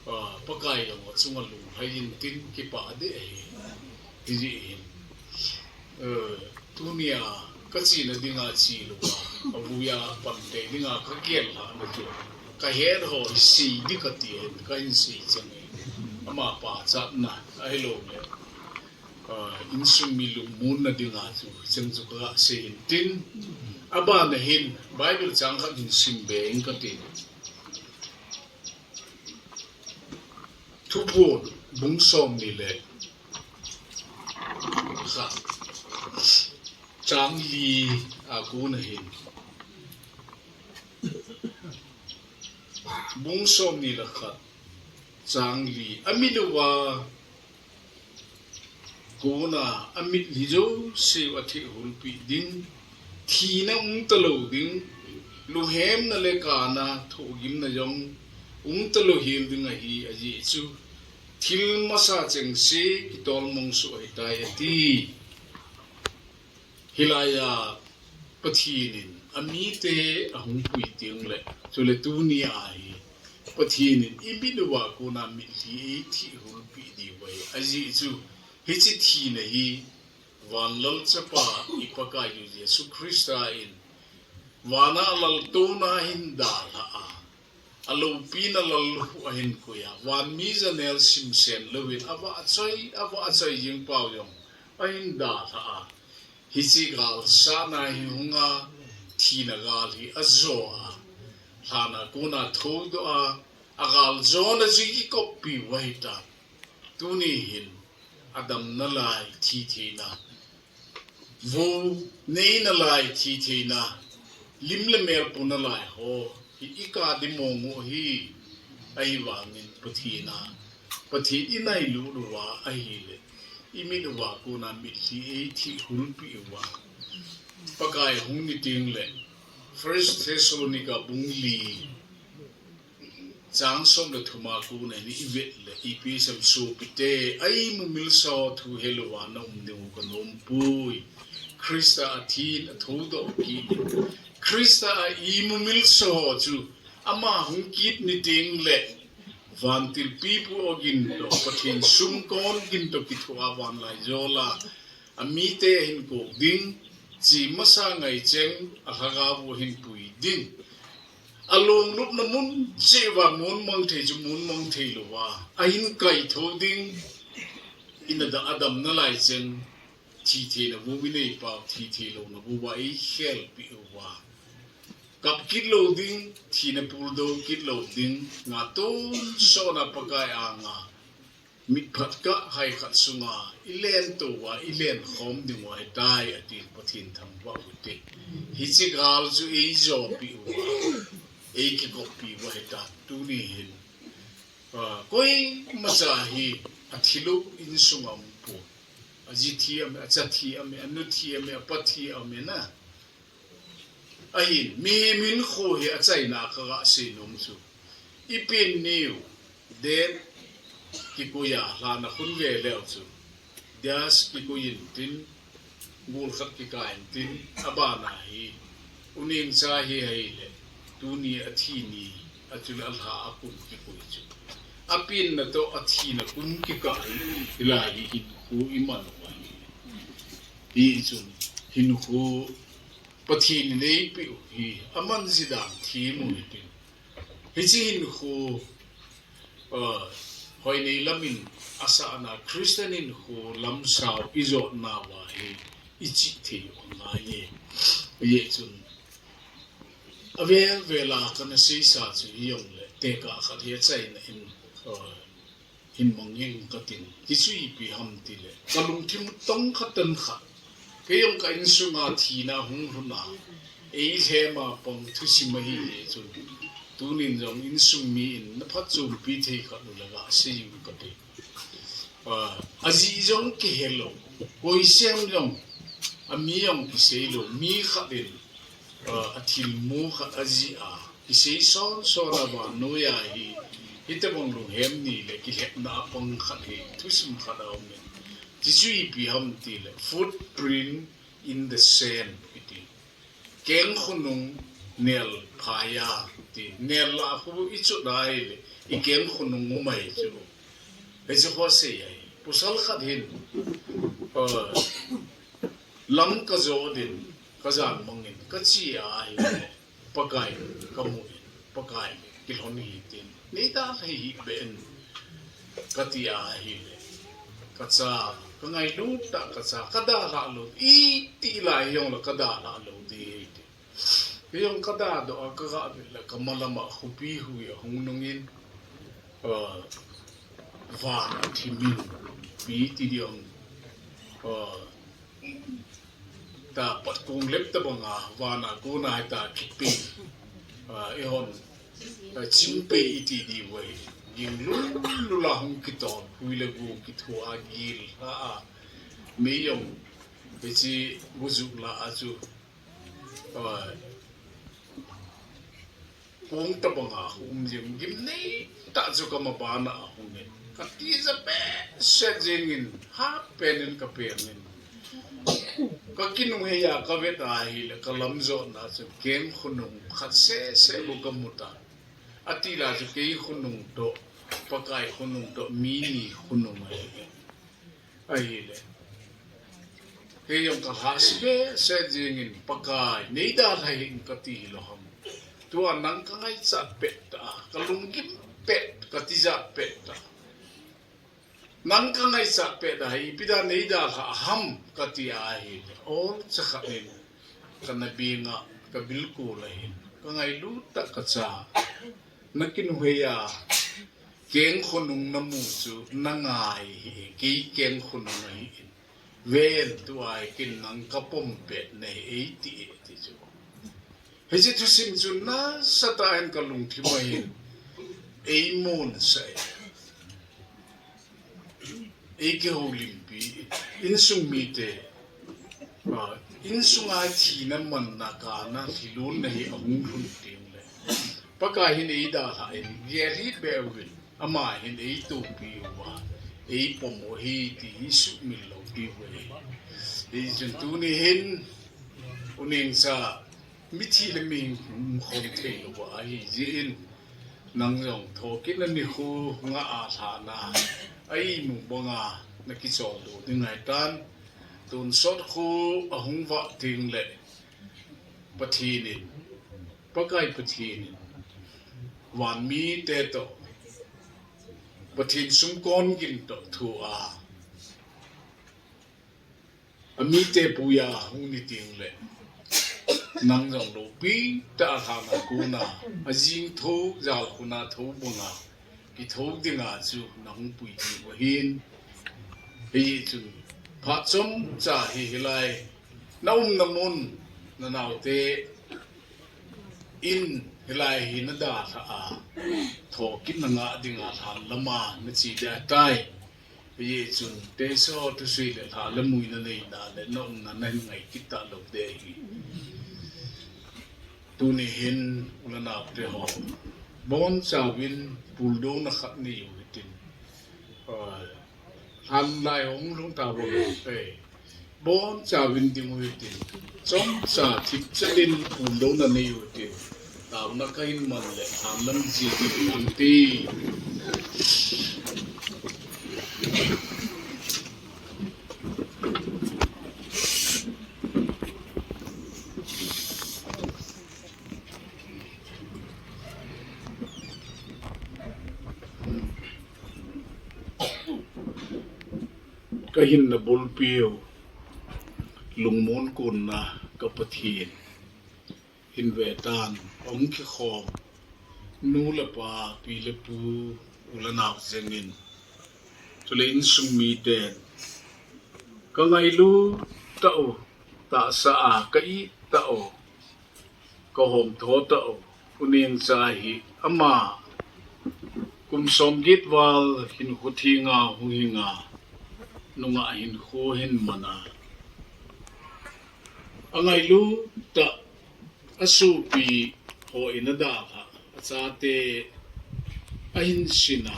ah, Pakai jong a chunga lunglhai in tin kipa de ahi. Hijeh hin, eh, tuni a ka chena dinga chi lou a, a vuiya pan tei dinga ka gel lhahna chu. Ka het ho i sei di ka ti ahin, ka hin sei chang e. Ama pachatna, ahilou le. Ah, insung mi lungmonna dinga chu, chang chu ka sei in tin. A bana hin, Bible chang khat hin sim be in ka tin. Thuphon bung som ni le khat, chang li a kon a hin. Bung som ni le khat, chang li. A mit uva kon a, a mitlhi jouse u a thehhulpeh ding, thina um talou ding, luhemna le kana thohgimna jong um talou hel ding ahi, ajeh chu thil masa chengse kitolmong soh ahitai ati. Hilai a Pathen in a mite a hung pui teng le, chule tuni a hi Pathen in i mit uva kon a mitlhi ei thehhulpeh diu ahi, ajeh chu hiche thina hi Vanlal Chapa i Pakaiyu Jesu Christa in vana laltouna hin dalha a, a loupina lalhu a hin koi a, van mi janel simsen louvin a vahchoi, a vahchoi jing pau jong a hin dalha a. Hiche galsatna hi hung a, thina gal hi a jo a, lhan a kon a thoudoh a, a galjona chu i kikoppi u ahitai. Tuni hin a damna lai thi theina, vo neina lai thi theina, lim le mel puna lai ho hi i kap di mong u ahi, ahivangin Pathen a, Pathen i nailut uva ahile, i mit uva kon a mitlhi ei thehhulpeh uva Pakai hung ni teng le, First Thessalonica bung li, chang som le thum a kon a hin i vet le, ipi asei em, sopite, a imumilsa ho thu helouva na um diu ka nompoi. Christa a thin a thoudoh kit in. Christa a imumilsa ho chu ama hung kit ni teng le, vantil pipu ogin toh, Pathen sumkon gin toh kithoa vanlaijol a, a mite a hin kok ding, chi masa ngai cheng a lhagao u a hin pui ding. A longlutna mun cheh uva mun mang thei chu mun mang thei louva a hin kaithou ding. Ina da adam nalai cheng, thi thei na bu mi nei pau, thi thei lo na bu ba ei khel pi u ba. Kap kit lo ding, thi na pul do kit lo ding, nga tun so na Pakai a nga. Mit phat ka hai khat sunga, i len to wa, i len khom ding wa, i tai a ti Pathin thang wa u te. Hi chi gal chu ei zo pi u wa, ei ki kop pi wa he ta tu ni hin. Ah, koi ma cha hi a thi lo in sung am pu. A ji thi am, a cha thi am, a nu thi am, a pa thi am na. Ahin, mi min kho hi a chaina ka ga sei nung chu. I pin niu, det ki ko ya, hla na khun ve leo chu. Dias ki ko yin tin, gul khat ki ka yin tin, a ba na hi. U ning cha hi hai le, tu ni a thi ni, a chu la hla a kum ki ko chu. A pin na to a thi na kum ki ka hi, i la hi hin khu i man wa hi. Hi chun, hin khu Pathin in ei pi u hi, a man ji dan thi mu hi tin. Hi chi hin khu, ah, hoi nei lam in a sa na Christian in khu lam sau i zot na wa hi, i chi thei u ngai ye. Ye chun, a vel vel a ka na sei sa chu hi yong le, te ka khat hi a chai na in, ah, hin mang hing ka tin. Ti chu ipi ham ti le. Ka lungthim tong khat tan khat. Kei jong ka insung a thina hung lhun a. Ei lhem a pang thusim ahi le chun. Tunin jong insung mi in na phatchompi thei khat u le ga sei u ka ti. Ah, a ji jong ki he lo. Koi sem jong. A mi jong ki sei lo. Mi khat in. Ah, a thil mu khat a ji a, ki sei son son a vannoi a hi, hi te bang lunghem ni le ki hepna a pang khat hi, thusim khat a um in. Ti chu ipi ham ti le, footprint in the sand, ki ti. Keng khonung nel phai a, ti. Nel la khu i chu dai le, i keng khonung um ai chu. Hei chu kho sei ai. Pasal khat hin, ah, Lam ka zo din, ka jan mangin, ka chi a hi le, Pakai ka mu in, Pakai kilhon hi tin. Nei da thei hi be in, ka ti a hi le, ka cha, ka ngailut ta ka cha, ka da la lo, i ti lai jong la ka da la lo di hi ti. Kei jong ka da do a ka ga bit le ka malam a hupi hui a hung nung in, ah, van a thim in pi ti di ong, ah, ta pat kong lep ta bang a van a kona ta kipe, ah, i hon, ah, chim pe i ti di wai. Ging lu lu la hung kiton hui le gu kithu a gil ha a. Mei jong, pe chi gu zuk la a chu. Kong ta bang a hung jing gim nei ta chu ka ma bana a hung in. Ka ti ja pe se jing in ha pen in ka pen in. Ka kinung he ya ka vet a hi le ka lam jo na chu keng khonung khat se se bu ka mu ta. A ti la chu kei khonung to, Pakai khonung to, mi ni khonung a hi. Ahile. Kei jong ka lhasi behseh jingin Pakai, nei dalha hih in ka ti hilou ham. Tua nang ka ngaichat pet ta, ka lunggim pet, ka tijat pet ta. Nang ka ngaichat pet ta, ipi da nei dalha ham ka ti ahile. Olcha khat in ka na bing a, ka bilkul a hin, ka ngailut ta ka cha. Na kinuhei a, keng khonung na mu chu na ngai hi, kei keng khonung ahi in. Ven tua hi kin nang ka pom pet na hi ei ti e ti chu. Hiche thusim chu nasatah in ka lungthim a hin ei mon sa e. Ei kihoulimpi, insung mite, ah, insunga thina manna kana thilhunna hi ahung lhun teng le. Pakai hin ei dalha in, gel hih beh uvin, ama hin ei topi uva, ei pom u ahi ti hi sumil lou diu ahi. Hichun tuni hin, u Nengcha, mithi le mihing um khom thei louva ahi jeh in, nang jong thokit na nikho nga a lhahna, a imu banga na kichol doh ding ahitan, tonsot kho ahung vah teng le, Pathen in, Pakai Pathen in, van mite toh, Pathen sumkon gin toh thu a, Amite puiya hung ni teng le, nang jong loupi tah a lhan a kona, ajing tho, jal khun a tho banga, kitho dinga chu nahung pui diu ahin. Hichun, phat chomcha hi hilai, na umna mun, na naote in hilai hi na dalha a, thokit na ngah dinga lhan lama na che ding ahitai. Hichun, teso thusei le lha le mui na neina le na umna na hin ngai kit talou ding ahi. Tuni hin u le naote ho, bonchauvin puldouna khat nei u hitin. Ah, lhan lai hung lhung tauvin, eh, bonchauvin ding u hitin. Chomcha thipchet in puldouna nei u hitin. Taona kahin man le, lhan lam jin ding u hite. Kahinna bulpiu, lungmon konna ka Pathen, hin vetan, hung kikhom nu le pa, pi le pu, u le nao jengin, chule insung miten, ka ngailut tah u, tahsa a ka it tah u, ka homtho tah u, U Nengcha hi ama kum somget val hinkho thenga hung hinga, nungah hinkho hin mana, angailut tah, asopi ho in adalha, achate ahin sina,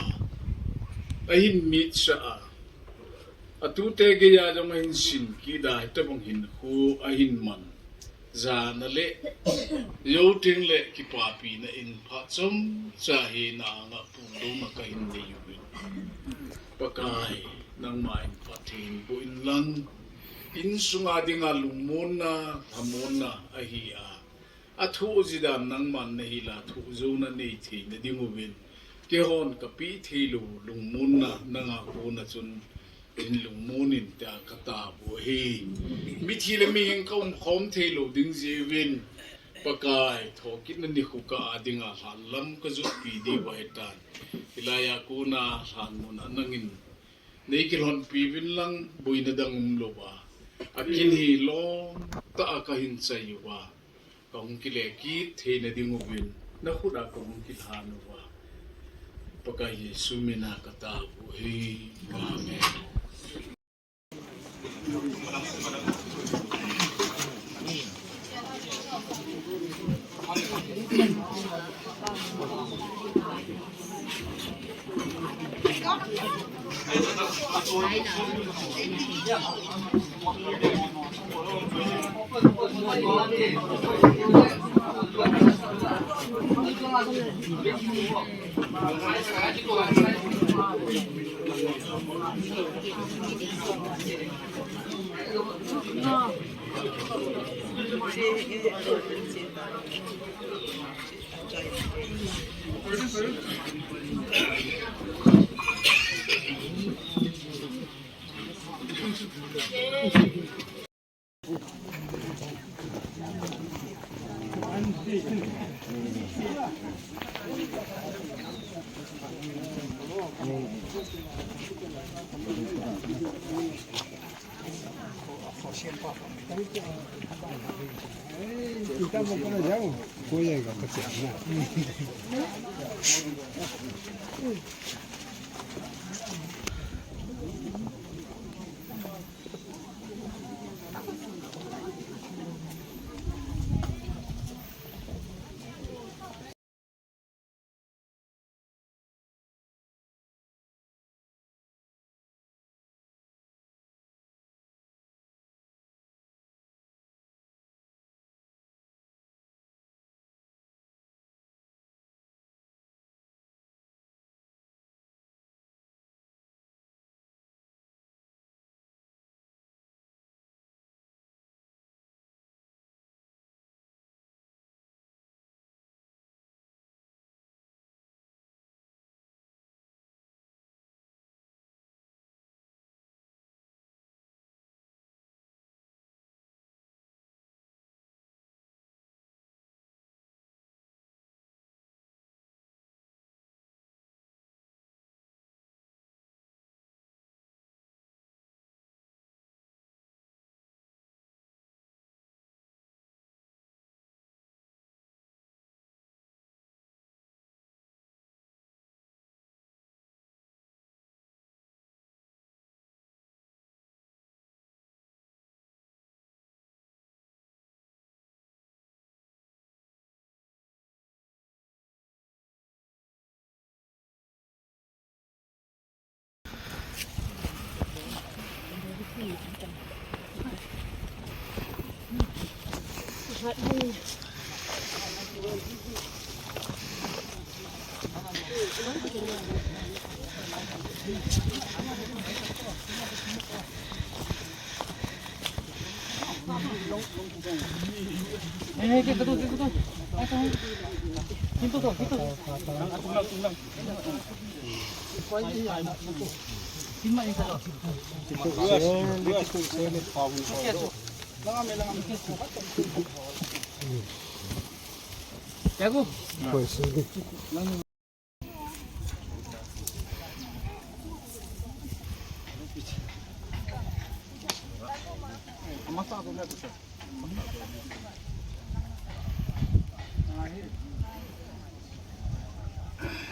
ahin mitsah a, atute geiya jong ahin sin kit a, hitobang hinkho ahin man. Jana le, jou teng le kipapina in phat chomcha hi na anga puldouna kahin nei uvin. Pakai, nangma in phatthei boh inlang, insunga dinga lungmonna, lhamonna ahi a, athoh ji dan nangman nahila thoh jouna nei theina ding uvin, keihon kapeh theilou lungmonna nanga kona chun hin lungmon in tia ka tao u ahi. Mithi le mihing ka umkhom theilou ding jeh uvin, Pakai, thokitna nikho ka a dinga lhan lam ka jotpi diu ahitan. Hilaiya kona lhan mun a nangin nei kilhonpi uvin lang, boina dang umlouva, akin hilom tah a kahin chai uva, kahung kile kit theina ding uvin, nakhut a kahung kilhan uva, Pakai Jesu mina ka tao u ahi. Amen.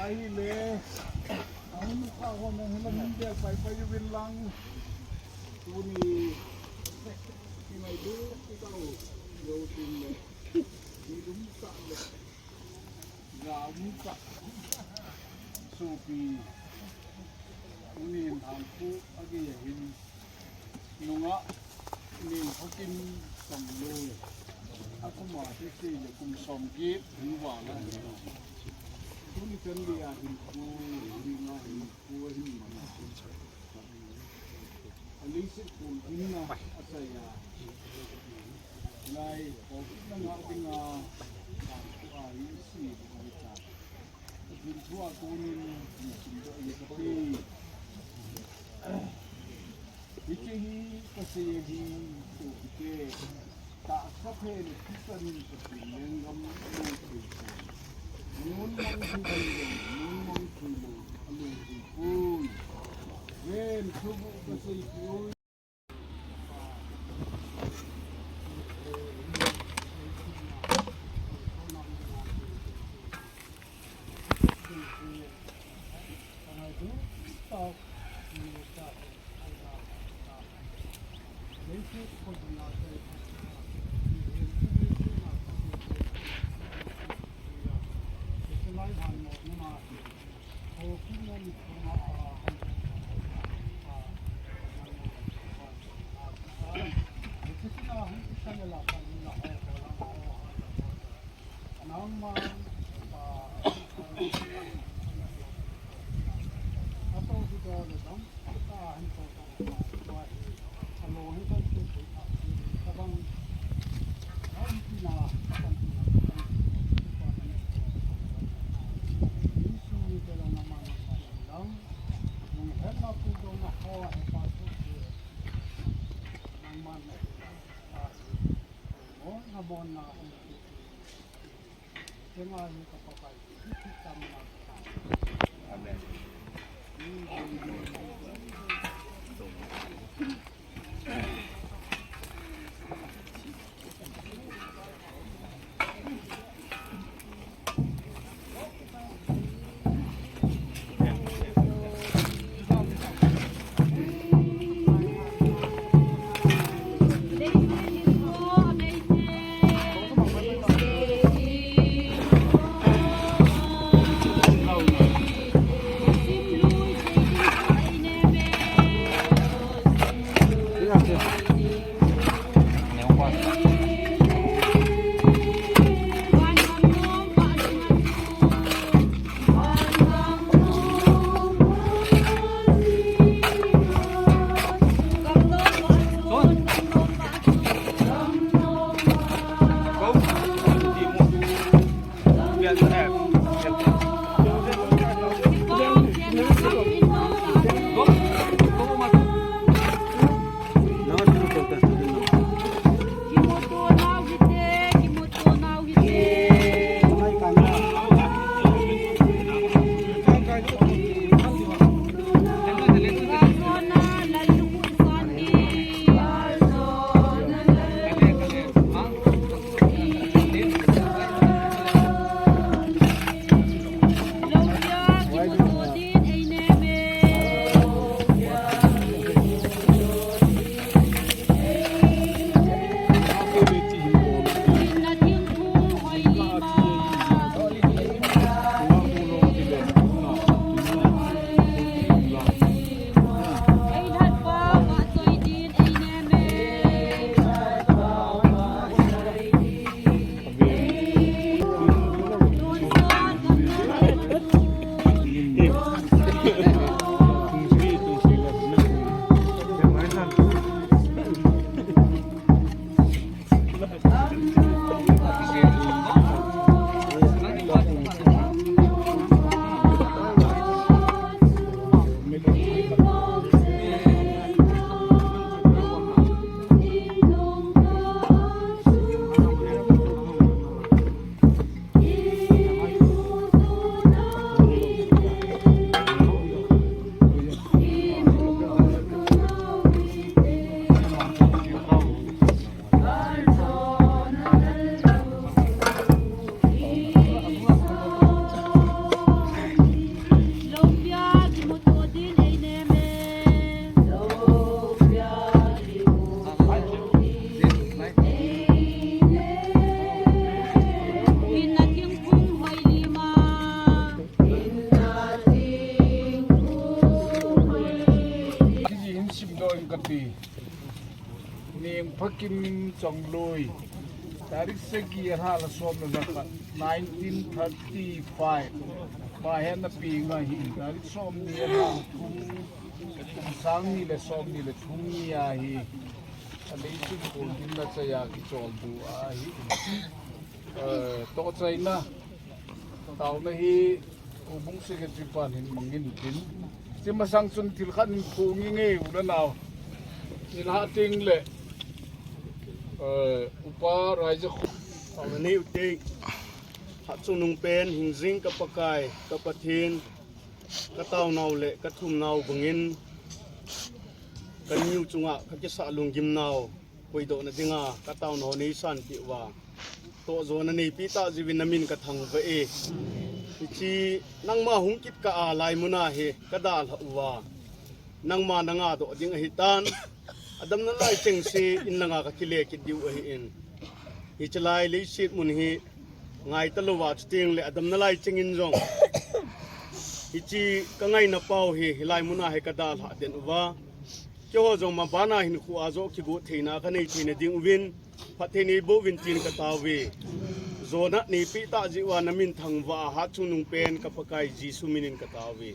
Ahile, ahun kha ho na hila min de pai pai uvin lang. Tuni, ki mai du, ki tau, yo tin le, ki dum ta le, ga um ta. Sopi, tuni thang ku, agi ya hin. Nunga, ni Hakim Sangloi. Akuma, titi le kum som get, ni vala. Tuni kan dia hin ku, ni nga hin ku, hin mana. Alisi ku, hin na, asaya. Lai, ko, na nga, nga, ku, a, isi, ku, a, ita. Pathen thu a konin, nisim doh in kati. Hiche hi kasei ahi, sopite. Tahsa phe le thisan in Pathen lenggam alou thei poi. Nunmang thei jong, nunmang thei lou, alou thei poi. Ven, thuguh kasei poi. Amen. Kim Chongloi, tarik sagi a lha som le lha khat, nineteen thirty-five. Mahen na pi nga hi, tarik som ni a lha thum, sang ni le som ni le thum ni a hi, a leiset kol din na chaya kichol du a hi. Eh, to chaina, tauna hi, Houbung Secretary pan hin mangin tin. Chi masang chun thil khat in pu ngi nge u le nau. Ni la ting le, eh, Upa Raija khu. Tauna nei u te, Hatchungnungpen, hingjing ka Pakai, ka Pathen, ka taunau le ka thumnau bangin, ka niu chunga ka kisa lunggimnau koidohna dinga ka taunau nei sanpeh uva, tohjona neipi tah jeh uvin na min ka thangvah e. Hiche nangma hung kit kah a laimun a hi ka dalhah uva, nangma na ngadoh ding ahitan, adamna lai chengse in langa ka kile kit diu ahin. Hiche lai leiset mun hi ngai talouva, chuteng le adamna lai chengin jong hiche ka ngaina pau hi hilai mun a hi ka dalhah den uva, keiho jong mabana hinkho a joh kigot theina ka nei theina ding uvin, phatthei neiboh uvin tin ka tao uve. Jona neipe tah jeh uva na min thangvah a, Hatchungnungpen ka Pakai Jesu min in ka tao uve.